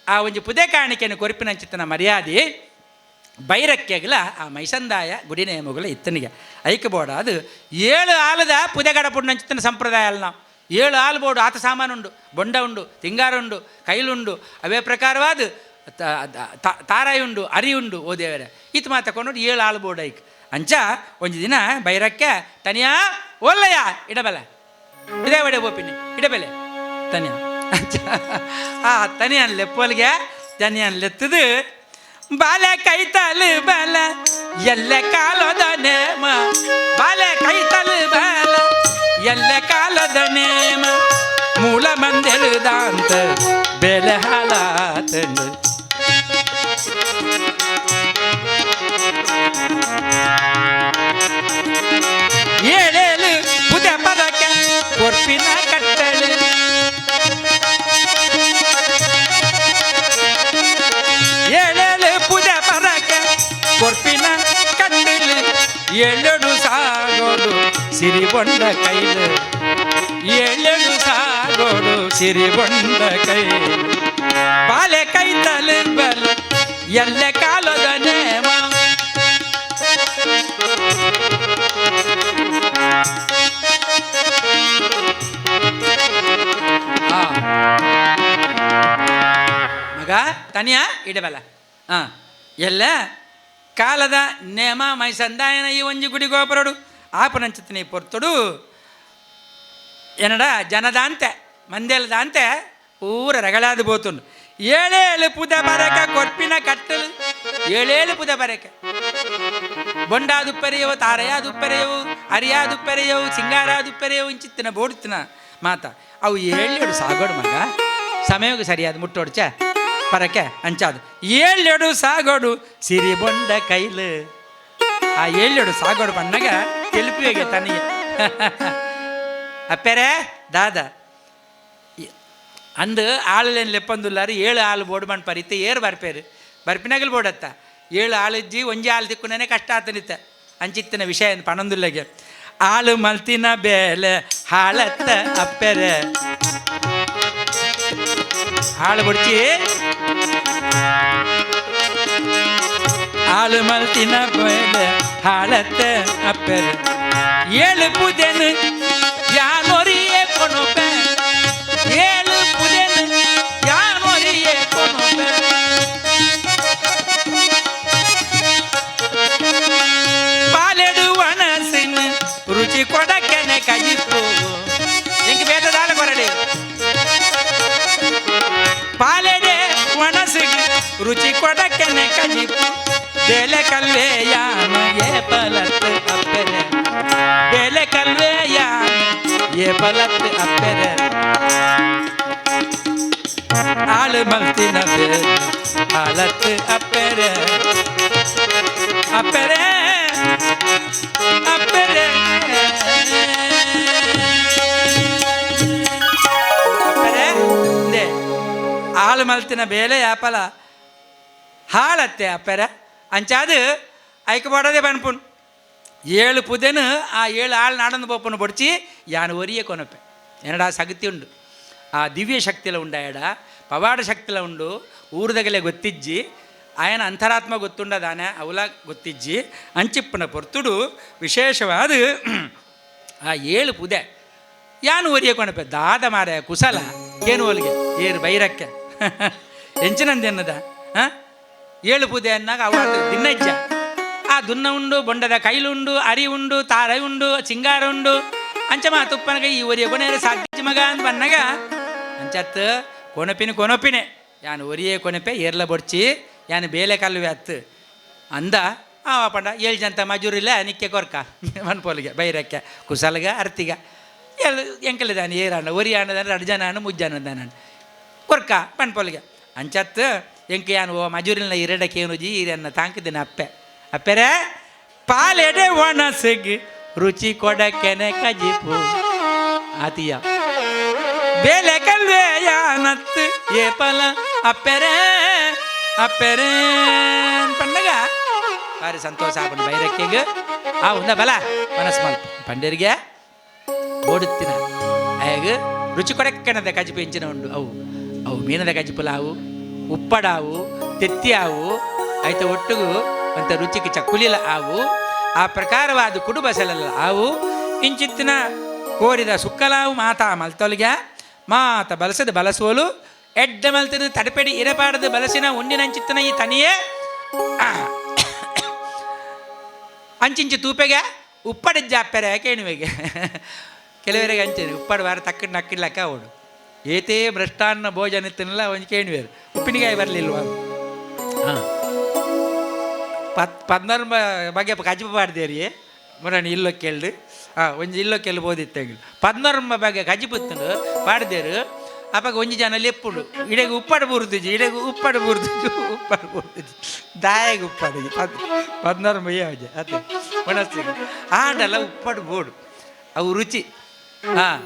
ಆ ಒಂಜಿ ಪುದೆ ಕಾಣಿಕೆಯನ್ನು ಕೊರಿಪಿನಂಚಿತ್ತನ ಮರ್ಯಾದೆ ಬೈರಕ್ಕೆಗಲ ಆ ಮೈಸಂದಾಯ ಗುಡಿ ನೇಮಗಳ ಇತ್ತನಿಗೆ ಐಕ ಬೋಡ. ಅದು 7 ಆಲದ ಪುದೆಗಡ ಪುಣ್ಣಂಚಿತ್ತನ ಸಂಪ್ರದಾಯ ಅಲ್ಲ. ನಾವು 7 ಆಲು ಬೋಡು, ಆತ ಸಾಮಾನುಂಡು, ಬೊಂಡ ಉಂಡು, ತಿಂಗಾರ ಉಂಡು, ಕೈಲುಂಡು, ಅವೇ ಪ್ರಕಾರವಾದ ತಾರಾಯಿ ಉಂಡು, ಅರಿ ಉಂಡು. ಓ ದೇವರೇ, ಈತ ಮಾತಕೊಂಡು 7 ಆಲು ಬೋಡು ಐಕ್ ಅಂಚ ಒಂಜಿ ದಿನ ಬೈರಕ್ಕೆ ತನಿಯಾ ಒಲ್ಲಯ್ಯ ಇಡಬಲೆ ಇದೇ ಒಡೆ ಬೋಪಿನಿ ಇಡಬೆಲೆ ತನಿಯ ಅಂಚ ಆ ತನಿಯನ್ ಲೆಪ್ಪೋಲ್ಗೆ ತನಿಯನ್ ಲೆತ್ತದು ಬಾಲೆ ಕೈತಲು ಬಲ ಎಲ್ಲ ಕಾಲದ ನೇಮ, ಬಾಲೆ ಕೈತಲು ಬಲ ಎಲ್ಲ ಕಾಲದ ನೇಮ, ಮೂಲ ಮಂದೆಳುದಾಂತ ಬೆಲೆ ಹಾಲಾತನು. ಏಳೇಳು ಪುದ ಪದಕ ಕೊರ್ಪಿನ ಕಟ್ಟಳು, ಏಳೇಳು ಪುದ ಪದಕ ಕೊರ್ಪಿನ ಕಟ್ಟಲು, ಏಳೆಡು ಸಾಗೋಡು ಸಿರಿಬೊಂಡ ಕೈಲು, ಏಳೆಡು ಸಾಗೋಡು ಸಿರಿಬೊಂಡ ಕೈಲು, ಬಾಲೆ ಕೈತಲು ಬಲ ಎಲ್ಲ ಕಾಲದ ನೇಮ. ಮಗ ತನಿಯ ಇಡಬಲ್ಲ ಎಲ್ಲ ಕಾಲದ ನೇಮ ಮೈಸಂದಾಯನ ಈ ಒಂಜಿ ಗುಡಿ ಗೋಪುರಡು ಆಪನಂಚಿತನಿ ಪೊರ್ತುಡು ಎನ್ನಡ ಜನದಾಂತೆ ಮಂದೆಲ್ದಾಂತೆ ಪೂರ ರಗಳಾದ ಬೋತುಂಡು. ಏಳೇಳು ಪುದ ಬರಕ ಕೊರ್ಪಿನ ಕಟ್ಟಲು, ಏಳೇಳು ಪುದ ಬರಕ ಬೊಂಡಾದುಪ್ಪರೆಯವು, ತಾರೆಯಾದುಪ್ಪರೆಯವು, ಅರಿಯಾದುಪ್ಪರೆಯವು, ಸಿಂಗಾರಾದುಪ್ಪರೆಯವು, ಇಂಚಿತ್ತಿನ ಬೋಡುತ್ತಿನ ಮಾತ ಅವು ಏಳೆರಡು ಸಾಗೋಡು ಮಗ ಸಮಯಕ್ಕೆ ಸರಿಯಾದ ಮುಟ್ಟೋಡ್ಚ ಪರಕೆ ಅಂಚಾದು ಏಳೆರಡು ಸಾಗೋಡು ಸಿರಿ ಬೊಂಡ ಕೈಲು. ಆ ಏಳೆರಡು ಸಾಗೋಡು ಬಣ್ಣಗ ತೆಲುಪಿಗೆ ತನಿಗೆ ಅಪ್ಪೆರೆ ದಾದ ಅಂದು ಆಳುಲೇನು ಲೆಪ್ಪಂದುಲ್ಲಾರು 7 ಆಳು ಬೋರ್ಡ್ ಮಣ್ ಪರಿತೆ ಏರು ಬರ್ಪೇರು ಬರ್ಪಿನಗಲ್ ಬೋಡತ್ತ 7 ಆಳಿಜ್ಜಿ ಒಂಜಿ ಆಳು ದಿಕ್ಕುನೇ ಕಷ್ಟ ಆತನಿತ್ತ ಅಂಚಿತ್ತಿನ ವಿಷಯ ಪಣಂದುಲ್ಲಗೆ ಆಳು ಮಲ್ತಿನ ಬೇಲೆ ಹಾಳತ್ತ ಅಪ್ಪೆರೆ ಆಳು ಬುಡ್ಚಿ ಆಳು ಮಲ್ತಿನ ಬೇಲೆ ಹಾಳತ್ತ ಅಪ್ಪೆರೆ 7 ಪುದೆನು ಯಾನೊರಿಯೇ ಕೊನೊಪೆ, 7 ಪುದೆನು ಯಾನೊರಿಯೇ ಕೊನೊಪೆ, ಪಾಲೆಡು ಒಣಸಿನ ರುಚಿ ಕೊಡಕೆನೆ ಕಜಿಪ್ಪು ಎಂಕ್ ಬೇತದಾಲ ಕೊರಡಿ ಪಾಲೆಡೆ ಒಣಸಿಗೆ ರುಚಿ ಕೊಡಕೆನೆ ಕಜಿಪ್ಪು ಬೇಲೆ ಕಲ್ವೆ ಯಾನ ಏ ಪಲತ್ ಅಪ್ಪೆರೆ, ಬೇಲೆ ಕಲ್ವೆ ಯಾನ ಏ ಪಲತ್ ಅಪ್ಪೆರೆ, ಆಳು ಮಲ್ತಿನ ಬೇಲೆ ಹಾಲತ್ ಅಪ್ಪೆರೆ ಅಪ್ಪೆರೆ ಅಪ್ಪೆರೆ ಅಪ್ಪೆರೆ. ಇಂದೆ ಆಳು ಮಲ್ತಿನ ಬೇಲೆ ಯಾಪಲ ಹಾಳತ್ತೆ ಅಪ್ಪೆರೆ ಅಂಚಾದು ಐಕ ಬೋಡದೆ ಪನ್ಪುನ್ 7 ಪುದೆನು ಆ 7 ಆಳು ನಾಡಂದು ಪೋಪುನು ಬೊಡ್ಚಿ ಯಾನು ಒರಿಯೇ ಕೊನಪೆ ಎನ್ನಡ ಸಗತಿ ಉಂಡು ಆ ದಿವ್ಯ ಶಕ್ತಿಲ ಉಂಡಾಯಡ ಪವಾಡ ಶಕ್ತಿಲ ಉಂಡು ಊರುದಗಲೆ ಗೊತ್ತಿಜ್ಜಿ. ಆಯನ ಅಂತರಾತ್ಮ ಗೊತ್ತುಂಡದಾನೆ ಅವಲ ಗೊತ್ತಿಜ್ಜಿ. ಅಂಚಿಪ್ಪನ ಪೊರ್ತುಡು ವಿಶೇಷವಾದ ಆ ಏಳು ಪುದೆ ಯಾನು ಒರಿಯ ಕೊಣಪೆ ದಾದ ಮಾರೆ ಕುಸಲ ಏನು ಒಲಿಗೆ ಏರು ಬೈರಕ್ಕೆ ಎಂಚಿನಂದೆನ್ನದ ಹಾಂ ಏಳು ಪುದೆ ಅನ್ನಾಗ ಅವ ದಿನಜ್ಜ ಆ ದುನ್ನ ಉಂಡು, ಬೊಂಡದ ಕೈಲುಂಡು, ಅರಿ ಉಂಡು, ತಾರೈ ಉಂಡು, ಚಿಂಗಾರ ಉಂಡು. ಅಂಚಮ ತುಪ್ಪನಗ ಈ ಒರಿಯ ಕೊನೆಯ ಸಾಧ್ಯ ಮಗ ಅಂತ ಬನ್ನಗ ಅಂಚತ್ ಕೊನಪಿನ ಕೊನಪಿನೆ ಯಾನು ಒರಿಯೇ ಕೊನಪೆ ಏರ್ಲ ಬೊಡ್ಚಿ ಯಾನು ಬೇಲೆ ಕಲ್ಲುವೆ ಅತ್ತು ಅಂದ. ಆ ಪಂಡ ಏಳು ಜಂತ ಮಜೂರಿಲ್ಲ ನಿಕ್ಕೆ ಕೊರ್ಕ ಮನ್ಪೋಲಿಗೆ ಬೈರಕ್ಕೆ ಕುಸಲ್ಗ ಅರ್ತಿಗ ಎಲ್ ಎಂಕಲಿದಾನೆ ಏರಾಂಡ ಒರಿ ಆಂಡದಾನ ಎರಡು ಜನ ಆಂಡ ಮುಜ್ಜನ ದಾನ ಕೊರ್ಕ ಪನ್ಪೊಲಿಗೆ ಅಂಚತ್ ಎಂಕ ಯಾನು ಓ ಮಜೂರಿನ ಇರಡಕ್ಕೆ ಏನು ಜಿ ಈರನ್ನ ತಾಂಕಿದ್ದೇನೆ ಅಪ್ಪೆ ಅಪ್ಪೆರೆ ಪಾಲೆಡೆ ಒಣಸಿಗೆ ರುಚಿ ಕೊಡಕೆನೆ ಕಜಿಪು ಆತಿಯ ಬೇಲೆ ಕಲ್ವೆ ಯಾನತ್ತು ಏಪಲ ಅಪ್ಪೆರೆ ಅಪ್ಪೆರೆ ಪಂಡಗ ಭಾರಿ ಸಂತೋಷ ಆಪುಂಡು ಬೈರಕ್ಕೆಗ್. ಆ ಉಂದ ಬಲ ಮನಸ್ಸು ಮಲ್ಪ ಪಂಡರಿಗೆ ಓಡುತ್ತಿನ ಅಯಗ್ ರುಚಿ ಕೊಡಕ್ಕನದ ಕಜಿಪು ಎಂಚಿನ ಉಂಡು. ಅವು ಅವು ಮೀನದ ಕಜಿಪುಲಾವು, ಉಪ್ಪಡಾವು, ತೆತ್ತಿ ಆವು, ಐತ ಒಟ್ಟುಗು ಅಂತ ರುಚಿಗೆ ಚಕ್ಕುಲಿಲ ಆವು, ಆ ಪ್ರಕಾರವಾದ ಕುಡುಬಸಲಲ್ಲ ಆವು. ಇಂಚಿತ್ತಿನ ಕೋರಿದ ಸುಕ್ಕಲಾವು ಮಾತಾ ಮಲ್ತೊಲಿಗೆ ಮಾತ ಬಲಸದ ಬಲಸುವಲು ಎಡ್ಡ ಮಲ್ತದ ತಡಪೆಡಿ ಇರಪಾಡದ ಬಲಸಿನ ಉಂಡಿನಂಚಿತ್ತಿನ ಈ ತನಿಯೇ ಅಂಚಿಂಚಿ ತೂಪೆಗೆ ಉಪ್ಪಡಿಜ್ಜಾಪೆರೆ ಕೇಣುವೆಗೆ. ಕೆಲವರಿಗೆ ಅಂಚನೆ ಉಪ್ಪಾಡು ವಾರ ತಕ್ಕಡ್ ನಕ್ಕಿಡ್ಲಕ್ಕ ಅವಡು ಏತೇ ಭ್ರಷ್ಟಾನ್ನ ಭೋಜನ ತಿನ್ನಲ್ಲ ಒಂಜಿ ಕೇಣುವೇರು ಉಪ್ಪಿನಕಾಯಿ ಬರಲಿಲ್ವ. ಹಾಂ, ಪತ್ ಪದ್ನಾರು ಬಗೆ ಕಜಿಪು ಪಾಡ್ದೇರಿ ಮೊನ್ನೆ ಇಲ್ಲೋ ಕೇಳ್ದು. ಹಾಂ, ಒಂಜಿ ಇಲ್ಲೋ ಕೇಳು ಬೋದಿತ್ತೆಂಗಿಲ್ ಪದ್ನಾರು ಬಗೆ ಕಜಿಪುತ್ತಂಡು ಪಾಡ್ದೇರು. ಅಪ್ಪಗ ಒಂಜಿ ಜನ ಲೆಪ್ಪುಂಡು ಇಡೆಗೆ ಉಪ್ಪಾಡು ಬೂರ್ದಿಜಿ, ಇಡೆಗೆ ಉಪ್ಪಾಡು ಬೂರ್ದಿಜಿ, ಉಪ್ಪಾಡು ಬೂರ್ದಿಜಿ, ದಾಯಗೆ ಉಪ್ಪಾಡು ಪದ್ನಾರು ಮಯ್ಯ ಅದೇ ಒಣಸ್ತಿಗೆ ಆಂಡಲ್ಲ ಉಪ್ಪಾಡು ಬೋಡು ಅವು ರುಚಿ. ಹಾಂ,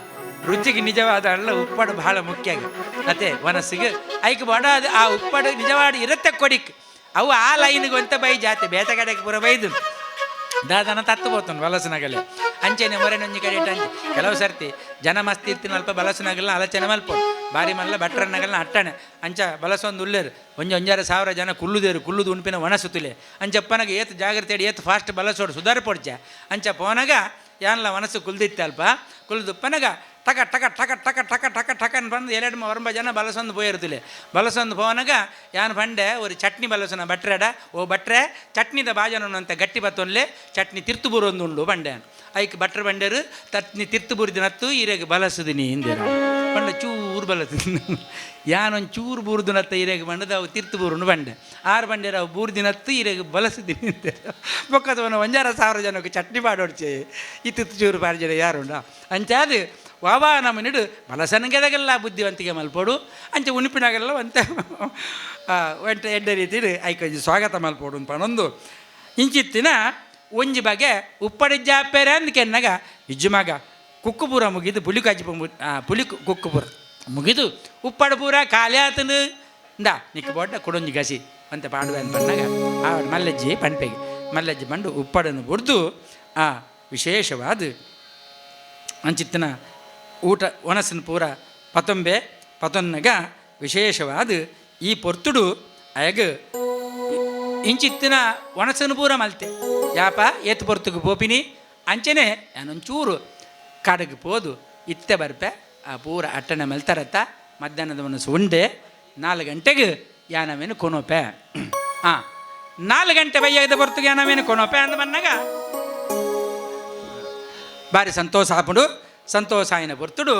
ರುಚಿಗೆ ನಿಜವಾದ ಅಲ್ಲ ಉಪ್ಪಾಡು ಬಹಳ ಮುಖ್ಯ ಆಗಿ ಅದೇ ಮನಸ್ಸಿಗೆ ಐಕ್ ಬಡ ಅದು ಆ ಉಪ್ಪಾಡು ನಿಜವಾದ ಇರುತ್ತೆ ಕೊಡಿಕ್ ಅವು ಆ ಲೈನ್ಗೆ ಅಂತ ಬೈ ಜಾತಿ ಬೇತ ಕಡೆಗೆ ಪೂರ ಬೈದು ದಾದನ ತತ್ತು ಪೋತುಂಡು ಬಲಸುನಗಲೆ ಅಂಚೆನೆ ಮೊರೆನೊಂಜಿ ಕಡೆ ಅಂಚೆ ಕೆಲವು ಸರ್ತಿ ಜನ ಮಸ್ತಿ ಇರ್ತೀನಿ ಅಲ್ಪ ಬಲಸುನಗಲ್ನ ಆಲೋಚನೆ ಮಲ್ಪೊಡು ಬಾರಿ ಮಲ್ಲ ಭಟ್ರನ್ನಗಲ್ನ ಅಟ್ಟಣೆ ಅಂಚ ಬಲಸೊಂದು ಉಲ್ಲೇರು ಒಂಜಿ ಒಂಜಾರು ಸಾವಿರ ಜನ ಕುಲ್ಲುದೇರು ಕುಲ್ಲುದು ಉಣ್ಪಿನ ಒಣಸುತ್ತುಲೆ ಅಂಚಪ್ಪನಗ ಏತ್ ಜಾಗ್ರತೆ ಏತ್ ಫಾಸ್ಟ್ ಬಲಸೋಡು ಸುಧಾರ ಪೊಡ್ಚೆ ಅಂಚ ಪೋನಗ ಯಾನ್ಲ ಮನಸ್ಸು ಕುಲ್ದಿತ್ತೆ ಅಲ್ಪ ಕುಲ್ದುಪ್ಪನಗ ಟಕ ಟಕ ಟಕ ಟಕ ಟಕ ಟಕ ಟಕನ್ ಬಂದು ಎರಡು ಒರಂಬ ಜನ ಬಲಸೊಂದು ಪೋಯಿರ್ತಲೆ. ಬಲಸೊಂದು ಪೋನಗ ಯಾನ್ ಪಂಡೆ ಒಂದು ಚಟ್ನಿ ಬಲಸನ ಬಟ್ರೆಡ ಓ ಬಟ್ರೆ ಚಟ್ನಿದ ಬಾಜನ ಅಂತ ಗಟ್ಟಿ ಬತ್ತೊನ್ಲೆ ಚಟ್ನಿ ತಿರ್ತು ಬೂರೊಂದು ಉಂಡು ಬಂಡೆ. ಐಕ್ ಬಟ್ರೆ ಬಂಡೇರು ತಟ್ನಿ ತಿರ್ತು ಬೂರಿದಿನತ್ತು ಈರೆಗ್ ಬಲಸುದಿನಿ ಹಿಂದೆ ಬಂಡ ಚೂರು ಬಲಸುದಿನಿ ಯಾನೊಂದು ಚೂರು ಬೂರ್ದುನತ್ತ ಈರೆಗ್ ಬಂಡದ ಅವು ತಿರ್ತು ಬೂರುಂಡು ಬಂಡೆ ಆರು ಬಂಡೇರು ಅವು ಬೂರ್ದಿನತ್ತು ಈರೆಗ್ ಬಲಸುದಿನಿ ಹಿಂದೆ ಬೊಕ್ಕದವನ ಒಂಜಾರ ಸಾವಿರ ಜನಕ್ಕೆ ಚಟ್ನಿ ಪಾಡೋಡ್ಚೆ ಈ ತಿರ್ತು ಚೂರು ಪಾಡ್ಜನ ಯಾರುಂಡ ಅಂಚಾದು ವಾವಾ ನಮ್ಮ ನಿಡು ಬಲಸನಗೆದಾಗೆಲ್ಲ ಬುದ್ಧಿವಂತಿಕೆ ಮಲ್ಪೋಡು ಅಂಚೆ ಉಣಿಪಿನಾಗೆಲ್ಲ ಒಂತೆ ಒಂಟೆ ಎಡ್ಡೆ ರೀತಿಡು ಐಕೊಂಜಿ ಸ್ವಾಗತ ಮಲ್ಪೋಡು ಪಣೊಂದು ಇಂಚಿತ್ತಿನ ಒಂಜಿ ಬಗೆ ಉಪ್ಪಡಿಜ್ಜಾಪೇರೆ ಅಂದ್ ಕೆನ್ನಗ ಇಜ್ಜು ಮಗ ಕುಕ್ಕುಪುರ ಮುಗಿದು ಪುಲಿ ಕಜ್ಜಿಪ ಪುಲಿ ಕುಕ್ಕುಪುರ ಮುಗಿದು ಉಪ್ಪಡು ಪೂರ ಖಾಲಿ ಆತನು ಇಂದ ನಿಕ್ಕ ಬೊಡ್ಡ ಕುಡೊಂಜಿ ಗಸಿ ಅಂತ ಪಾಡುವೆ ಅಂತ ಪಣ್ಣಾಗ ಆ ಮಲ್ಲಜ್ಜಿ ಪಣ್ಪೆಗೆ ಮಲ್ಲಜ್ಜಿ ಬಂಡು ಉಪ್ಪಡನ್ನು ಬುಡ್ದು ಆ ವಿಶೇಷವಾದ ಅಂಚಿತ್ತಿನ ಊಟ ಒಣಸಿನ ಪೂರ ಪತೊಂಬೆ ಪತೊನ್ನಗ ವಿಶೇಷವಾದ ಈ ಪೊರ್ತುಡು ಅಯಗ್ ಇಂಚಿತ್ತಿನ ಒಣಸನ್ನು ಪೂರ ಮಲ್ತೆ ಯಾಪ ಏತ್ ಪೊರ್ತುಗು ಪೋಪಿನಿ ಅಂಚನೆ ಯಾನೊಂಚೂರು ಕಾಡಿಗೆ ಪೋದು ಇತ್ತೆ ಬರ್ಪೆ ಆ ಪೂರ ಅಟ್ಟಣೆ ಮಲ್ತರತ್ತ ಮಧ್ಯಾಹ್ನದ ಒಣಸು ಉಂಡೆ 4 ಗಂಟೆಗೆ ಯಾನವೇನು ಕೊನೋಪೆ. ಹಾಂ, 4 ಗಂಟೆ ಬಯ್ಯದ ಪೊರ್ತುಗೆ ಯಾನವೇನು ಕೊನೋಪೆ ಅಂದ ಬನ್ನಾಗ ಭಾರಿ ಸಂತೋಷ ಆಪುಂಡು. ಸಂತೋಷ ಆಯನ ಪೊರ್ತುಡು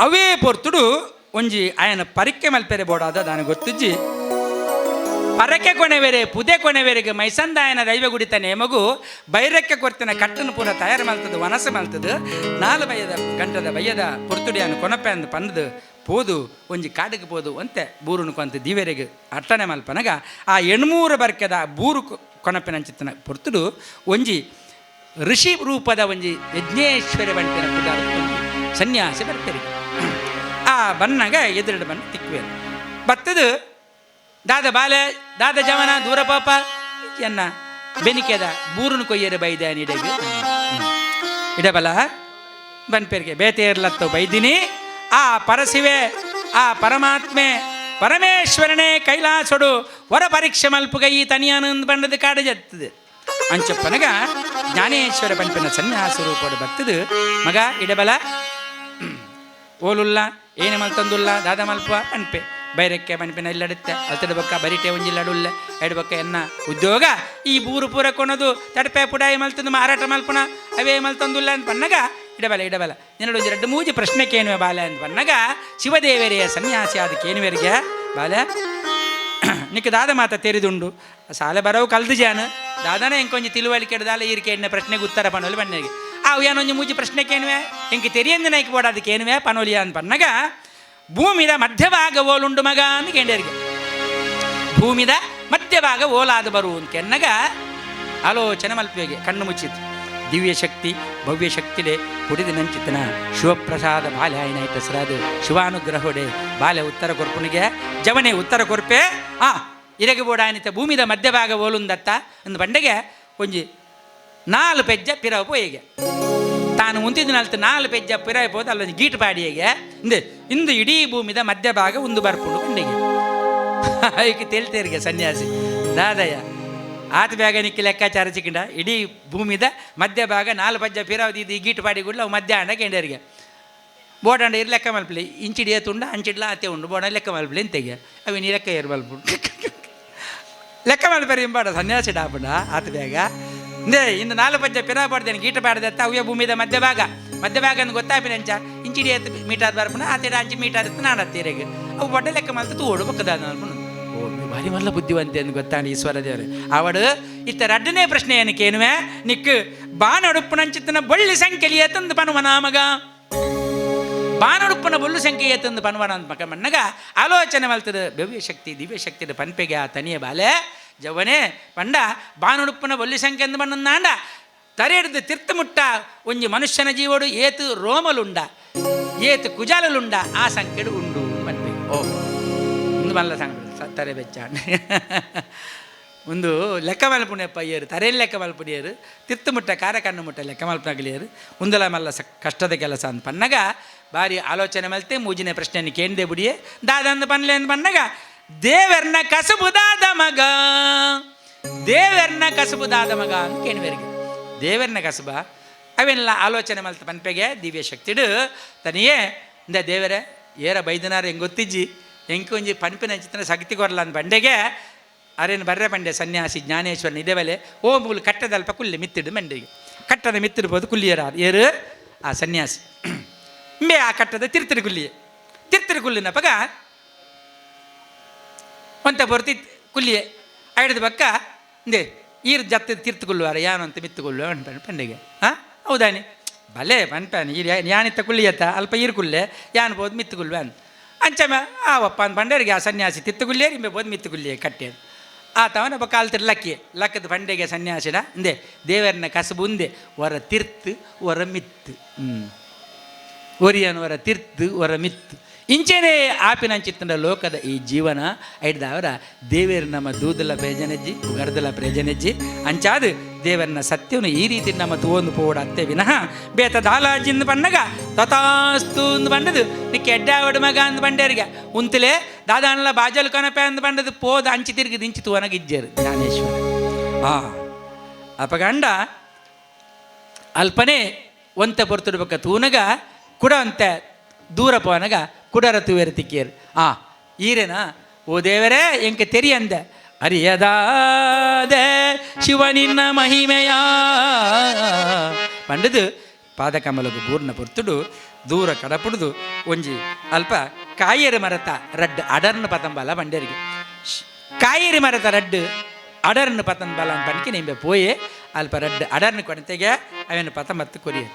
ಅವೇ ಪೊರ್ತುಡು ಒಂಜಿ ಆಯನ ಪರಿಕ್ಕೆ ಮಲ್ಪೆರೆ ಬೋಡಾದ ದಾನ ಗೊತ್ತುಜ್ಜಿ ಪರಕೆ ಕೊನೆವೆರೆ ಪುದೆ ಕೊನೆವೆರೆಗೆ ಮೈಸಂದಾಯನ ದೈವ ಗುಡಿತ ನೇಮಗು ಬೈರಕ್ಕೆ ಕೊರ್ತಿನ ಕಟ್ಟನ್ನು ಪೂರ ತಯಾರು ಮಲ್ತದು ವನಸು ಮಲ್ತದು 4 ಬಯ್ಯದ ಗಂಟದ ಬಯ್ಯದ ಪೊರ್ತುಡಿಯನ್ನು ಕೊನಪೆ ಅಂದ್ ಪಂದದು ಪೋದು ಒಂಜಿ ಕಾಡಿಗೆ ಪೋದು ಒಂತೆ ಬೂರುನು ಕೊಂತ ದಿವೆರೆಗೆ ಅಟ್ಟಣೆ ಮಲ್ಪನಗ ಆ ಎಣ್ಮೂರು ಬರ್ಕೆದ ಬೂರು ಕೊನಪೆನಂಚಿತ್ತನ ಪೊರ್ತುಡು ಒಂಜಿ ಋಷಿ ರೂಪದ ಒಂಜಿ ಯಜ್ಞೇಶ್ವರ ಬಂಟಿನ ಪುದಾರ್ ಸನ್ಯಾಸಿ ಬರ್ತಾರೆ. ಆ ಬನ್ನಗ ಎದುರುಡು ಬನ್ನ ತಿಕ್ಕುವೆ ಬತ್ತದು ದಾದ ಬಾಲೆ ದಾದ ಜವನ ದೂರ ಪಾಪ ಎನ್ನ ಬೆನಿಕೆದ ಬೂರುನು ಕೊಯ್ಯರೆ ಬೈದ ಇಡೆಗೆ ಇಡಬಲ ಬನ್ಪೇರಿಗೆ ಬೇತೇರ್ಲತ್ತ ಬೈದಿನಿ ಆ ಪರಸಿವೆ ಆ ಪರಮಾತ್ಮೆ ಪರಮೇಶ್ವರನೇ ಕೈಲಾಸೊಡು ವರ ಪರೀಕ್ಷೆ ಮಲ್ಪುಗ ಈ ತನಿಯಾನಂದ ಬಣ್ಣದ ಕಾಡು ಜತ್ತದೆ. ಅಂಚಪ್ಪನಗ ಜ್ಞಾನೇಶ್ವರ ಪಂಪಿನ ಸನ್ಯಾಸ ರೂಪಡು ಭಕ್ತದು ಮಗ ಇಡಬಲ ಓಲುಲ್ಲ ಏನೇ ಮಲ್ತಂದುಲ್ಲ ದಾದ ಮಲ್ಪ ಅನ್ಪೆ ಬೈರಕ್ಕೆ ಪನ್ಪಿನ ಇಲ್ಲಡುತ್ತೆ ಅಲ್ತಡ ಬಕ್ಕ ಬರಿಟೆ ಒಂಜಿಲ್ಲಡುಲ್ಲ ಎಡಬಕ್ಕ ಎನ್ನ ಉದ್ಯೋಗ ಈ ಬೂರು ಪೂರ ಕೊನದು ತಡಪೆ ಪುಡಾಯಿ ಮಲ್ತಂದು ಮಾರಾಟ ಮಲ್ಪನ ಅವೇ ಮಲ್ತಂದುಲ್ಲ ಅಂತ ಪನ್ನಗ ಇಡಬಲ ಇಡಬಲ ನಿನ್ನಡು ಒಂಜಿ ರಡ್ಡು ಮೂಜಿ ಪ್ರಶ್ನೆ ಕೇನುವೆ ಬಾಲೆ ಅಂತ ಪನ್ನಗ ಶಿವದೇವರೆಯ ಸನ್ಯಾಸಿ ಆದ ಕೇನುವೆರಿಗೆ ಬಾಲೆ ನಿಕ್ಕ ದಾದ ಮಾತ ತೆರಿದುಂಡು ಸಾಲೆ ಬರವು ಕಲ್ದು ಜಾನು ದಾದನ ಎಂಕೊಂಜಿ ತಿಳುವಳಿಕೆ ದಾಲ ಈರಿಕೆ ಎಣ್ಣೆ ಪ್ರಶ್ನೆಗೆ ಉತ್ತರ ಪನೋಲಿ ಬಣ್ಣಗೆ ಆ ಏನೊಂಜಿ ಮೂಜಿ ಪ್ರಶ್ನೆ ಕೇನುವೆ ಎಂಕ್ ತೆರಿಯಂದ ನೈಕ್ ಬೋಡ ಅದಕ್ಕೆ ಏನುವೆ ಪನೋಲಿ ಅಂತ ಪನ್ನಗ ಭೂಮಿದ ಮಧ್ಯಭಾಗ ಓಲುಂಡು ಮಗ ಅಂತ ಕೇಂಡರಿಗೆ ಭೂಮಿದ ಮಧ್ಯಭಾಗ ಓಲಾದ ಬರು ಅಂತ ಕೆನ್ನಗ ಆಲೋಚನೆ ಮಲ್ಪಿಗೆ ಕಣ್ಣು ಮುಚ್ಚಿತು. ದಿವ್ಯ ಶಕ್ತಿ ಭವ್ಯ ಶಕ್ತಿಡೆ ಪುಡಿದ ನಂಚಿತನ ಶಿವಪ್ರಸಾದ ಬಾಲ್ಯ ಆಯ್ನಾಯ್ತ ಸರಾದು ಶಿವಾನುಗ್ರಹೊಡೆ ಬಾಲ್ಯ ಉತ್ತರ ಕೊರ್ಪುನಿಗೆ ಜವನೆ ಉತ್ತರ ಕೊರ್ಪೆ ಆ ಇರಗೆ ಬೋಡಾನಿತ ಭೂಮಿದ ಮಧ್ಯಭಾಗ ಓಲುಂದತ್ತ ಅಂದು ಬಂಡೆಗೆ ಒಂಜಿ ನಾಲು ಪೆಜ್ಜ ಪಿರವು ಪೋಯಿಗೆ ತಾನು ಮುಂತಿದ್ದ ನಲ್ತು ನಾಲು ಪೆಜ್ಜ ಪಿರವು ಪೋದು ಅಲ್ಲೊಂದು ಗೀಟು ಪಾಡಿಯಗೆ ಇಂದು ಇಂದು ಇಡೀ ಭೂಮಿದ ಮಧ್ಯಭಾಗ ಒಂದು ಬರ್ಪುಂಡು ಬಂಡೆಗೆ. ಐಕೆ ತೇಲ್ತೇರಿಗೆ ಸನ್ಯಾಸಿ ದಾದಯ್ಯ ಆತ ಬ್ಯಾಗ ನಿಕ್ಕಿ ಲೆಕ್ಕಾಚಾರ ಚಿಕ್ಕಂಡ ಇಡೀ ಭೂಮಿದ ಮಧ್ಯಭಾಗ ನಾಲು ಪಜ್ಜ ಪಿರವು ಇದು ಈ ಗೀಟು ಪಾಡಿ ಗುಡ್ಲ ಅವು ಮಧ್ಯಾಹ್ನ ಕೇಂಡರಿಗೆ ಬೋಡಂಡ ಇರು ಲೆಕ್ಕ ಮಲ್ಪಲಿ ಇಂಚಿಡಿ ತುಂಡ ಅಂಚಿಡ್ಲ ಆತೆ ಉಂಡು ಬೋಡ ಲೆಕ್ಕ ಮಲ್ಪಲಿ ಅಂತೆಗೆ ಅವಿ ನೀ ಲೆಕ್ಕ ಏರು ಮಲ್ಪು ಲೆಕ್ಕ ಮಲ್ಪರಿ ಇಂಬಾಡ ಸನ್ಯಾಸಿ ಡಾಪುಂಡ ಆತ ಬೇಗ ಇಂದೇ ಇಂದು ನಾಲು ಪಜ್ಜ ಪಿರ ಪಡ್ದೇನೆ ಗೀಟ ಪಾಡ್ದತ್ತ ಅವೇ ಭೂಮಿದ ಮಧ್ಯಭಾಗ ಮಧ್ಯಭಾಗ ಅಂದ್ ಗೊತ್ತಾಪಿನ ಅಂಚ ಇಂಚಿಡಿ ಎತ್ತು ಮೀಟರ್ ಬರ್ಪುಣ ಆತೇಡ ಅಂಚಿ ಮೀಟರ್ ಇತ್ತು ನಾನು ಹತ್ತೀರೆಗೆ ಅವು ಬಡ್ಡ ಲೆಕ್ಕ ಮಲ್ತು ತೋಡು ಪಕ್ಕದ ಅನ್ಕೊಂಡು ಓ ಭಾರಿ ಮಲ್ಲ ಬುದ್ಧಿವಂತೆ ಎಂದು ಗೊತ್ತಾಂಡ ಈಶ್ವರ ದೇವರು ಅವಡು ಇತ್ತ ರಡ್ಡನೇ ಪ್ರಶ್ನೆ ಏನಕ್ಕೇನುವೆ ನಿಕ್ಕು ಬಾನೊಡುಪ್ಪುನಂಚಿತ್ತನ ಬೊಳ್ಳಿ ಸಂಖ್ಯೆಲಿಯ ತಂದು ಪನುವನ ಮಗ ಬಾನೊಡುಪ್ಪನ ಬೊಲ್ಲು ಸಂಖ್ಯೆಯ ತಂದು ಪನುವನ ಅಂತ ಮಗ ಮಣ್ಣಗ ಆಲೋಚನೆ ಮಲ್ತದ ಭವ್ಯ ಶಕ್ತಿ ದಿವ್ಯ ಶಕ್ತಿದ ಪನ್ಪೆಗೆ ಆ ತನಿಯ ಬಾಲೆ ಜವನೇ ಪಂಡ ಬಾನೊಡುಪ್ಪನ ಬೊಲ್ಲು ಸಂಖ್ಯೆ ಅಂದು ಬಣ್ಣಂದಾಂಡ ತರೆಡ್ದು ತಿರ್ತು ಮುಟ್ಟ ಒಂಜಿ ಮನುಷ್ಯನ ಜೀವಡು ಏತು ರೋಮಲುಂಡ ಏತು ಕುಜಾಲುಂಡ ಆ ಸಂಖ್ಯೆಡು ಉಂಡು ಪನ್ಪೆ. ಓ ಒಂದು ಮಲ್ಲ ಸಂಘ ತರೆ ಬೆಚ್ಚ ಒಂದು ಲೆಕ್ಕ ಮಲ್ಪುಣೆಪ್ಪ ಏರು ತರೆಯಲ್ಲಿ ಲೆಕ್ಕ ಮಲ್ಪುಣಿಯರು ತಿರ್ತು ಮುಟ್ಟ ಕಾರ ಕಣ್ಣು ಮುಟ್ಟ ಲೆಕ್ಕ ಮಲ್ಪನಾಗಲಿಯರು ಉಂದಲ ಮಲ್ಲ ಸ ಕಷ್ಟದ ಕೆಲಸ ಅಂತ ಪನ್ನಗ ಭಾರಿ ಆಲೋಚನೆ ಮಲ್ತೆ ಮೂಜಿನ ಪ್ರಶ್ನೆಯನ್ನು ಕೇಂದೆ ಬುಡಿಯೇ ದಾದಂದು ಪನ್ಲೆ ಅಂತ ಪನ್ನಗ ದೇವರ್ನ ಕಸುಬುದಾದ ಮಗ ದೇವರ್ನ ಕಸುಬುದಾದ ಮಗ ಅಂತ ಕೇಳುವರಿಗೆ ದೇವರ್ನ ಕಸುಬ ಅವೆಲ್ಲ ಆಲೋಚನೆ ಮಲ್ತ ಪನ್ಪೆಗೆ ದಿವ್ಯ ಶಕ್ತಿಡು ತನಿಯೇ ಇಂದ ದೇವರೇ ಏರ ಬೈದನಾರ ಹೆಂಗೆ ಗೊತ್ತಿಜ್ಜಿ ಎಂಕ್ ಒಂಜಿ ಪನ್ಪಿನ ಚಿತ್ರನ ಶಕ್ತಿ ಕೊರಲ ಅಂದ್ ಬಂಡೆಗೆ ಅರೇನು ಬರ್ರೆ ಬಂಡೆ ಸನ್ಯಾಸಿ ಜ್ಞಾನೇಶ್ವರನ ಇದೇ ಬಲೆ ಓ ಮೂಲು ಕಟ್ಟದಲ್ಪ ಕುಲ್ಲೆ ಮಿತ್ತಿಡು ಮಂಡೆಗೆ ಕಟ್ಟದ ಮಿತ್ತಿಡ್ಬೋದು ಕುಲ್ಲಿಯರ ಏರು ಆ ಸನ್ಯಾಸಿ ಇಂಬೆ ಆ ಕಟ್ಟದ ತಿರ್ತಿರು ಕುಲ್ಲಿಯೆ ತಿರ್ತಿರು ಕುಲ್ಲಿನ ಪಗ ಒಂತ ಪೊರ್ತಿ ಕುಲ್ಲಿಯೆ ಐಡ್ದ ಪಕ್ಕ ಇಂದೆ ಈರು ಜತ್ತ ತಿರ್ತುಕೊಳ್ಳುವಾರ ಯಾನು ಅಂತ ಮಿತ್ತುಕೊಳ್ಳುವ ಪಂಡೆಗೆ ಹಾಂ ಹೌದಾನೆ ಭಲೆ ಪನ್ಪಾನೆ ಈರು ಯಾನಿತ್ತ ಕುಲ್ಲಿಯತ್ತ ಅಲ್ಪ ಈರು ಕುಲ್ಲೆ ಯಾನ್ ಬೋದು ಮಿತ್ತುಕೊಳ್ಳುವ ಅಂತ ಅಂಚಮ ಆವಪ್ಪ ಅಂದ್ ಬಂಡೇರಿಗೆ ಆ ಸನ್ಯಾಸಿ ತಿತ್ತುಗುಲ್ಲೇರಿ ಇಂಬೆ ಬೋದು ಮಿತ್ತುಗುಲ್ಲಿಯೇ ಕಟ್ಟೇನು ಆ ತವನ ಒಬ್ಬ ಕಾಲ್ತಿರ್ ಲಕ್ಕಿ ಲಕ್ಕದ ಬಂಡೆಗೆ ಸನ್ಯಾಸಿಡ ಇಂದೆ ದೇವರನ್ನ ಕಸಬುಂದೆ ಹೊರ ತಿರ್ತು ಹೊರ ಮಿತ್ತು ಒರಿಯನ್ ಹೊರ ತಿರ್ತು ಹೊರ ಮಿತ್ತು ಇಂಚೆನೇ ಆಪಿನಂಚಿತ್ತಂಡ ಲೋಕದ ಈ ಜೀವನ ಐಡ್ದಾವರ ದೇವೇರು ನಮ್ಮ ದೂದಲ ಪ್ರಯೋಜನಜ್ಜಿ ಉಗರ್ದಲ ಪ್ರಯೋಜನಜ್ಜಿ ಅಂಚಾದು ದೇವರನ್ನ ಸತ್ಯವನ್ನು ಈ ರೀತಿ ನಮ್ಮ ತೂವೊಂದು ಪೋಡ ಅತ್ತೆ ವಿನಃ ಬೇತ ದಾಲಾಜಿಂದ ಬಣ್ಣಗ ತಥಾಸ್ತು ಅಂದ್ ಬಂಡದು ನಿಕ್ಕೆ ಎಡ್ಡಾವಡು ಮಗ ಅಂದ್ ಬಂಡೇರಿಗೆ ಉಂತಲೇ ದಾದಾನಲ ಬಾಜಲ್ ಕನಪೆ ಅಂದ್ ಬಂಡದು ಪೋದ ಅಂಚಿ ತಿರುಗಿದ ಇಂಚಿ ತೂವನಗ ಇಜ್ಜೇರು ಜ್ಞಾನೇಶ್ವರ ಆ ಅಪಗಂಡ ಅಲ್ಪನೇ ಒಂತೆ ಪೊರ್ತುಡು ತೂನಗ ಕುಡ ಅಂತೆ ದೂರ ಪೋನಗ ಕುಡರ ತೂವೆರ ತಿಕ್ಕೇರು ಆ ಈರೇನಾ ಓ ದೇವರೇ ಎಂಕ ತೆರಿಯಂದ ಅರಿಯದಾದೆ ಶಿವ ನಿನ್ನ ಮಹಿಮೆಯ ಪಂಡದು ಪಾದಕಮಲಗು ಬೂರ್ಣ ಪೊರ್ತುಡು ದೂರ ಕಡಪುಡುದು ಒಂಜಿ ಅಲ್ಪ ಕಾಯೇರಿ ಮರತ ರಡ್ಡು ಅಡರ್ನ ಪತಂಬಲ ಬಂಡೇರಿಗೆ ಕಾಯೇರಿ ಮರತ ರಡ್ಡು ಅಡರ್ನ ಪತಂಬಲ ಅಂತ ಪನ್ಕಿ ನಿಂಬೆ ಪೋಯೆ ಅಲ್ಪ ರಡ್ಡು ಅಡರ್ನ ಕೊಡತೆಗೆ ಅವೇನು ಪತಂಬತ್ತು ಕೊರಿಯ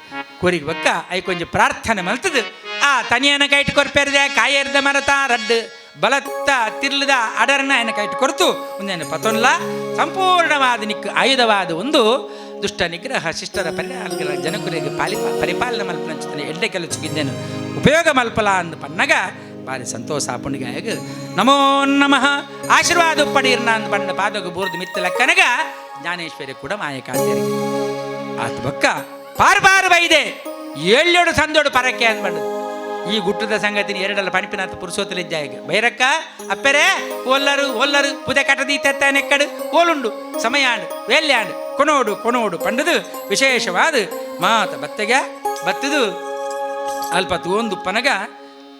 ಕೊರಿಗೆ ಬಕ್ಕ I ಕೊಂಚ ಪ್ರಾರ್ಥನೆ ಮಲ್ತದು ಆ ತನಿಯನ ಕೈಟ್ ಕೊರ್ಪೆರ್ದೆ ಕಾಯೇರ್ದ ಮರತ ರಡ್ಡು ಬಲತ್ತ ತಿರ್ಲದ ಅಡರ್ನ ಎನ ಕೈಟ್ ಕೊರ್ತು ಒಂದೇನು ಪತೊನ್ಲ ಸಂಪೂರ್ಣವಾದ ನಿಕ್ಕು ಆಯುಧವಾದ ಒಂದು ದುಷ್ಟ ನಿಗ್ರಹ ಶಿಷ್ಟರ ಪರಿಹಾರ ಜನಕುರಿಗೆ ಪಾಲಿ ಪರಿಪಾಲನೆ ಮಲ್ಪನಂಚುತ್ತಾನೆ ಎಡ್ಡೆ ಕೆಲಸಕ್ಕಿದ್ದೇನು ಉಪಯೋಗ ಮಲ್ಪಲ ಅಂದ ಪನ್ನಗ ಭಾರಿ ಸಂತೋಷ ಪುಣ್ಯಗಾಯಗ ನಮೋ ನಮಃ ಆಶೀರ್ವಾದ ಪಡೀರ್ನ ಅಂದ ಬಣ್ಣ ಪಾದಗ ಬೂರ್ದು ಮಿತ್ತ ಲೆಕ್ಕನಗ ಜ್ಞಾನೇಶ್ವರಿ ಕೂಡ ಮಾಯಕಾಂತರಿಗೆ ಆತ ಬಕ್ಕ ಪಾರ್ ಪಾರ್ ಬೈದೆ ಏಳ್ಯೋಡು ಸಂದೋಡು ಪರಕೆ ಅಂದ್ಬಂಡದು. ಈ ಗುಟ್ಟದ ಸಂಗತಿನ ಎರಡಲ್ಲ ಪಣಿಪಿನಾಥ ಪುರುಷೋತ್ತಲಿದ್ದಾಯಿಗೆ ಬೈರಕ್ಕ ಅಪ್ಪೆರೆ ಓಲ್ಲರು ಓಲ್ಲರು ಪುದೆ ಕಟ್ಟದೀತೆತ್ತಾನೆಕ್ಕಡು ಓಲುಂಡು ಸಮಯಾಂಡು ವೇಲ್ಯಾಂಡು ಕೊನೋಡು ಕೊನೋಡು ಪಂಡದು ವಿಶೇಷವಾದ ಮಾತ ಬತ್ತೆಗೆ ಬತ್ತದು ಅಲ್ಪ ತೂಂದು ಪನಗ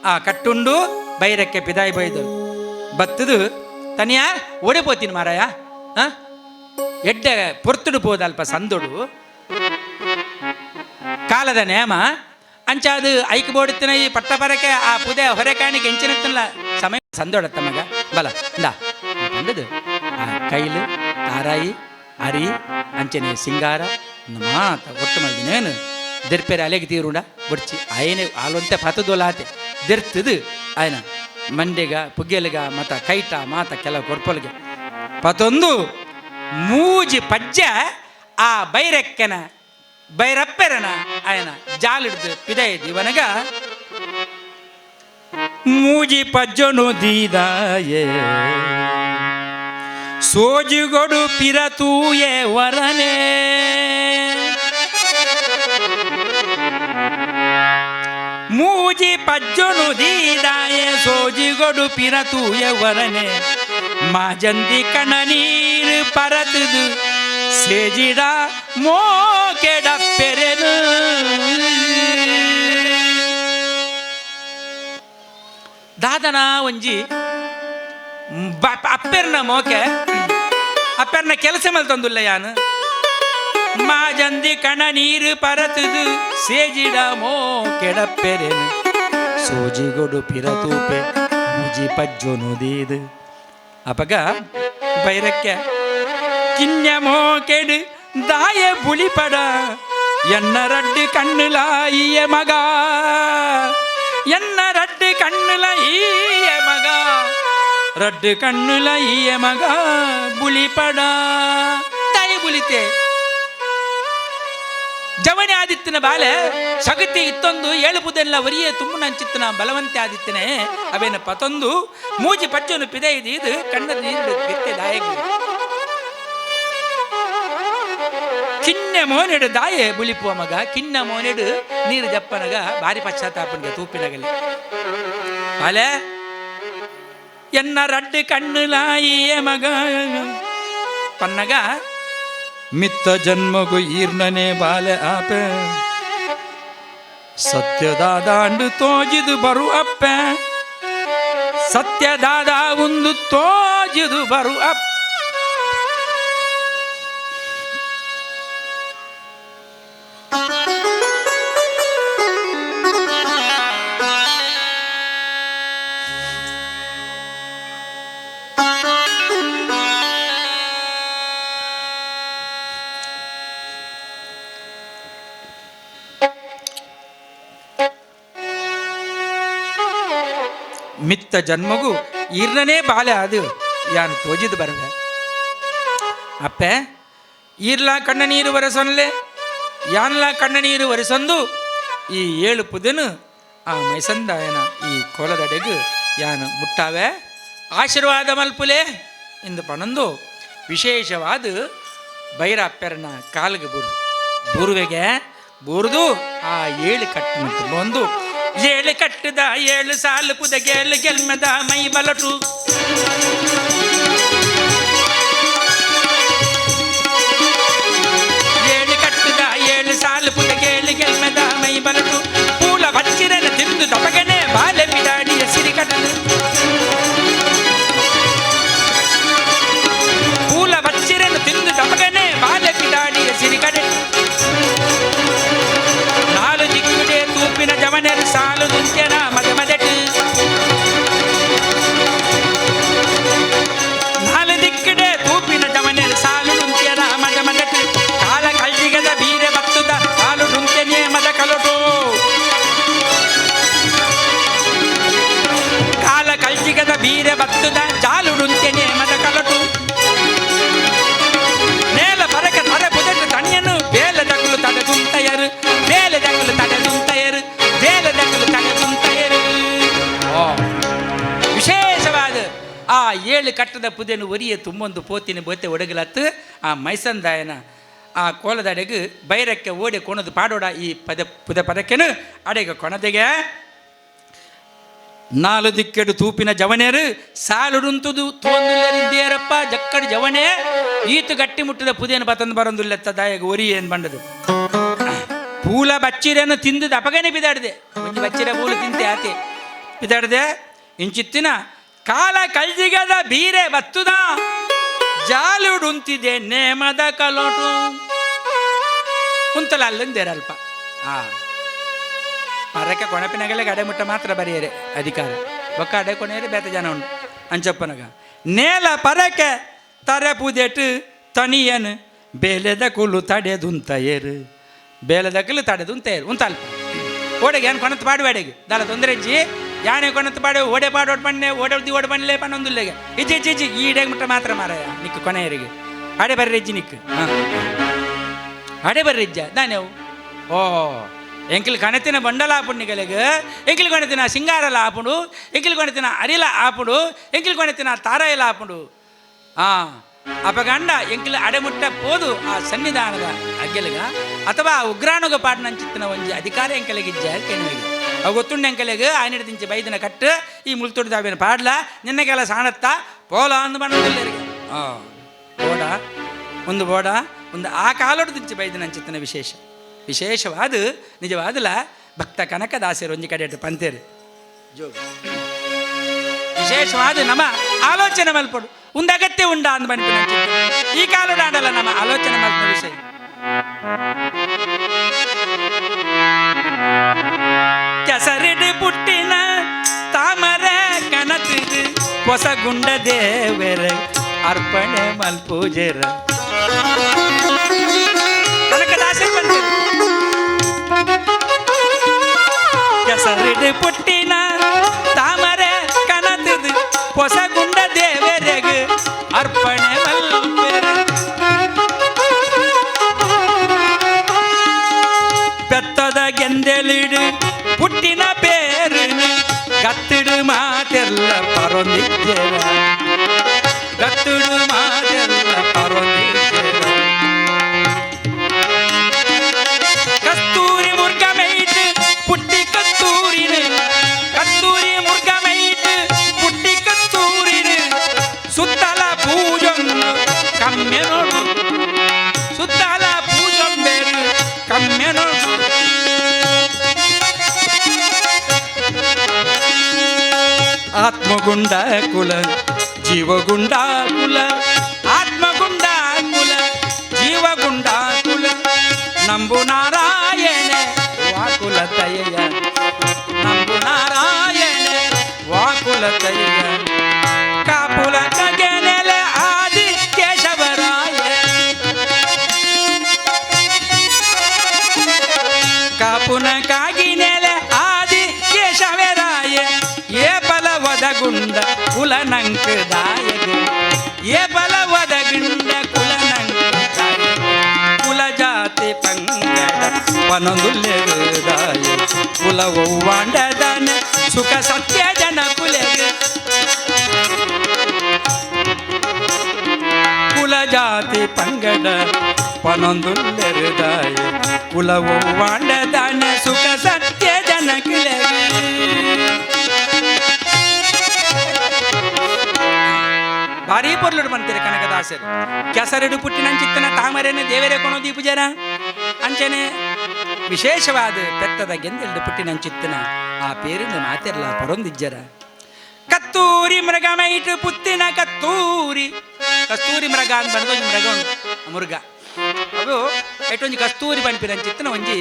ಆ ಕಟ್ಟುಂಡು ಬೈರಕ್ಕೆ ಪಿದಾಯಿ ಬೈದು ಬತ್ತದು ತನಿಯ ಓಡಿ ಪೋತೀನಿ ಮಾರಾಯ. ಆ ಎಡ್ಡೆ ಪೊರ್ತುಡು ಪೋದ ಅಲ್ಪ ಸಂದೊಡು ಕಾಲದ ನೇಮ ಅಂಚಾದು ಐಕ್ ಬೋಡುತ್ತಿನ ಈ ಪಟ್ಟ ಪರಕೆ ಆ ಪುದೆ ಹೊರೆ ಕಾಣಿಕೆ ಎಂಚಿನತ್ತಲ್ಲ ಸಮಯ ಸಂದೊಡತ್ತ ಮಗ ಬಲ ಇಂದ ಪಂಡದು ಆ ಕೈಲು ತಾರಾಯಿ ಅರಿ ಅಂಚನೆ ಸಿಂಗಾರ ಮಾತ ಒಟ್ಟು ಮಲ್ದಿನೇನು ದೆರ್ಪೆರೆ ಅಲೆಗೆ ತೀರುಂಡ ಬೊಡ್ಚಿ ಆಯನೆ ಆಲೊಂತೆ ಪತದೊಲಾತೆ ದೆರ್ತದು ಆಯನ ಮಂಡೆಗ ಪುಗ್ಗೆಲಗ ಮತ ಕೈಟ ಮಾತ ಕೆಲವು ಕೊರ್ಪೊಲ್ಗೆ ಪತೊಂದು ಮೂಜಿ ಪಜ್ಜ ಆ ಬೈರೆಕ್ಕನ ಬೈರಪ್ಪೆರನ ಆಯನ ಜಾಲಿಡ್ದು ಪಿದೈ ದಿವನಗ ಮೂಜಿ ಪಜ್ಜನು ದೀದಾಯೆ ಸೋಜಿಗೊಡು ಪಿರತೂಯೆ ವರನೆ ಮೂಜಿ ಪಜ್ಜನು ದೀದಾಯೆ ಸೋಜಿಗೊಡು ಪಿರತೂಯೆ ವರನೆ ಮಾಜಂದಿ ಕಣ ನೀರು ಪರತುದು ಸೇಜಿಡ ಮೋಕೆಡಪ್ಪೆರೆನು. ದಾದನ ಒಂಜಿ ಅಪ್ಪೆರ್ನ ಮೋಕೆ ಅಪ್ಪೆರ್ನ ಕೆಲಸ ಮೇಲೆ ತಂದುಲ್ಲ ಯಾನು ಮಾಜಂದಿ ಕಣ ನೀರು ಪರತುದು ಸೇಜಿಡ ಮೋ ಕೆಡಪ್ಪೆರೆನು ಸೋಜಿಗೊಡು ಪಿರತೂಪೆ ಮೂಜಿ ಪಜ್ಜೊನು ದೀದು ಅಪಗ ಬೈರಕ್ಕೆ ಕಿನ್ಯ ಮೋಕೆಡು ದಾಯ ಬುಲಿಪಡ ಎನ್ನ ರಡ್ಡು ಕಣ್ಣುಲಾಯಿಯ ಮಗ ಎನ್ನ ರಡ್ಡು ಕಣ್ಣುಲ ಈಯ ಮಗ ರಡ್ಡು ಕಣ್ಣುಲ ಈಯ ಮಗ ಬುಲಿಪಡ ತಾಯಿ ಬುಲಿತೆ ಜವನಿ ಆದಿತ್ತನ ಬಾಲೆ ಸಗತಿ ಇತ್ತೊಂದು ಏಳುಪುದೆಲ್ಲ ಒರಿಯೇ ತುಂಬ ನಂಚಿತ್ತನ ಬಲವಂತೆ ಆದಿತ್ತನೆ ಅವೇನ ಪತೊಂದು ಮೂಜಿ ಪಚ್ಚನು ಪಿದೆ ಇದು ಇದು ಕಣ್ಣದ ನೀರು ಬಿತ್ತೆ ದಾಯಗೆ ಕಿನ್ನೆ ಮೋನೆಡು ದಾಯೆ ಬುಲಿಪುವ ಮಗ ಕಿನ್ನ ಮೋನೆಡು ನೀರು ಜಪ್ಪನಗ ಬಾರಿ ಪಶ್ಚಾತ್ತಾಪನಿಗೆ ತೂಪಿನಗಲಿ ಬಾಲೆ ಎನ್ನ ರಡ್ಡು ಕಣ್ಣುಲಾಯಿಯೇ ಮಗ ಪನ್ನಗ ಮಿತ್ತ ಜನ್ಮಗು ಈರ್ಣನೆ ಬಾಲೆ ಆಪೆ ಸತ್ಯದಾದಾಂಡು ತೋಜಿದು ಬರು ಅಪ್ಪೆ ಸತ್ಯದಾದ ಒಂದು ತೋಜಿದು ಬರು ಅಪ್ಪ. ಮಿತ್ತ ಜನ್ಮಗು ಈರ್ಣನೇ ಬಾಲೆ ಅದು ಯಾನು ತೋಜಿದು ಬರದೆ ಅಪ್ಪೆ ಈರ್ಲ ಕಣ್ಣ ನೀರು ವರಸೊನ್ಲೆ ಯಾನ್ಲ ಕಣ್ಣ ನೀರು ವರಸೊಂದು ಈ ಏಳು ಪುದನು ಆ ಮೈಸಂದಾಯನ ಈ ಕೋಲದಡೆಗು ಯಾನು ಮುಟ್ಟಾವೆ ಆಶೀರ್ವಾದ ಮಲ್ಪುಲೆ ಎಂದು ಪಣಂದು ವಿಶೇಷವಾದ ಬೈರಾಪ್ಪೆರನ ಕಾಲಿಗೆ ಬುರು ಬೂರುವೆಗೆ ಬೂರ್ದು ಆ ಏಳು ಕಟ್ಟನ್ನು ತುಂಬೊಂದು ಏಳು ಕಟ್ಟದ ಏಳು ಸಾಲು ಪುದಗೇಳು ಗೆಲ್ಮದ ಮೈ ಬಲಟು ಏಳು ಕಟ್ಟದ ಏಳು ಸಾಲು ಪುದಗೇಳು ಗೆಲ್ಮದ ಮೈ ಬಲಟು ಪೂಲ ಬಚ್ಚಿರನ ತಿಂದು ತಪಗನೆ ಬಾಲೆ ಪಿದಾಡಿಯ ಸಿರಿ ಕಟ್ಟದು ಪೂಲ ಬಚ್ಚಿರನು ತಿಂದು ತಪಗನೆ ಬಾಲೆ ಪಿದಾಡಿಯ ಸಿರಿ ಕಡೆ ನಾಲು ದಿಕ್ಕುಡೆ ತೂಪಿನ ಜವನರು ಸಾಲು ದುಂತ್ಯನ ಮದ ಮದಟು ನಾಲು ದಿಕ್ಕುಡೆ ತೂಪಿನ ಜವನರು ಸಾಲು ದುಂತ್ಯನ ಮದ ಮದಟು ಕಾಲ ಕಳ್ಳಿಗದ ಬೀರೆ ಬತ್ತುದ ಸಾಲು ಡುಂತ್ಯನೇ ಮದ ಕಲಟು ಕಾಲ ಕಳ್ಳಿಗದ ಬೀರೆ ಬತ್ತುದ ಜಾಲು ಡುಂತ್ಯನೇ ಮದ ಕಲಟು నేల పరక తర పొదట తణ్యను వేల దగులు తడగుంతయరు వేల దగులు ತಡೆದುಂತಯರು వేల ದಗುಲು ತಡೆದುಂತಯರು. ಓ ವಿಶೇಷವಾದ ಆ ಏಳು ಕಟ್ಟದ ಪುದೆನು ಒರಿಯ ತುಂಬೊಂದು ಪೋತಿನ ಬೋತೆ ಒಡಗಲತ್ತು ಆ ಮೈಸಂದಾಯನ ಆ ಕೋಲದಡೆಗು ಬೈರಕ್ಕೆ ಓಡಿ ಕೊಣದು ಪಾಡೋಡ ಈ ಪದ ಪುದ ಪದಕ್ಕೆನು ಅಡೆಗೆ ಕೊಣದೆಗೆ. ನಾಲು ದಿಕ್ಕೆಡು ತೂಪಿನ ಜವನೇರು ಸಾಲುಡುಂತುದು ತೋಂದುಲ್ಲೇರಪ್ಪ ಜಕ್ಕಡು ಜವನೇ ಈತು ಗಟ್ಟಿ ಮುಟ್ಟದ ಪುದೇನು ಬತಂದು ಬರಂದುಲ್ಲೆತ್ತ ದಾಯಗ ಒರಿ ಏನು ಬಂಡದು ಪೂಲ ಬಚ್ಚಿರೆಯನ್ನು ತಿಂದದ ಅಪಗನೆ ಬಿದಾಡಿದೆ ಒಂಜಿ ಬಚ್ಚಿರೆ ಪೂಲ ತಿಂತೆ ಆತೆ ಬಿದಾಡಿದೆ ಇಂಚಿತ್ತಿನ ಕಾಲ ಕಲ್ಜಿಗದ ಬೀರೆ ಬತ್ತುದ ಜಾಲುಡುಂತಿದೆ ನೇಮದ ಕಲೋಟು ಉಂತಲ ಅಲ್ಲಂದೇರಲ್ಪ ಆ ಮರಕ್ಕೆ ಕೊಣಪಿನಗಲೆ ಗಡೆ ಮುಟ್ಟ ಮಾತ್ರ ಬರೆಯರೆ ಅಧಿಕಾರ ಬೊಕ್ಕ ಅಡೆ ಕೊನೆಯರೆ ಬೇತ ಜನ ಉಂಡು ಅಂಚಪ್ಪನಗ ನೇಲ ಪರಕೆ ತರೆ ಪೂದೆಟ್ಟು ತನಿಯನ್ ಬೇಲೆದ ಕುಲು ತಡೆದುಂತಯರು ಬೇಲೆದ ಕುಲು ತಡೆದುಂತಯರು ಉಂತಲ್ಪ ಓಡೆಗೆ ಏನು ಕೊಣತ್ ಪಾಡುವಾಡೆಗೆ ದಾಲ ತೊಂದರೆ ಇಜ್ಜಿ ಯಾನೆ ಕೊಣತ್ ಪಾಡು ಓಡೆ ಪಾಡೋಟ್ ಪಣ್ಣೆ ಓಡೆ ಓಡೆ ಪಣ್ಣಲೆ ಪನ್ನೊಂದುಲ್ಲೆಗೆ ಇಜ್ಜಿ ಇಜ್ಜಿ ಇಜ್ಜಿ ಈ ಇಡೆಗೆ ಮುಟ್ಟ ಮಾತ್ರ ಮಾರಾಯ ನಿಕ್ಕು ಕೊನೆಯರಿಗೆ ಅಡೆ ಬರ್ರಿ ಇಜ್ಜಿ ನಿಕ್ಕು ಹಾಂ ಅಡೆ ಬರ್ರಿ ಇಜ್ಜ ದಾನೆವು ಓ ಎಂಕಿಲ್ ಕಣತಿನ ಬಂಡಲ ಆಪುಂಡು ಎಂಕಿಲ್ ಕೊಣತಿನ ಸಿಂಗಾರಲ ಆಪುಂಡು ಎಂಕಿಲ್ ಕೊಣತಿನ ಅರಿಲ ಆಪುಂಡು ಎಂಕಿಲ್ ಕೊಣತಿನ ತಾರಾಯಲ ಆಪುಂಡು ಆ ಅಪಗಂಡ ಎಂಕಿಲ್ ಅಡೆಮುಟ್ಟ ಪೋದು ಆ ಸನ್ನಿಧಾನದ ಅಗ್ಗೆಲಗ ಅಥವಾ ಆ ಉಗ್ರಾಣುಗ ಪಾಡ್ನಂಚಿತ್ತಿನ ಒಂಜಿ ಅಧಿಕಾರ ಎಂಕಲೆಗಿಜ್ಜ ಕೆಣವಿಗೆ ಅವು ಗೊತ್ತುಂಡು ಎಂಕಲೆಗ್ ಆಯ್ನಿಡ ದಿಂಚಿ ಬೈದಿನ ಕಟ್ಟು ಈ ಮುಲ್ತೊಡಿದ ಪಾಡ್ಲ ನಿನ್ನಗೆಲ್ಲ ಸಾಣತ್ತ ಪೋಲ ಅಂದು ಬಣ್ಣದಿಲ್ಲರಿಗೆ ಆ ಬೋಡ ಒಂದು ಬೋಡ ಒಂದು ಆ ಕಾಲೊಡು ದಿಂಚಿ ಬೈದಿನ ಅಂಚಿತ್ತಿನ ವಿಶೇಷ ವಿಶೇಷವಾದ ನಿಜವಾದಲ ಭಕ್ತ ಕನಕದಾಸರು ಒಂಜಿ ಕಡೆ ಪಂತೇರು ಜೋಗ ವಿಶೇಷವಾದ ನಮ್ಮ ಆಲೋಚನೆ ಮಲ್ಪಡು ಒಂದು ಅಗತ್ಯ ಉಂಡ ಅಂದ್ ಬನ್ಪಿನ ಈ ಕಾಲೋಡು ಆಡಲ್ಲ ನಮ್ಮ ಆಲೋಚನೆ ಮಲ್ಪು ವಿಷಯ. ಕೆಸರಿಡು ಪುಟ್ಟಿನ ತಾಮರ ಕನತಿದು ಹೊಸಗುಂಡ ದೇವರ ಅರ್ಪಣೆ ಮಲ್ಪೂಜೆರ ಕನಕದಾಸರು ಬಂದಿರು. ಕೆಸರಿಡು ಪುಟ್ಟಿನ ತಾಮರೆ ಕನತಿದು ಹೊಸಗುಂಡ ದೇವರೆಗೆ ಅರ್ಪಣೆ ಮಲ್ಪೆರ. ಪೆತ್ತದ ಗೆಂದೆಲಿಡು ಪುಟ್ಟಿನ ಪೇರಿನ ಗತ್ತಿಡು ಮಾತೆಲ್ಲ ಪರೊಂದಿದ್ದೇವ ಗತ್ತಿಡು ಮಾತೆಲ್ಲ ಪರೊಂದಿದ್ದೇವ. ಕಸ್ತೂರಿ ಮುರ್ಗಮೈಟ್ ಪುಟ್ಟಿ ಕಸ್ತೂರಿನ ಕಸ್ತೂರಿ ಮುರ್ಗಮೈಟ್ ಪುಟ್ಟಿ ಕಸ್ತೂರಿನ ಸುತ್ತಲ ಪೂಜೊಂದು ಕಮ್ಮೆ ನೋಡು ಸುತ್ತಲ ಪೂಜೊಂಬೇರು ಕಮ್ಮೆ ನೋಡು. ಆತ್ಮಗುಂಡ ಕುಲ ಜೀವಗುಂಡ ಕುಲ ಆತ್ಮಗುಂಡ ಕುಲ ಜೀವಗುಂಡ ಕುಲ ನಂಬು ನಾರಾಯಣ ವಾಕುಲ ತಯಯ ನಂಬು ನಾರಾಯಣ ವಾಕುಲ ತಯಯ ಕಾಪುಲ ಕಗೆನೆಲೆ ಆದಿ ಕೇಶವರಾಯ ಕಾಪುನ ಕಾಗಿನೆಲೆ ಆದಿ ಕೇಶವರಾಯ ಏ ಬಲವದ ಗುಂಡ ಕುಲನಂಕ ದಾಯಗ ಏ ಬಲವದ ಗುಂಡ ಕುಲನಂಕ ದಾಯಗ ಕುಲ ಜಾತಿ ಪಂಗಡ ಪನೊಂದುಲ್ಲೆದಾಯ ಕುಲ ಒವ್ವಾಂಡದನ ಸುಖ ಸತ್ಯ ಜನ ಕುಲೆಗ ಕುಲ ಜಾತಿ ಪಂಗಡ ಪನೊಂದುಲ್ಲೆದಾಯ ಕುಲ ಒವ್ವಾಂಡದನ ಸುಖ ಸತ್ಯ ಜನ ಕುಲೆಗ. ಭಾರೀ ಪೊರ್ಲುಡು ಬಂತೀರಿ ಕನಕದಾಸರು. ಕೆಸರಡು ಪುಟ್ಟಿನಂಚಿತ್ತನ ತಾಮರೇನೆ ದೇವರೇ ಕೊಣೋ ದೀಪುಜರ ಅಂಚನೆ ವಿಶೇಷವಾದ ಪೆತ್ತದ ಗೆಂದೆಲ್ಡು ಪುಟ್ಟಿನಂಚಿತ್ತನ ಆ ಪೇರಿನ ಮಾತೆರ್ಲ ಪರೊಂದಿಜ್ಜರ. ಕತ್ತೂರಿ ಮೃಗಮೈಟು ಪುತ್ತಿನ ಕತ್ತೂರಿ ಕಸ್ತೂರಿ ಮೃಗ ಅಂತ ಬಂದ ಒಂಜಿ ಮೃಗ ಉಂಟು ಮುರುಗ ಅದು ಎಟ್ಟೊಂಜಿ ಕಸ್ತೂರಿ ಪನ್ಪಿನಂಚಿತ್ತನ ಒಂಜಿ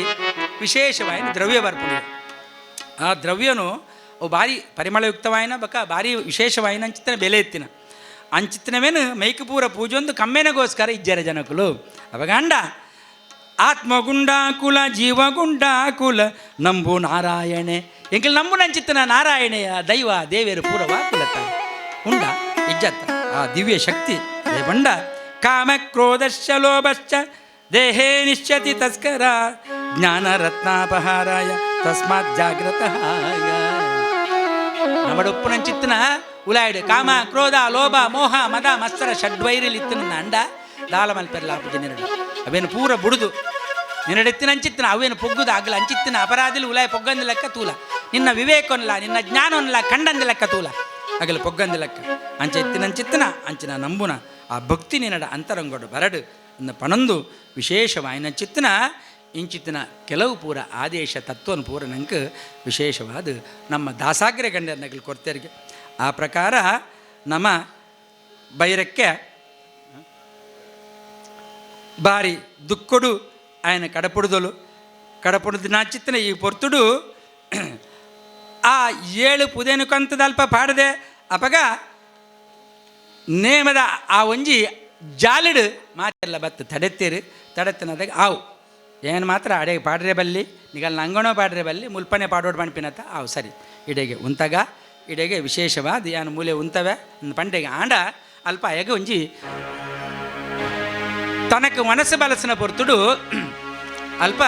ವಿಶೇಷವಾಯಿನ ದ್ರವ್ಯ ಬರ್ಪುಂಡು. ಆ ದ್ರವ್ಯನು ಅವು ಭಾರಿ ಪರಿಮಳಯುಕ್ತವಾಯಿನ ಬಕ ಭಾರಿ ವಿಶೇಷವಾಯಿನ ಅಂಚಿತ್ತನ ಬೆಲೆ ಎತ್ತಿನ ಅಂಚಿತ್ತನವೇನು ಮೈಕಪೂರ ಪೂಜೊಂದು ಕಮ್ಮೆನಗೋಸ್ಕರ ಇಜ್ಜರ ಜನಕುಲು. ಅವಗಂಡ ಆತ್ಮಗುಂಡ ಕುಲ ಜೀವಗುಂಡ ಕುಲ ನಂಬು ನಾರಾಯಣೆ ಎಂಕಲ್ ನಂಬು ನಂಚಿತ್ತನ ನಾರಾಯಣೆಯ ದೈವ ದೇವೇರು ಪೂರವ ಕುಲತ ಉಂಡ ಇಜ್ಜತ್ತ ಆ ದಿವ್ಯ ಶಕ್ತಿ ದೇವಂಡ ಕಾಮ ಕ್ರೋಧಶ್ಚ ಲೋಭಶ್ಚ ದೇಹೇ ನಿಶ್ಯತಿ ತಸ್ಕರ ಜ್ಞಾನ ರತ್ನಾಪಹಾರಾಯ ತಸ್ಮಾತ್ ಜಾಗ್ರತಃ. ನಮ್ಮಡೊಪ್ಪುನಂಚಿತ್ತನ ಉಲಾಯ್ಡು ಕಾಮ ಕ್ರೋಧ ಲೋಭ ಮೋಹ ಮದ ಮತ್ಸರ ಷಡ್ವೈರಿಲ್ ಇತ್ತನ ಅಂಡ ದಾಲ ಮಲ್ಪೆರ್ಲ ಆಪುಜಿ ನೆರಡು ಅವೇನು ಪೂರ ಬುಡುದು ನೆರಡೆತ್ತಿನ ಅಂಚಿತ್ತನ ಅವೇನು ಪೊಗ್ಗುದು ಆಗಲ ಅಂಚಿತ್ತಿನ ಅಪರಾಧಿಲು ಉಲಾಯ್ ಪೊಗ್ಗಂದ ಲೆಕ್ಕ ತೂಲ ನಿನ್ನ ವಿವೇಕನ್ಲ ನಿನ್ನ ಜ್ಞಾನನ್ಲ ಕಂಡಂದ ಲೆಕ್ಕ ತೂಲ ಅಗಲ ಪೊಗ್ಗಂದ ಲೆಕ್ಕ ಅಂಚ ಇತ್ತಿನಂಚಿತ್ತನ ಅಂಚಿನ ನಂಬುನ ಆ ಭಕ್ತಿ ನಿನ್ನಡ ಅಂತರಂಗೋಡು ಬರಡು ಅನ್ನ ಪಣಂದು ವಿಶೇಷವಾಯಿನ ಚಿತ್ತನ ಇಂಚಿತ್ತಿನ ಕೆಲವು ಪೂರ ಆದೇಶ ತತ್ವನ ಪೂರ ನಂಗೆ ವಿಶೇಷವಾದ ನಮ್ಮ ದಾಸಾಗ್ರ ಗಂಡನಗಲು ಕೊಡ್ತೇರಿಗೆ. ಆ ಪ್ರಕಾರ ನಮ್ಮ ಬೈರಕ್ಕೆ ಬಾರಿ ದುಕ್ಕೊಡು ఆయన ಕಡಪುಡುದಲು ಕಡಪುಡುದು ನಾಚಿತ್ತನ ಈ ಪೊರ್ತುಡು ಆ ಏಳು ಪುದೇನು ಕಂತದಲ್ಪ ಪಾಡದೆ ಅಪಗ ನೇಮದ ಆ ಒಂಜಿ ಜಾಲಿಡು ಮಾತೆಲ್ಲ ಬತ್ತು ತಡೆತ್ತೀರು ತಡೆತ್ತಿನದಾಗ ಆವು ಏನು ಮಾತ್ರ ಅಡೆ ಪಾಡ್ರೆ ಬಲ್ಲಿ ನಿಗಲ್ ನಂಗಣೋ ಪಾಡ್ರೆ ಬಲ್ಲಿ ಮುಲ್ಪನೆ ಪಾಡೋಡು ಪಣ್ಪಿನತ್ತ ಆವು ಸರಿ ಇಡೆಗೆ ಉಂತಾಗ ಇಡೆಗೆ ವಿಶೇಷವಾದ ಯಾನು ಮೂಲೆ ಉಂತವೆ ಪಂಡೆಗೆ ಆಂಡ ಅಲ್ಪ ಎಗ ಒಂಜಿ ತನಕ ಮನಸ್ಸು ಬಲಸನ ಪೊರ್ತುಡು ಅಲ್ಪ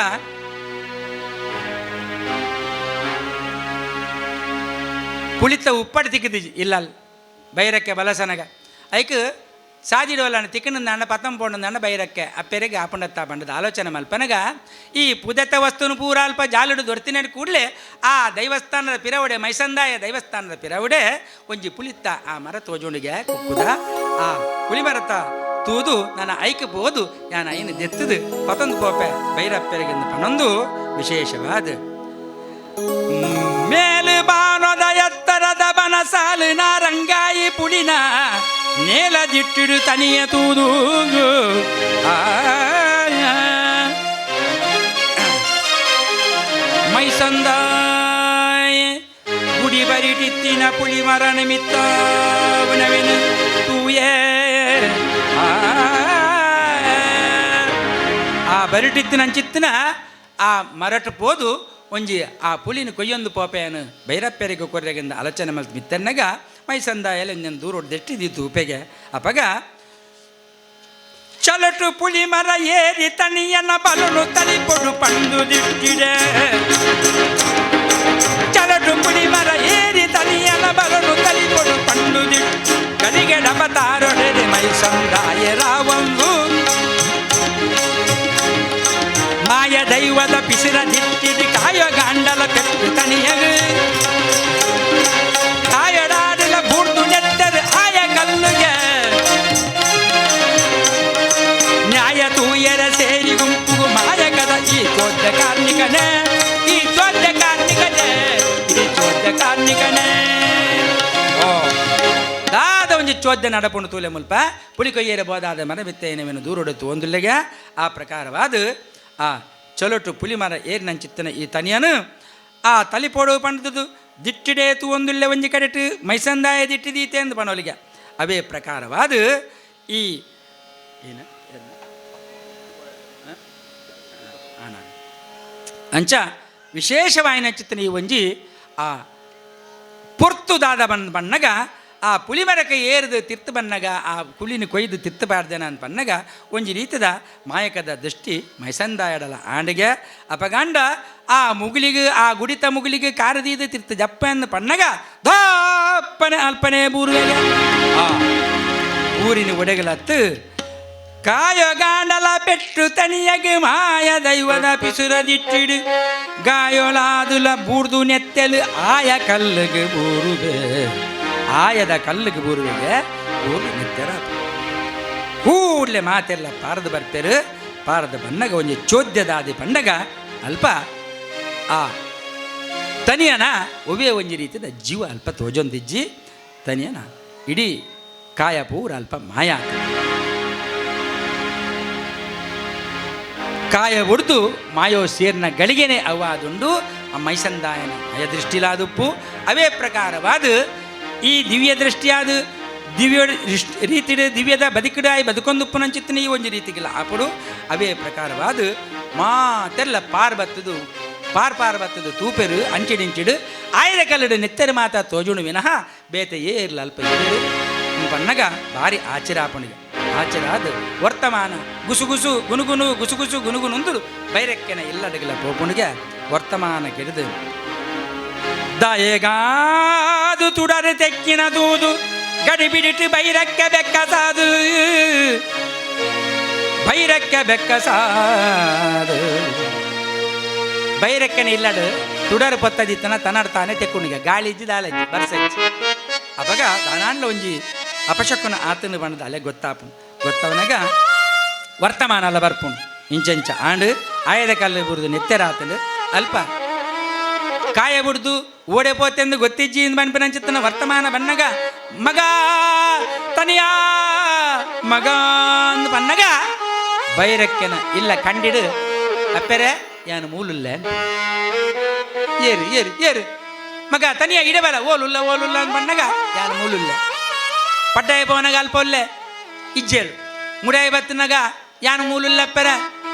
ಪುಳಿತ ಉಪ್ಪಡು ತಿಕ್ಕಿದಿಜಿ ಇಲ್ಲ ಬೈರಕ್ಕೆ ಬಲಸನಗ ಐಕ್ ಸಾದಿಡೋಲನ ತಿಕ್ಕನಂದಾಂಡ ಪತಂ ಪೋಂಡಂದಾಂಡ ಬೈರಕ್ಕೆ ಅಪ್ಪೆರೆಗೆ ಆಪಂಡತ್ತ ಬಂಡದ ಆಲೋಚನೆ ಮಲ್ಪನಗ ಈ ಪುದೆತ ವಸ್ತುನು ಪೂರ ಅಲ್ಪ ಜಾಲುಡು ದೊರ್ತಿನ ಕೂಡಲೇ ಆ ದೈವಸ್ಥಾನದ ಪಿರವಡೆ ಮೈಸಂದಾಯ ದೈವಸ್ಥಾನದ ಪಿರವಡೆ ಒಂಜಿ ಪುಳಿತ್ತ ಆ ಮರ ತೋಜೋಣಿಗೆ ಕುಕ್ಕುದ ಆ ಪುಳಿ ಮರತ ತೂದು ನನ್ನ ಐಕ್ ಪೋದು ಯಾನ ಐನು ದೆತ್ತದು ಪತಂದು ಪೋಪೆ ಬೈರಪ್ಪೆರೆಗೆ ಪನೊಂದು ವಿಶೇಷವಾದ ಮೇಲು ಬಾನದ ಎತ್ತರದ ಬನಸಾಲಿನ ರಂಗಾಯಿ ಪುಳಿನ ನೇಲದಿಟ್ಟಿಡು ತನಿಯ ತೂದು ಮೈಸಂದಾಯ ಗುಡಿ ಬರಿಟಿತ್ತಿನ ಪುಳಿ ಮರ ನಿಮಿತ್ತವನವಿನ ತೂಯೇ ಆ ಬರಿಟಿತ್ತಿನ ಅಂಚಿತ್ತಿನ ಆ ಮರಟ ಪೋದು ಒಂಜಿ ಆ ಪುಳಿನ ಕೊಯ್ಯೊಂದು ಪೋಪೆಯನ್ನು ಬೈರಪ್ಪೆರಿಗೆ ಕೊರ್ರೆಗಿಂದ ಆಲೋಚನೆ ಮಲ್ತು ಮಿತ್ತನ್ನಗ ಮೈಸಂದಾಯಲ ಇನ್ನೊಂದು ದೂರ ಹೊಡೆದಿಟ್ಟಿದ್ದಿತ್ತು ಉಪೆಗೆ ಅಪಗ ಚಲಟು ಪುಳಿ ಮರ ಏರಿ ತನಿಯನ ಬಲನು ತಲಿಪೊಡು ಪಂದು ದಿಟ್ಟಿಡೆ ಚಲಟು ಪುಳಿ ಮರ ಏರಿ ತನಿಯನ ಬಲನು ತಲಿಪೊಡು ಪಂಡು ದಿಟ್ಟು ಕಲಿಗೆ ಡಬತಾರೊಡೆದೆ ಮೈಸಂದಾಯ ರಾವಂದು ಮಾಯ ದೈವದ ಪಿಸಿರ ದಿಟ್ಟಿದಿ ಕಾಯ ಗಾಂಡಲ ಪೆಟ್ಟು ತನಿಯಗು ಕಾಯಡಾಡಲ ಬೂರ್ದು ನೆತ್ತರು ಆಯ ಕಲ್ಲುಗೆ ನ್ಯಾಯ ತೂಯರ ಸೇರಿ ಗುಂಪುಗು ಮಾಯಕದ ಈ ಚೋದ್ಯ ಕಾರ್ಮಿಕನೇ ಈ ಚೋದ್ಯ ಕಾರ್ಮಿಕನೇ ಈ ಚೋದ್ಯ ಕಾರ್ಮಿಕನೇ. ಓ ದಾದ ಒಂಜಿ ಚೋದ್ಯ ನಡಪುಂಡು ತೂಲೆ ಮುಲ್ಪ ಪುಳಿ ಕೊಯ್ಯರೆ ಬೋದಾದ ಮರ ಬಿತ್ತೇನವೇನು ದೂರೊಡೆತು ಒಂದುಲ್ಲೆಗೆ ಆ ಪ್ರಕಾರವಾದ ಆ ಚೊಲೊಟು ಪುಲಿ ಮರ ಏರಿನಂಚಿತ್ತನ ಈ ತನಿಯನು ಆ ತಲಿಪೋಡು ಪಂಡದು ದಿಟ್ಟಿಡೇ ತು ಒಂದುಲ್ಲೆ ಒಂಜಿ ಕಡೆಟು ಮೈಸಂದಾಯ ದಿಟ್ಟಿದೀತೆ ಎಂದು ಪಣೋಲಿಗೆ ಅವೇ ಪ್ರಕಾರವಾದ ಈ ಏನ ಅಂಚ ವಿಶೇಷವಾಯಿನ ಚಿತ್ತನ ಈ ಒಂಜಿ ಆ ಪೊರ್ತುದಾದ ಬಂದ ಬಣ್ಣಗ ಆ ಪುಲಿಮರಕ ಏರಿದು ತಿರ್ತು ಬನ್ನಗ ಆ ಕುಳಿನ ಕೊಯ್ದು ತಿರ್ತು ಪಾಡ್ದೇನ ಅಂತ ಬನ್ನಗ ಒಂಜಿ ರೀತಿದ ಮಾಯಕದ ದೃಷ್ಟಿ ಮೈಸಂದಾಯಡಲ ಆಂಡಿಗೆ ಅಪಗಾಂಡ ಆ ಮುಗುಲಿಗೆ ಆ ಗುಡಿತ ಮುಗುಲಿಗೆ ಕಾರದೀದು ತಿರ್ತು ಜಪ್ಪ ಅಂದ ಪಣ್ಣಗ ದಾಪ್ಪನೆ ಅಲ್ಪನೆ ಬೂರುವೆಗೆ ಆ ಊರಿನ ಒಡೆಗಲತ್ತು ಕಾಯಗಾಂಡಲ ಪೆಟ್ಟು ತನಿಯಗೆ ಮಾಯ ದೈವದ ಪಿಸುರದಿಟ್ಟಿಡು ಗಾಯೋಲಾದುಲ ಬೂರ್ದು ನೆತ್ತೆಲು ಆಯ ಕಲ್ಲಿಗೆ ಬೂರುವೆ ಆಯದ ಕಲ್ಲಿಗೆ ಬೂರುವೆಗೆ ಬೂರ್ದು ನೆತ್ತೆರ ಕೂಡಲೇ ಮಾತೆಲ್ಲ ಪಾರದ ಬರ್ಪೇರು ಪಾರದ ಬಣ್ಣಗ ಒಂಜಿ ಚೋದ್ಯದಾದಿ ಪಂಡಗ ಅಲ್ಪ ಆ ತನಿಯನ ಒವೇ ಒಂಜಿ ರೀತಿದ ಜೀವ ಅಲ್ಪ ತೋಜೊಂದಿಜ್ಜಿ ತನಿಯನ ಇಡೀ ಕಾಯ ಪೂರ ಅಲ್ಪ ಮಾಯ ಕಾಯ ಒಡ್ದು ಮಾಯೋ ಸೇರ್ನ ಗಳಿಗೆನೆ ಅವಾದುಂಡು ಆ ಮೈಸಂದಾಯನ ದೃಷ್ಟಿಲಾದುಪ್ಪು ಅವೇ ಪ್ರಕಾರವಾದ ಈ ದಿವ್ಯ ದೃಷ್ಟಿಯಾದ ದಿವ್ಯ ರೀತಿಡು ದಿವ್ಯದ ಬದುಕಿಡಾಯಿ ಬದುಕೊಂದುಪ್ಪುನಂಚಿತ್ತನ ಈ ಒಂಜಿ ರೀತಿಗಿಲ್ಲ ಆಪುಡು ಅವೇ ಪ್ರಕಾರವಾದ ಮಾತೆಲ್ಲ ಪಾರ್ ಬತ್ತದು ಪಾರ್ ಪಾರ್ ಬತ್ತದು ತೂಪೆರು ಅಂಚಿಡಿಂಚಿಡು ಆಯ್ದ ಕಲ್ಲಡು ನೆತ್ತೆರು ಮಾತ ತೋಜುಣು ವಿನಃ ಬೇತೆ ಏರ್ಲ ಅಲ್ಪ ಏರು ಪನ್ನಗ ಭಾರಿ ಆಚಿರಾಪಣಿಗೆ ಆಚಿರಾದ ವರ್ತಮಾನ ಗುಸುಗುಸು ಗುನುಗುನು ಗುಸುಗುಸು ಗುನುಗುನುಂದುರು ಬೈರಕ್ಕೆನ ಇಲ್ಲದಗಿಲ್ಲ ಪೋಪುಣಿಗೆ ವರ್ತಮಾನ ಕೆಡಿದು ದಯಗಾದು ತುಡರು ತೆಕ್ಕಿನ ದೂದು ಗಡಿಬಿಡಿಟ್ಟು ಬೈರಕ್ಕೆ ಬೆಕ್ಕಸಾದು ಬೈರಕ್ಕೆ ಬೆಕ್ಕಸಾದು. ಬೈರಕ್ಕನೆ ಇಲ್ಲಡು ತುಡರು ಪೊತ್ತದಿತ್ತನ ತನಡ್ತಾನೆ ತೆಕ್ಕುಣಿಗ ಗಾಳಿ ಇಜ್ಜಿ ದಾಲಜ್ಜಿ ಬರ್ಸಜ್ಜಿ. ಅಪಗ ದಾನಾಂಡ್ಲ ಒಂಜಿ ಅಪಶಕುನ ಆತನ ಬಣ್ಣದ ಅಲೆ ಗೊತ್ತಾಪುನು. ಗೊತ್ತವನಾಗ ವರ್ತಮಾನ ಅಲ್ಲ ಬರ್ಪುಂಡು ಇಂಚಂಚ ಆಂಡ್ ಆಯದ ಕಲ್ಲು ಬುರುದು ನೆತ್ತೆರಾತಂಡು ಅಲ್ಪ ಕಾಯ ಬುಡ್ದು ಓಡೆ ಪೋತೆಂದು ಗೊತ್ತಿಜ್ಜಿ ಇಂದು ಬನ್ಪಿನಂಚಿತ್ತನ ವರ್ತಮಾನ ಬನ್ನಗ ಮಗ ತನಿಯಾ ಮಗ ಅಂದು ಬನ್ನಗ ಬೈರಕ್ಕೆನ ಇಲ್ಲ ಕಂಡಿಡು ಅಪ್ಪೆರೆ ಯಾನು ಮೂಲುಲ್ಲ. ಏರು ಏರು ಏರು ಮಗ ತನಿಯ ಇಡಬಲ ಓಲುಲ್ಲ ಓಲುಲ್ಲ ಅಂದ್ ಬನ್ನಗ ಯಾನು ಮೂಲುಲ್ಲ. ಪಡ್ಡಾಯ ಪವನಗ ಅಲ್ಪ ಒಲ್ಲೆ ಇಜ್ಜೇಳು ಮುಡಾಯ ಬತ್ತಿನಗ ಯಾನು ಮೂಲುಲ್ಲಪ್ಪೆರ,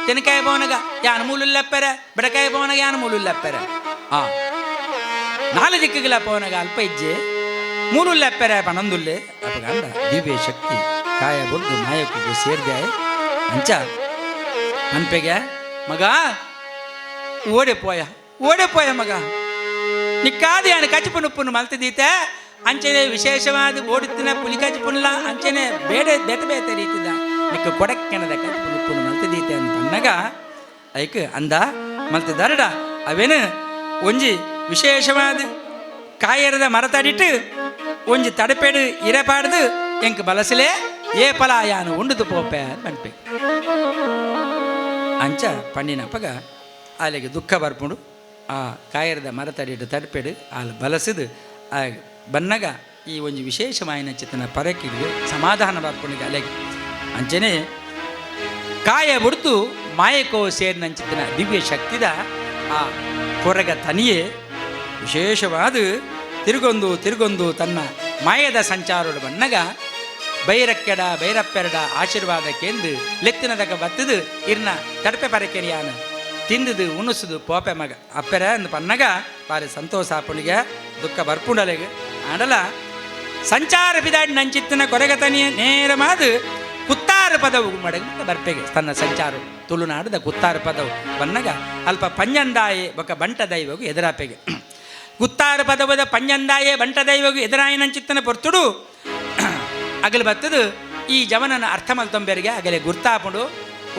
ತೆನಕಾಯ ಪವನಗ ಯಾನು ಮೂಲುಲ್ಲಪ್ಪೆರ, ಬೆಡಕಾಯ ಪವನಗ ಯಾನು ಮೂಲುಲ್ಲಪ್ಪೆರ. ಆ ನಾಲು ದಿಕ್ಕುಗಳ ಪವನಗ ಅಲ್ಪ ಇಜ್ಜೆ ಮೂಲುಲ್ಲಪ್ಪೆರ ಪಣಂದುಲ್ಲೆ. ಅಪಗಂಡ ದಿವ್ಯ ಶಕ್ತಿ ಕಾಯ ಬೊಡ್ದು ಮಾಯಕ್ಕೂ ಸೇರ್ದೆ ಅಂಚ ಮನ್ಪೆಗೆ ಮಗ ಓಡೆ ಪೋಯ ಓಡೆ ಪೋಯ ಮಗ ನಿಕ್ಕಾದ ಯಾನು ಕಚಿಪು ನುಪ್ಪುನು ಮಲ್ತದೀತೆ ಅಂಚನೆ ವಿಶೇಷವಾದ ಓಡುತ್ತಿನ ಪುಲಿ ಕಚಿಪುನ್ಲ ಅಂಚನೆ ಬೇಡೆ ಬೇತೆ ಬೇತೆ ರೀತಿದ ನಿಕ್ಕ ಕೊಡಕ್ಕೆನದ ಕಚಿಪು ನುಪ್ಪುನು ಮಲ್ತದೀತೆ ಅಂತ ಅನ್ನಗ ಐಕ್ ಅಂದ ಮಲ್ತದಾರಡ ಅವೇನು ಒಂಜಿ ವಿಶೇಷವಾದ ಕಾಯರದ ಮರತಡಿಟ್ಟು ಒಂಜಿ ತಡಪೇಡು ಇರಪಾಡ್ದು ಎಂಕ್ ಬಲಸಲೆ ಏ ಫಲ ಯಾನು ಉಂಡುದು ಪೋಪೆ ಮನ್ಪೆ ಅಂಚ ಪಣ್ಣಿನಪಗ ಅಲ್ಲಿಗೆ ದುಃಖ ಬರ್ಪುಂಡು. ಆ ಕಾಯರದ ಮರತಡಿಟ್ಟು ತಡಪೇಡು ಅಲ್ಲಿ ಬಲಸಿದು ಆ ಬನ್ನಗ ಈ ಒಂಜಿ ವಿಶೇಷವಾಯಿನ ಚಿತ್ತನ ಪರಕಿಗೆ ಸಮಾಧಾನ ಬರ್ಪುಂಡಿಗೆ ಅಲೆಗೆ ಅಂಚನೆ ಕಾಯ ಬುಡ್ದು ಮಾಯಕೋ ಸೇರಿನಂಚಿತ್ತನ ದಿವ್ಯ ಶಕ್ತಿದ ಆ ಕೊರಗ ತನಿಯೇ ವಿಶೇಷವಾದ ತಿರುಗೊಂದು ತಿರುಗೊಂದು ತನ್ನ ಮಾಯದ ಸಂಚಾರೋಡು ಬನ್ನಗ ಬೈರಕ್ಕೆಡ ಬೈರಪ್ಪೆರಡ ಆಶೀರ್ವಾದಕ್ಕೆಂದು ಲೆತ್ತಿನದಗ ಬತ್ತದು ಇರ್ನ ತಡಪೆ ಪರಕೆರಿಯಾನ ತಿಂದುದು ಉಣುಸುದು ಪೋಪೆ ಮಗ ಅಪ್ಪೆರ ಅಂದ್ ಪನ್ನಗ ಬಾರಿ ಸಂತೋಷ ಆಪುಣಿಗೆ ದುಃಖ ಬರ್ಪುಂಡಲೆಗ್ ಆಂಡಲ ಸಂಚಾರ ಬಿದಾಡಿ ನಂಚಿತ್ತಿನ ಕೊರಗತನಿಯ ನೇರ ಮಾದು ಕುತ್ತಾರು ಪದವು ಮಡಗ ಬರ್ಪೆಗೆ ತನ್ನ ಸಂಚಾರ ತುಳುನಾಡದ ಕುತ್ತಾರು ಪದವು ಬನ್ನಗ ಅಲ್ಪ ಪಂಜಂದಾಯೆ ಬೊಕ ಬಂಟ ದೈವಗು ಎದುರಾಪೆಗೆ ಕುತ್ತಾರು ಪದವದ ಪಂಜಂದಾಯೆ ಬಂಟ ದೈವಗು ಎದುರಾಯಿನಂಚಿತ್ತನ ಪೊರ್ತುಡು ಅಗಲು ಬತ್ತದು ಈ ಜವನನ ಅರ್ಥ ಮಲ್ತೊಂಬೆರಿಗೆ ಅಗಲೆ ಗುರ್ತಾಪುಂಡು.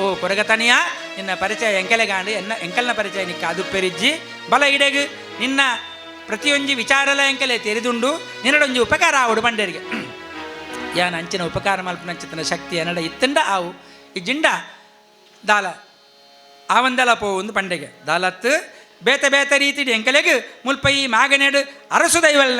ಓ ಕೊರಗತನಿಯ ನಿನ್ನ ಪರಿಚಯ ಎಂಕೆಲೆಗಾಂಡು ಎನ್ನ ಎಂಕಲ್ನ ಪರಿಚಯ ನಿಕ್ಕ ಅದು ಪೆರಿಜ್ಜಿ ಬಲ ಇಡೆಗು ನಿನ್ನ ಪ್ರತಿಯೊಂಜಿ ವಿಚಾರಲ ಎಂಕಲೆ ತೆರೆದುಂಡು ನಿನ್ನಡೊಂಜಿ ಉಪಕಾರ ಆವಡು ಬಂಡೇರಿಗೆ ಯಾನ ಅಂಚಿನ ಉಪಕಾರ ಮಲ್ಪನಂಚಿತನ ಶಕ್ತಿ ಎನ್ನಡ ಇತ್ತಂಡ ಆವು ಈ ಜಿಂಡ ದಾಲ ಆವಂದಲ ಪೋವುಂದು ಪಂಡೆಗೆ ದಾಲತ್ತು ಬೇತೆ ಬೇತೆ ರೀತಿಡಿ ಎಂಕಲೆಗ್ ಮುಲ್ಪೈ ಮಾಗನೆಡು ಅರಸು ದೈವಲ್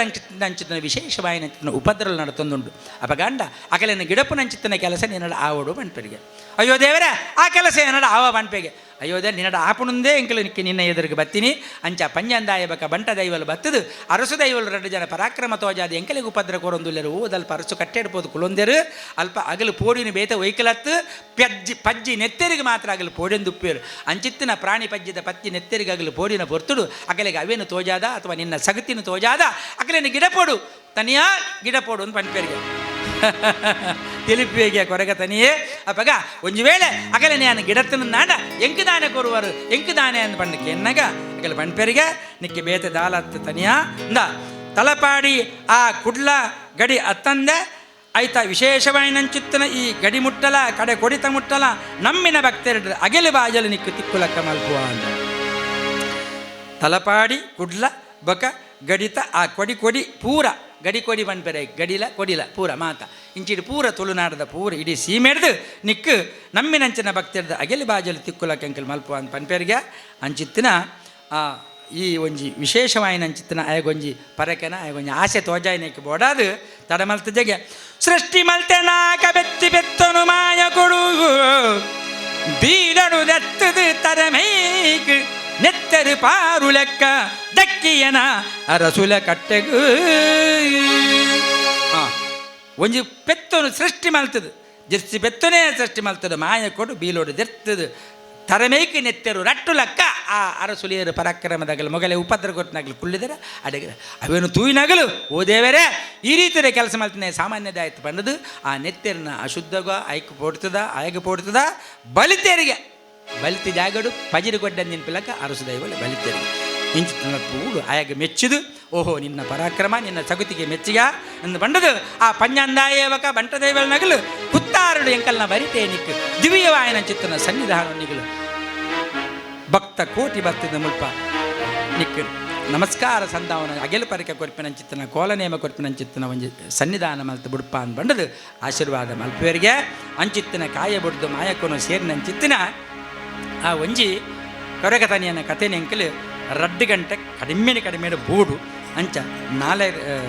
ನಂಚಿತನ ವಿಶೇಷವಾಯಿನ ಉಪದ್ರಲ್ ನಡತೊಂದುಂಡು. ಅಪಗಂಡ ಅಕಲೆನ ಗಿಡಪು ನಂಚಿತ್ತನ ಕೆಲಸ ನಿನ್ನಡ ಆವಡು ಪನ್ಪೆರಿಗೆ. ಅಯ್ಯೋ ದೇವರೇ ಆ ಕೆಲಸ ಏನಡ ಆವ ಪನ್ಪೆಗೆ. ಅಯ್ಯೋ ದೇವ ನಿನ್ನಡ ಆಪುಣಂದೇ ಎಂಕಲು ನಿಕ್ಕೆ ನಿನ್ನ ಎದುರಿಗೆ ಬತ್ತೀನಿ ಅಂಚ ಪಂಜಂದಾಯ ಬಕ ಬಂಟ ದೈವಲು ಬತ್ತದು ಅರಸು ದೈವಲು ಎರಡು ಜನ ಪರಾಕ್ರಮ ತೋಜಾದ ಎಂಕಲಿಗೆ ಉಪದ್ರ ಕೋರೊಂದುಲ್ಲೆರು ಓದಲ್ಪ ಅರಸು ಕಟ್ಟೆಡ್ಪೋದು ಕುಲೊಂದೆರು ಅಲ್ಪ ಅಗಲು ಪೋಡಿನ ಬೇತ ಒಯ್ಕಲತ್ತು ಪಜ್ಜಿ ಪಜ್ಜಿ ನೆತ್ತೆರಿಗೆ ಮಾತ್ರ ಅಗಲು ಪೋಡೆಂದುಪ್ಪೇರು ಅಂಚಿತ್ತಿನ ಪ್ರಾಣಿ ಪಜ್ಜಿದ ಪತ್ತಿ ನೆತ್ತೆರಿಗೆ ಅಗಲು ಪೋಡಿನ ಪೊರ್ತುಡು ಅಗಲಿಗೆ ಅವೇನು ತೋಜಾದ ಅಥವಾ ನಿನ್ನ ಸಗತಿನ ತೋಜಾದ ಅಗಲೇನು ಗಿಡಪೋಡು ತನಿಯಾ ಗಿಡಪೋಡು ಅಂತ ಪನ್ಪೇರಿಗೆ ತಿಳಿಪಿಗೆ ಕೊರಗ ತನಿಯೇ. ಅಪಗ ಒಂಜಿ ವೇಳೆ ಅಗಲ ನಾನು ಗಿಡತ್ತನ ನಾಡ ಎಂಕು ಕೊರುವರು ಎಂಕು ದಾನೆ ಅಂದ್ ಪಣ್ಣಕ್ಕೆ ಎನ್ನಗ ಅಗಲ ಪಣ್ಪೆರಿಗೆ ನಿಕ್ಕೆ ಬೇತೆ ದಾಲತ್ತು ತನಿಯಾ ಇಂದ ತಲಪಾಡಿ ಆ ಕುಡ್ಲ ಗಡಿ ಅತ್ತಂದೆ ಐತ ವಿಶೇಷವಾಯಿನಂಚಿತ್ತನ ಈ ಗಡಿ ಮುಟ್ಟಲ ಕಡೆ ಕೊಡಿತ ಮುಟ್ಟಲ ನಮ್ಮಿನ ಭಕ್ತರು ಅಗೆಲು ಬಾಜಲು ನಿಕ್ಕು ತಿಕ್ಕುಲಕ್ಕ ಮಲ್ಪುವ ಅಂದ. ತಲಪಾಡಿ ಕುಡ್ಲ ಬಕ ಗಡಿತ ಆ ಕೊಡಿ ಕೊಡಿ ಪೂರ ಗಡಿ ಕೊಡಿ ಪನ್ಪೆರೆ ಗಡಿಲ ಕೊಡಿಲ ಪೂರ ಮಾತ ಇಂಚಿಡು ಪೂರ ತುಳುನಾಡದ ಪೂರ ಇಡೀ ಸೀಮೆಡ್ದು ನಿಕ್ಕು ನಮ್ಮಿನಂಚಿನ ಭಕ್ತರ್ದ ಅಗೆಲು ಬಾಜಲು ತಿಕ್ಕುಲಕ್ಕ ಎಂಕಲ್ ಮಲ್ಪುವ ಅಂತ ಪನ್ಪೆರಿಗೆ ಅಂಚಿತ್ತಿನ ಆ ಈ ಒಂಜಿ ವಿಶೇಷವಾಯಿನಂಚಿತ್ತಿನ ಆಯಗೊಂಜಿ ಪರಕೆನ ಆಯಗೊಂಜಿ ಆಸೆ ತೋಜಾಯಿನಕ್ಕೆ ಬೋಡಾದು ತಡಮಲ್ತ ಜಗೆ ಸೃಷ್ಟಿ ಮಲ್ತೆನಾಕ ಬೆತ್ತಿ ಬೆತ್ತನು ಮಾಯ ಕೊಡು ಬೀಡಡು ದತ್ತದು ತರಮೈಕ್ ನೆತ್ತರು ಪಾರುಲೆಕ್ಕ ದಕ್ಕಿಯನ ಅರಸುಲ ಕಟ್ಟೆಗು. ಒಂಜಿ ಪೆತ್ತನು ಸೃಷ್ಟಿ ಮಲ್ತದು ಜರ್ಸಿ ಪೆತ್ತನೇ ಸೃಷ್ಟಿ ಮಲ್ತದು ಮಾಯ ಕೊಡು ಬೀಲೋಡು ದೆರ್ತದು ತರಮೇಕ್ ನೆತ್ತೆರು ರಟ್ಟು ಲಕ್ಕ ಆ ಅರಸುಲಿಯರು ಪರಾಕ್ರಮದಾಗಲು ಮೊಗಲೆ ಉಪದ್ರ ಕೊಟ್ಟನಾಗಲು ಕುಳ್ಳಿದರ ಅಡಗಿದ ಅವೇನು ತೂಯಿನಾಗಲು ಓ ದೇವರೇ ಈ ರೀತಿಯ ಕೆಲಸ ಮಲ್ತನೆ ಸಾಮಾನ್ಯದಾಯ್ತು ಬಂದದು ಆ ನೆತ್ತೆರನ್ನ ಅಶುದ್ಧಗ ಐಕ್ ಪೋಡ್ತದ ಆಯಗ ಪೋಡ್ತದ ಬಲಿತೆರಿಗೆ ಬಲಿತಿ ಜಾಗಡು ಪಜಿರು ಕೊಡ್ಡ ನಿನ್ಪಿಲಕ್ಕ ಅರಸು ದೈವಲು ಬಲಿತೆರಿಗೆ ಇಂಚಿನ ಪೂಡು ಆಯಾಗ ಮೆಚ್ಚಿದು ಓಹೋ ನಿನ್ನ ಪರಾಕ್ರಮ ನಿನ್ನ ಸಗುತಿಗೆ ಮೆಚ್ಚಿಗ ಎಂದು ಬಂಡದು ಆ ಪಂಜಂದಾಯೇವಕ ಬಂಟ ದೈವಲ್ ನಗಲು ಕುತ್ತಾರುಡು ಎಂಕಲ್ನ ಬರಿತೇ ನಿಕ್ಕು ದಿವ್ಯವಾಯನ ಚಿತ್ತನ ಸನ್ನಿಧಾನ ನಿಗಲು ಭಕ್ತ ಕೋಟಿ ಬತ್ತಿದ ಮುಲ್ಪ ನಿಕ್ ನಮಸ್ಕಾರ ಸಂದಾವನ ಅಗೆಲು ಪರಿಕ ಕೊರ್ಪಿನಂಚಿತ್ತನ ಕೋಲನೇಮ ಕೊರ್ಪಿನಂಚಿತ್ತನ ಒಂಜಿ ಸನ್ನಿಧಾನ ಮಲ್ತು ಬುಡ್ಪ ಅಂದ್ ಬಂಡದು ಆಶೀರ್ವಾದ ಮಲ್ಪುವರಿಗೆ ಅಂಚಿತ್ತಿನ ಕಾಯ ಬುಡ್ದು ಮಾಯಕೊನು ಸೇರಿನಂಚಿತ್ತಿನ ಆ ಒಂಜಿ ಕೊರಗತನಿಯನ ಕತೆ ನೆಂಕಲು 2 ಗಂಟೆ ಕಡಿಮೆ ಕಡಿಮೆ ಬೂಡು ಅಂಚ ನಾಲೆ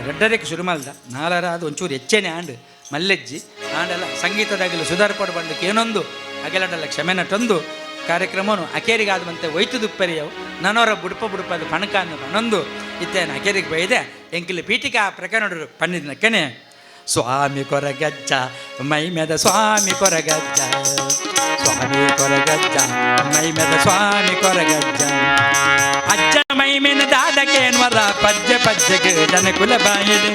ರೆಡ್ಡರಕ್ಕೆ ಶುರು ಮಲ್ದ ನಾಲರ ಅದು ಒಂಚೂರು ಹೆಚ್ಚೇನೆ ಆಂಡ್ ಮಲ್ಲೆಜ್ಜಿ ಆಂಡಲ್ಲ ಸಂಗೀತದಾಗಲು ಸುಧಾರಪಡು ಬಂದಕ್ಕೆ ಏನೊಂದು ಅಗೆಲಡಲ್ಲ ಕ್ಷಮೆ ನಟೊಂದು ಕಾರ್ಯಕ್ರಮನು ಅಕೇರಿಗಾದ ಒಯ್ತು ದುಪ್ಪರಿಯವು ನನೋರ ಬುಡುಪ ಬುಡುಪದ ಪಣಕ ಅಂದು ಪಣೊಂದು ಇತ್ತೇನು ಅಕೇರಿಗೆ ಬೈದೆ ಎಂಕಿಲು ಪೀಠಿಕಾ ಪ್ರಕರಣ ಪನ್ನಿದ್ನಕ್ಕನೆ ಸ್ವಾಮಿ ಕೊರಗಜ್ಜ ಮೈ ಮೆದ ಸ್ವಾಮಿ ಕೊರಗಜ್ಜ ಸ್ವಾಮಿ ಕೊರಗಜ್ಜ ಮೈ ಮೆದ ಸ್ವಾಮಿ ಕೊರಗಜ್ಜ ಅಜ್ಜ ಮೈ ಮೇನ ದಾದಕೇನ್ವರ ಪಜ್ಜೆ ಪಜ್ಜೆಗೆ ಜನಕುಲ ಬಾಯಿದೆ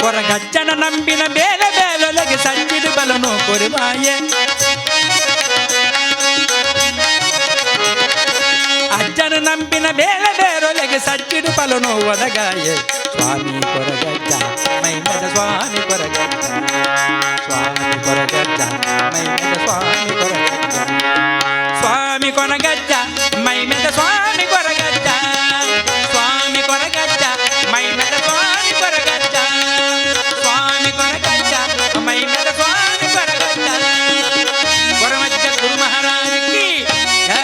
ಕೊರಗಜ್ಜನ ನಂಬಿನ ಬೇಲೆ ಬೇಲೊಲಗೆ ಸಂಜಿಡು ಬಲನು ಕೊರಿಬಾಯೆ ಅಜ್ಜನ ನಂಬಿನ ಬೇಲೆ ಬೇರೊಲೆಗೆ ಸಜ್ಜಿಡು ಬಲನು ಒದಗಾಯೆ ಸ್ವಾಮಿ ಕೊರಗಜ್ಜ ಮೈಮದ ಸ್ವಾಮಿ ಕೊರಗಜ್ಜ ಸ್ವಾಮಿ ಕೊರಗಜ್ಜ ಮೈಮದ ಸ್ವಾಮಿ ಕೊರಗಜ್ಜ ಸ್ವಾಮಿ ಕೊರಗಜ್ಜ ಮೈಮದ ಸ್ವಾಮಿ ಕೊರಗಜ್ಜ ಸ್ವಾಮಿ ಕೊರಗಜ್ಜ ಮೈಮದ ಸ್ವಾಮಿ ಕೊರಗಜ್ಜ ಸ್ವಾಮಿ ಕೊರಗಜ್ಜ ಮೈಮದ ಸ್ವಾಮಿ ಕೊರಗಜ್ಜ ಕೊರಮಜ್ಜ ಗುರು ಮಹಾರಾಜ್ ಕಿ ಜೈ.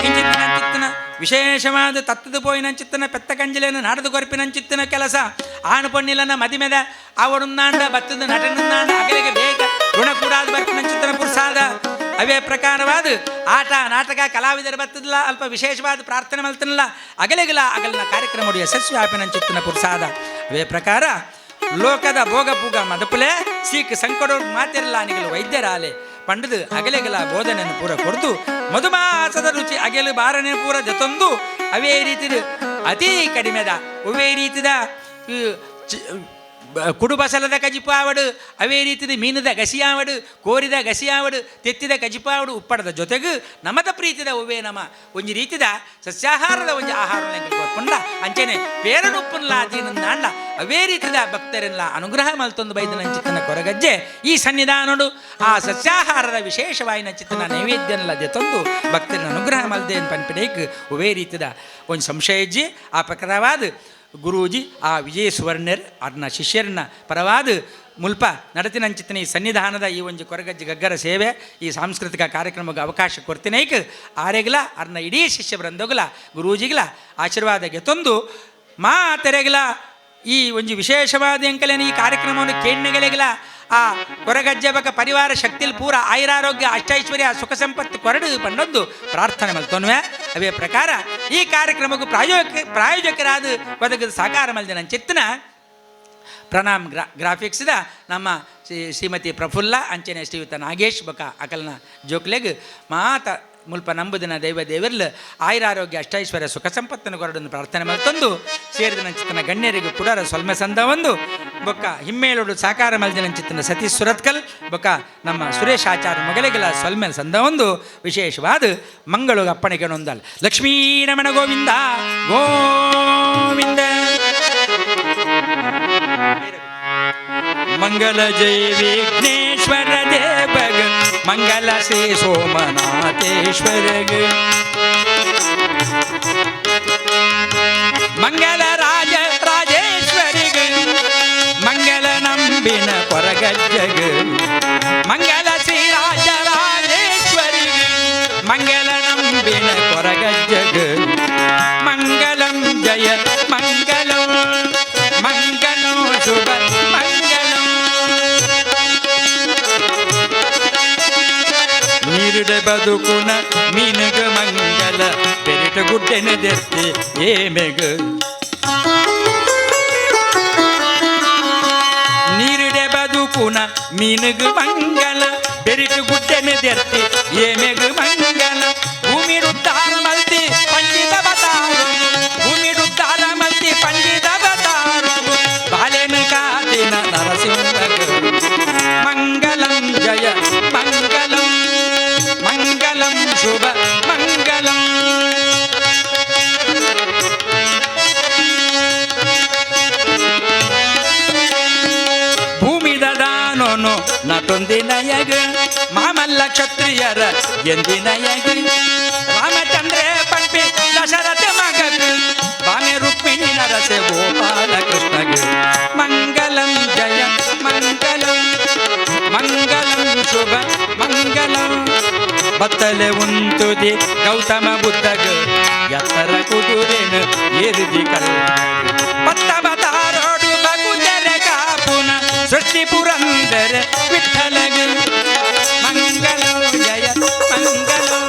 ಇಂಚಿತ್ತಿನ ವಿಶೇಷವಾದ ತತ್ತದ ಪೋಯಿನಂಚಿತ್ತನ ಪೆತ್ತ ಕಂಜಲೇನು ನಾಡದು ಕೊರ್ಪಿನಂಚಿತ್ತಿನ ಕೆಲಸ ಆಣು ಪೊನ್ನಿಲನ ಮದಿಮೆದ ಅವಡುನ್ನಾಂಡ ಬತ್ತದ ನಟನನ್ನಾಂಡ ಅಗಲಿಗೆ ಬೇಗ ಋಣ ಕೂಡಾದ ಬರ್ಪಿನಂಚಿತ್ತನ ಪುರುಷಾದ ಅವೇ ಪ್ರಕಾರವಾದ ಆಟ ನಾಟಕ ಕಲಾವಿದರ ಬತ್ತದಲ್ಲ ಅಲ್ಪ ವಿಶೇಷವಾದ ಪ್ರಾರ್ಥನೆ ಮಲ್ತನಲ್ಲ ಅಗಲಿಗಲ ಅಗಲಿನ ಕಾರ್ಯಕ್ರಮ ಯಶಸ್ವಿ ಆಪಿನಂಚಿತ್ತನ ಪುರುಷಾದ ಅವೇ ಪ್ರಕಾರ ಲೋಕದ ಭೋಗ ಪೂಗ ಮದಪುಲೆ ಸೀಕ್ ಸಂಕಡೋ ಮಾತಿರಲ್ಲ ನಿಗಲು ವೈದ್ಯರಾಲೆ ಪಂಡದು ಅಗಲೆಗಲ ಬೋಧನೆಯನ್ನು ಪೂರ ಕೊಡ್ತು ಮಧುಮಾಸದ ರುಚಿ ಅಗೆಲು ಬಾರನೆ ಪೂರ ಜೊತೊಂದು ಅವೇ ರೀತಿದ ಅತಿ ಕಡಿಮೆದ ಅವೇ ರೀತಿದ ಕುಡುಬಸಲದ ಕಜಿಪಾವಡು ಅವೇ ರೀತಿದ ಮೀನದ ಗಸಿಯಾವಡು ಕೋರಿದ ಗಸಿಯಾವಡು ತೆತ್ತಿದ ಕಜಿಪಾವಡು ಉಪ್ಪಡದ ಜೊತೆಗೂ ನಮದ ಪ್ರೀತಿದ ಒವೇ ನಮ ಒಂಜಿ ರೀತಿದ ಸಸ್ಯಾಹಾರದ ಒಂಜಿ ಆಹಾರ ಕೊರ್ಪುಂಡ ಅಂಚೆನೆ ಪೇರನುಪ್ಪುನ್ಲ ದೀನಂದಾಂಡ ಅವೇ ರೀತಿದ ಭಕ್ತರೆಲ್ಲ ಅನುಗ್ರಹ ಮಲ್ತೊಂದು ಬೈದನ ಚಿತ್ತನ ಕೊರಗಜ್ಜೆ ಈ ಸನ್ನಿಧಾನಡು ಆ ಸಸ್ಯಾಹಾರದ ವಿಶೇಷವಾಯಿನ ಚಿತ್ತನ ನೈವೇದ್ಯನಲ್ಲ ತಂದು ಭಕ್ತರನ್ನ ಅನುಗ್ರಹ ಮಲ್ದೆ ಪನ್ಪಿಡೇಕ್ ಒವೇ ರೀತಿದ ಒಂದು ಸಂಶಯಜ್ಜಿ ಆ ಪ್ರಕಾರವಾದ ಗುರೂಜಿ ಆ ವಿಜಯ ಸುವರ್ಣರ್ ಅರ್ನ ಶಿಷ್ಯರನ್ನ ಪರವಾದ ಮುಲ್ಪ ನಡತಿನಂಚಿತನ ಈ ಸನ್ನಿಧಾನದ ಈ ಒಂದು ಕೊರಗಜ್ಜಿ ಗಗ್ಗರ ಸೇವೆ ಈ ಸಾಂಸ್ಕೃತಿಕ ಕಾರ್ಯಕ್ರಮಕ್ಕೆ ಅವಕಾಶ ಕೊಡ್ತೀನೈಕ್ ಆರೆಗಲ ಅರ್ನ ಇಡೀ ಶಿಷ್ಯ ಬೃಂದೋಗಲ ಗುರೂಜಿಗಲ ಆಶೀರ್ವಾದ ಗೆತೊಂದು ಮಾ ತೆರೆಗಲ ಈ ಒಂದು ವಿಶೇಷವಾದ ಎಂಕಲೇನ ಈ ಕಾರ್ಯಕ್ರಮವನ್ನು ಕೇಣ್ಣೆಗಳಿಗಲ ಆ ಕೊರಗಜ್ಜೆ ಬಕ ಪರಿವಾರ ಶಕ್ತಿಲ್ ಪೂರ ಆಯುರಾರೋಗ್ಯ ಅಷ್ಟೈಶ್ವರ್ಯ ಸುಖ ಸಂಪತ್ತು ಕೊರಡು ಪಂಡೊಂದು ಪ್ರಾರ್ಥನೆ ಮಲ್ತೊನ್ವೆ ಅವೇ ಪ್ರಕಾರ ಈ ಕಾರ್ಯಕ್ರಮಕ್ಕೂ ಪ್ರಾಯೋಜಕರಾದ ಒದಗದ ಸಾಕಾರ ಮಲ್ದಿನ ಚಿತ್ತನ ಪ್ರಣಾಮ್ ಗ್ರಾಫಿಕ್ಸ್ದ ನಮ್ಮ ಶ್ರೀಮತಿ ಪ್ರಫುಲ್ಲ ಅಂಚನೆ ಶ್ರೀಯುತ ನಾಗೇಶ್ ಬಕ ಅಕಲ್ನ ಜೋಕ್ಲೆಗ್ ಮಾತ ಮುಲ್ಪ ನಂಬುದಿನ ದೈವ ದೇವರ್ಲು ಆಯುರಾರೋಗ್ಯ ಅಷ್ಟೈಶ್ವರ್ಯ ಸುಖ ಸಂಪತ್ತನ್ನು ಕೊರಡನ್ನು ಪ್ರಾರ್ಥನೆ ಮಲ್ತೊಂದು ಸೇರಿದ ನಂಚಿತನ ಗಣ್ಯರಿಗೂ ಕೂಡ ಸೊಲ್ಮೆ ಸಂದ ಒಂದು ಬೊಕ್ಕ ಹಿಮ್ಮೇಳುಡು ಸಾಕಾರ ಮಲ್ದಿನ ನಂಚಿತನ ಸತೀಶ್ ಸುರತ್ಕಲ್ ಬೊಕ್ಕ ನಮ್ಮ ಸುರೇಶ್ ಆಚಾರ್ಯ ಮೊಗಲಿಗೆಲ್ಲ ಸೊಲ್ಮೆ ಸಂದ ಒಂದು ವಿಶೇಷವಾದ ಮಂಗಳು ಅಪ್ಪಣೆಗೆ ನೊಂದಲ್ ಲಕ್ಷ್ಮೀ ರಮಣ ಗೋವಿಂದ ಗೋವಿಂದ ಮಂಗಲ ಜಯ ವಿಘ್ನೇಶ್ವರ ದೇವಗ ಮಂಗಲ ಶ್ರೀ ಸೋಮನಾಥೇಶ್ವರಗ ಮಂಗಲ ರಾಜ ರಾಜೇಶ್ವರಿಗ ಮಂಗಲ ನಂಬಿನ ಕೊರಗಜ್ಜಗ ಮಂಗಲ ಶ್ರೀ ರಾಜ ರಾಜೇಶ್ವರಿಗ ಮಂಗಲ ನಂಬಿನ ಕೊರಗಜ್ಜಗ ಮಂಗಲಂ ಜಯ ಮಂಗಲಂ ಮಂಗಲಂ ಶುಭ ಮಂಗಲಂ ನೀರುಡೆ ಬದುಕುನ ಮೀನಗ ಮಂಗಲ ಪೆರಿಟ ಗುಡ್ಡೆನ ದೆತ್ತಿ ಏಮೆಗ ನೀರುಡೆ ಬದುಕುನ ಮೀನಗ ಮಂಗಲ ಬೆರಿಟ ಗುಡ್ಡೆನ ದೆತ್ತಿ ಏಮೆಗ ಮಂಗಲ ಭೂಮಿ ಉದ್ಧಾರ ಮಲ್ತಿ ಪಂಜಿತ ಬತಾರು ಭೂಮಿ ಉದ್ಧಾರ ಮಲ್ತಿ ಪಂಜಿತ ಬತಾರು ಬಾಲೆನ ಕಾದಿನ ನರಸಿಂಹ ಮಂಗಲಂ ಜಯ ಮಂಗಲಂ ಮಂಗಲಂ ಶುಭ ಮಂಗಲಂ ಭೂಮಿ ದದಾನೊನು ಧರ್ಮನು ನಟೊಂದಿನಯಗ ಮಾಮಲ್ಲ ಕ್ಷತ್ರಿಯರ ಎಂದಿನಯಗ ರಾಮಚಂದ್ರ ಪಂಪಿ ದಶರಥ ಮಗಗ ಬಾಮೆ ರುಕ್ಮಿಣಿ ನರಸೆ ಗೋಪಾಲ ಕೃಷ್ಣಗ ಮಂಗಲಂ ಜಯ ಮಂಗಲಂ ಮಂಗಲಂ ಶುಭ ಮಂಗಲಂ ಬತ್ತಲೆ ಉಂತುದಿ ಗೌತಮ ಬುದ್ಧಗ ಎತ್ತರ ಕುದುರೆನು ಏರಿದಿ ಕಲ್ಲ ಪತ್ತವತಾರೋಡು ಬಗುದರ ಕಾಪುನ ಸೃಷ್ಟಿ ಪುರಂದರ ವಿಠಲಗ ಮಂಗಲಂ ಜಯ ಮಂಗಲಂ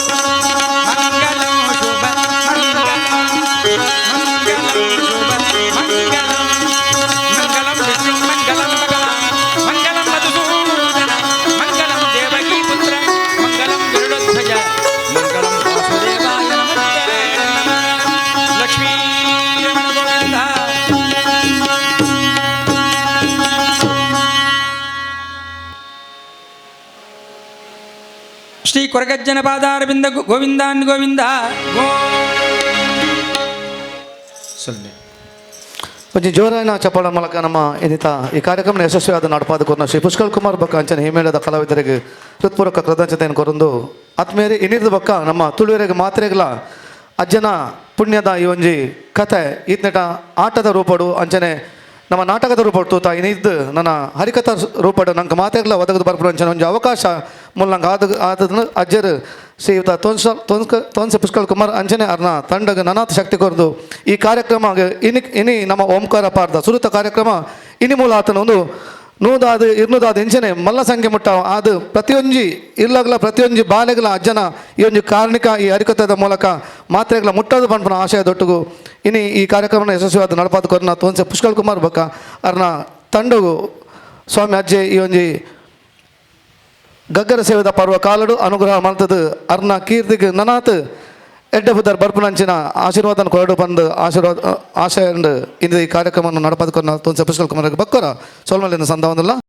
ಮಂಗಲಂ ಶುಭ ಮಂಗಲಂ ಮಂಗಲಂ ಶುಭ ಮಂಗಲಂ ಮಂಗಲಂ ವಿಷ್ಣು ಮಂಗಲಂ ಭಗವಾನ್ ಮಂಗಲಂ ಮಧುಸೂದನ ಮಂಗಲಂ ದೇವಕೀ ಪುತ್ರ ಮಂಗಲಂ ಗರುಡಧ್ವಜ ಮಂಗಲಂ ವಾಸುದೇವಾಯ ನಮಃ. ಲಕ್ಷ್ಮೀ ರಮಣ ಗೋವಿಂದ. ಶ್ರೀ ಕೊರಗಜ್ಜನ ಪಾದಾರವಿಂದ ಗೋವಿಂದಾನ್ ಗೋವಿಂದ ಗೋ ಸೊನ್ನೆ. ಒಂಜಿ ಜೋರಾಯಿನ ಚಪ್ಪಾಳ ಮೂಲಕ ನಮ್ಮ ಇನ್ನಿತ ಈ ಕಾರ್ಯಕ್ರಮ ಯಶಸ್ವಿಯಾದ ನಡಪಾದ ಕೊರ್ನ ಶ್ರೀ ಪುಷ್ಕಳ್ ಕುಮಾರ್ ಬೊಕ್ಕ ಅಂಚನೆ ಹಿಮೇಳದ ಕಲಾವಿದರಿಗೆ ಹೃತ್ಪೂರ್ವಕ ಕೃತಜ್ಞತೆಯನ್ನು ಕೊರೊಂದು, ಆತ್ಮೇರೆ ಇನ್ನಿರದ ಬೊಕ್ಕ ನಮ್ಮ ತುಳುವೆರೆಗ್ ಮಾತ್ರೆಗ್ಲ ಅಜ್ಜನ ಪುಣ್ಯದ ಈ ಒಂಜಿ ಕತೆ ಈತ್ನೆಟ ಆಟದ ರೂಪಡು ಅಂಚನೆ ನಮ್ಮ ನಾಟಕದ ರೂಪಡು ತೂತ ಇನ್ನಿದ್ದು ನನ್ನ ಹರಿಕಥಾ ರೂಪಡು ನಂಗೆ ಮಾತೆಗ್ಲ ಒದಗದು ಬರ್ಪುಡು ಅಂಚನೆ ಒಂಜಿ ಅವಕಾಶ ಮೂಲ ನಂಗೆ ಆದ ಆದದನ್ನು ಅಜ್ಜರು ಶ್ರೀಯುತ ತೋನ್ಸ ತೋನ್ಕ ತೋನ್ಸೆ ಪುಷ್ಕಳ್ ಕುಮಾರ್ ಅಂಚನೆ ಅರ್ನ ತಂಡಗ ನನಾತ್ ಶಕ್ತಿ ಕೊರದು ಈ ಕಾರ್ಯಕ್ರಮ ಇನಿ ಇನಿ ನಮ್ಮ ಓಂಕಾರ ಪಾರ್ದ ಸುರುತ ಕಾರ್ಯಕ್ರಮ ಇನಿ ಮೂಲ ಆತನ ಒಂದು ನೂದಾದ ಇರ್ನೂದಾದ ಇಂಚನೆ ಮಲ್ಲ ಸಂಖ್ಯೆ ಮುಟ್ಟ ಅದು ಪ್ರತಿಯೊಂಜಿ ಇರ್ಲಗ್ಲ ಪ್ರತಿಯೊಂಜಿ ಬಾಲೆಗ್ಲ ಅಜ್ಜನ ಈ ಒಂಜಿ ಕಾರಣಿಕ ಈ ಹರಿಕಥದ ಮೂಲಕ ಮಾತ್ರೆಗ್ಲ ಮುಟ್ಟೋದು ಪನ್ಪುನ ಆಶಯ ದೊಟ್ಟುಗು ಇನಿ ಈ ಕಾರ್ಯಕ್ರಮನ ಯಶಸ್ವಿಯಾದ ನಡಪಾದ ಕೊರ್ನ ತೋನ್ಸೆ ಪುಷ್ಕಳ್ ಕುಮಾರ್ ಬೊಕ್ಕ ಅರ್ನ ತಂಡಗು ಸ್ವಾಮಿ ಅಜ್ಜೆ ಈ ಒಂಜಿ ಗಗ್ಗರ ಸೇವೆದ ಪರ್ವ ಕಾಲಡು ಅನುಗ್ರಹ ಮಲ್ತದು ಅರ್ನ ಕೀರ್ತಿಗೆ ನನಾತ್ ಎಡ್ಡೆ ಬುದ್ಧರ್ ಬರ್ಪುನಂಚಿನ ಆಶೀರ್ವಾದನ ಕೊರಡು ಬಂದು ಆಶೀರ್ವಾದ ಆಶಯ ಇಂದು ಈ ಕಾರ್ಯಕ್ರಮವನ್ನು ನಡಪದಕೊನ್ನ ತೋನ್ಸೆ ಪುಷ್ಕಳ್ ಕುಮಾರ್ ಬಕ್ಕರ ಸೋಲ್ಮಲಿನ ಸಂದವಂದಿಲ್ಲ.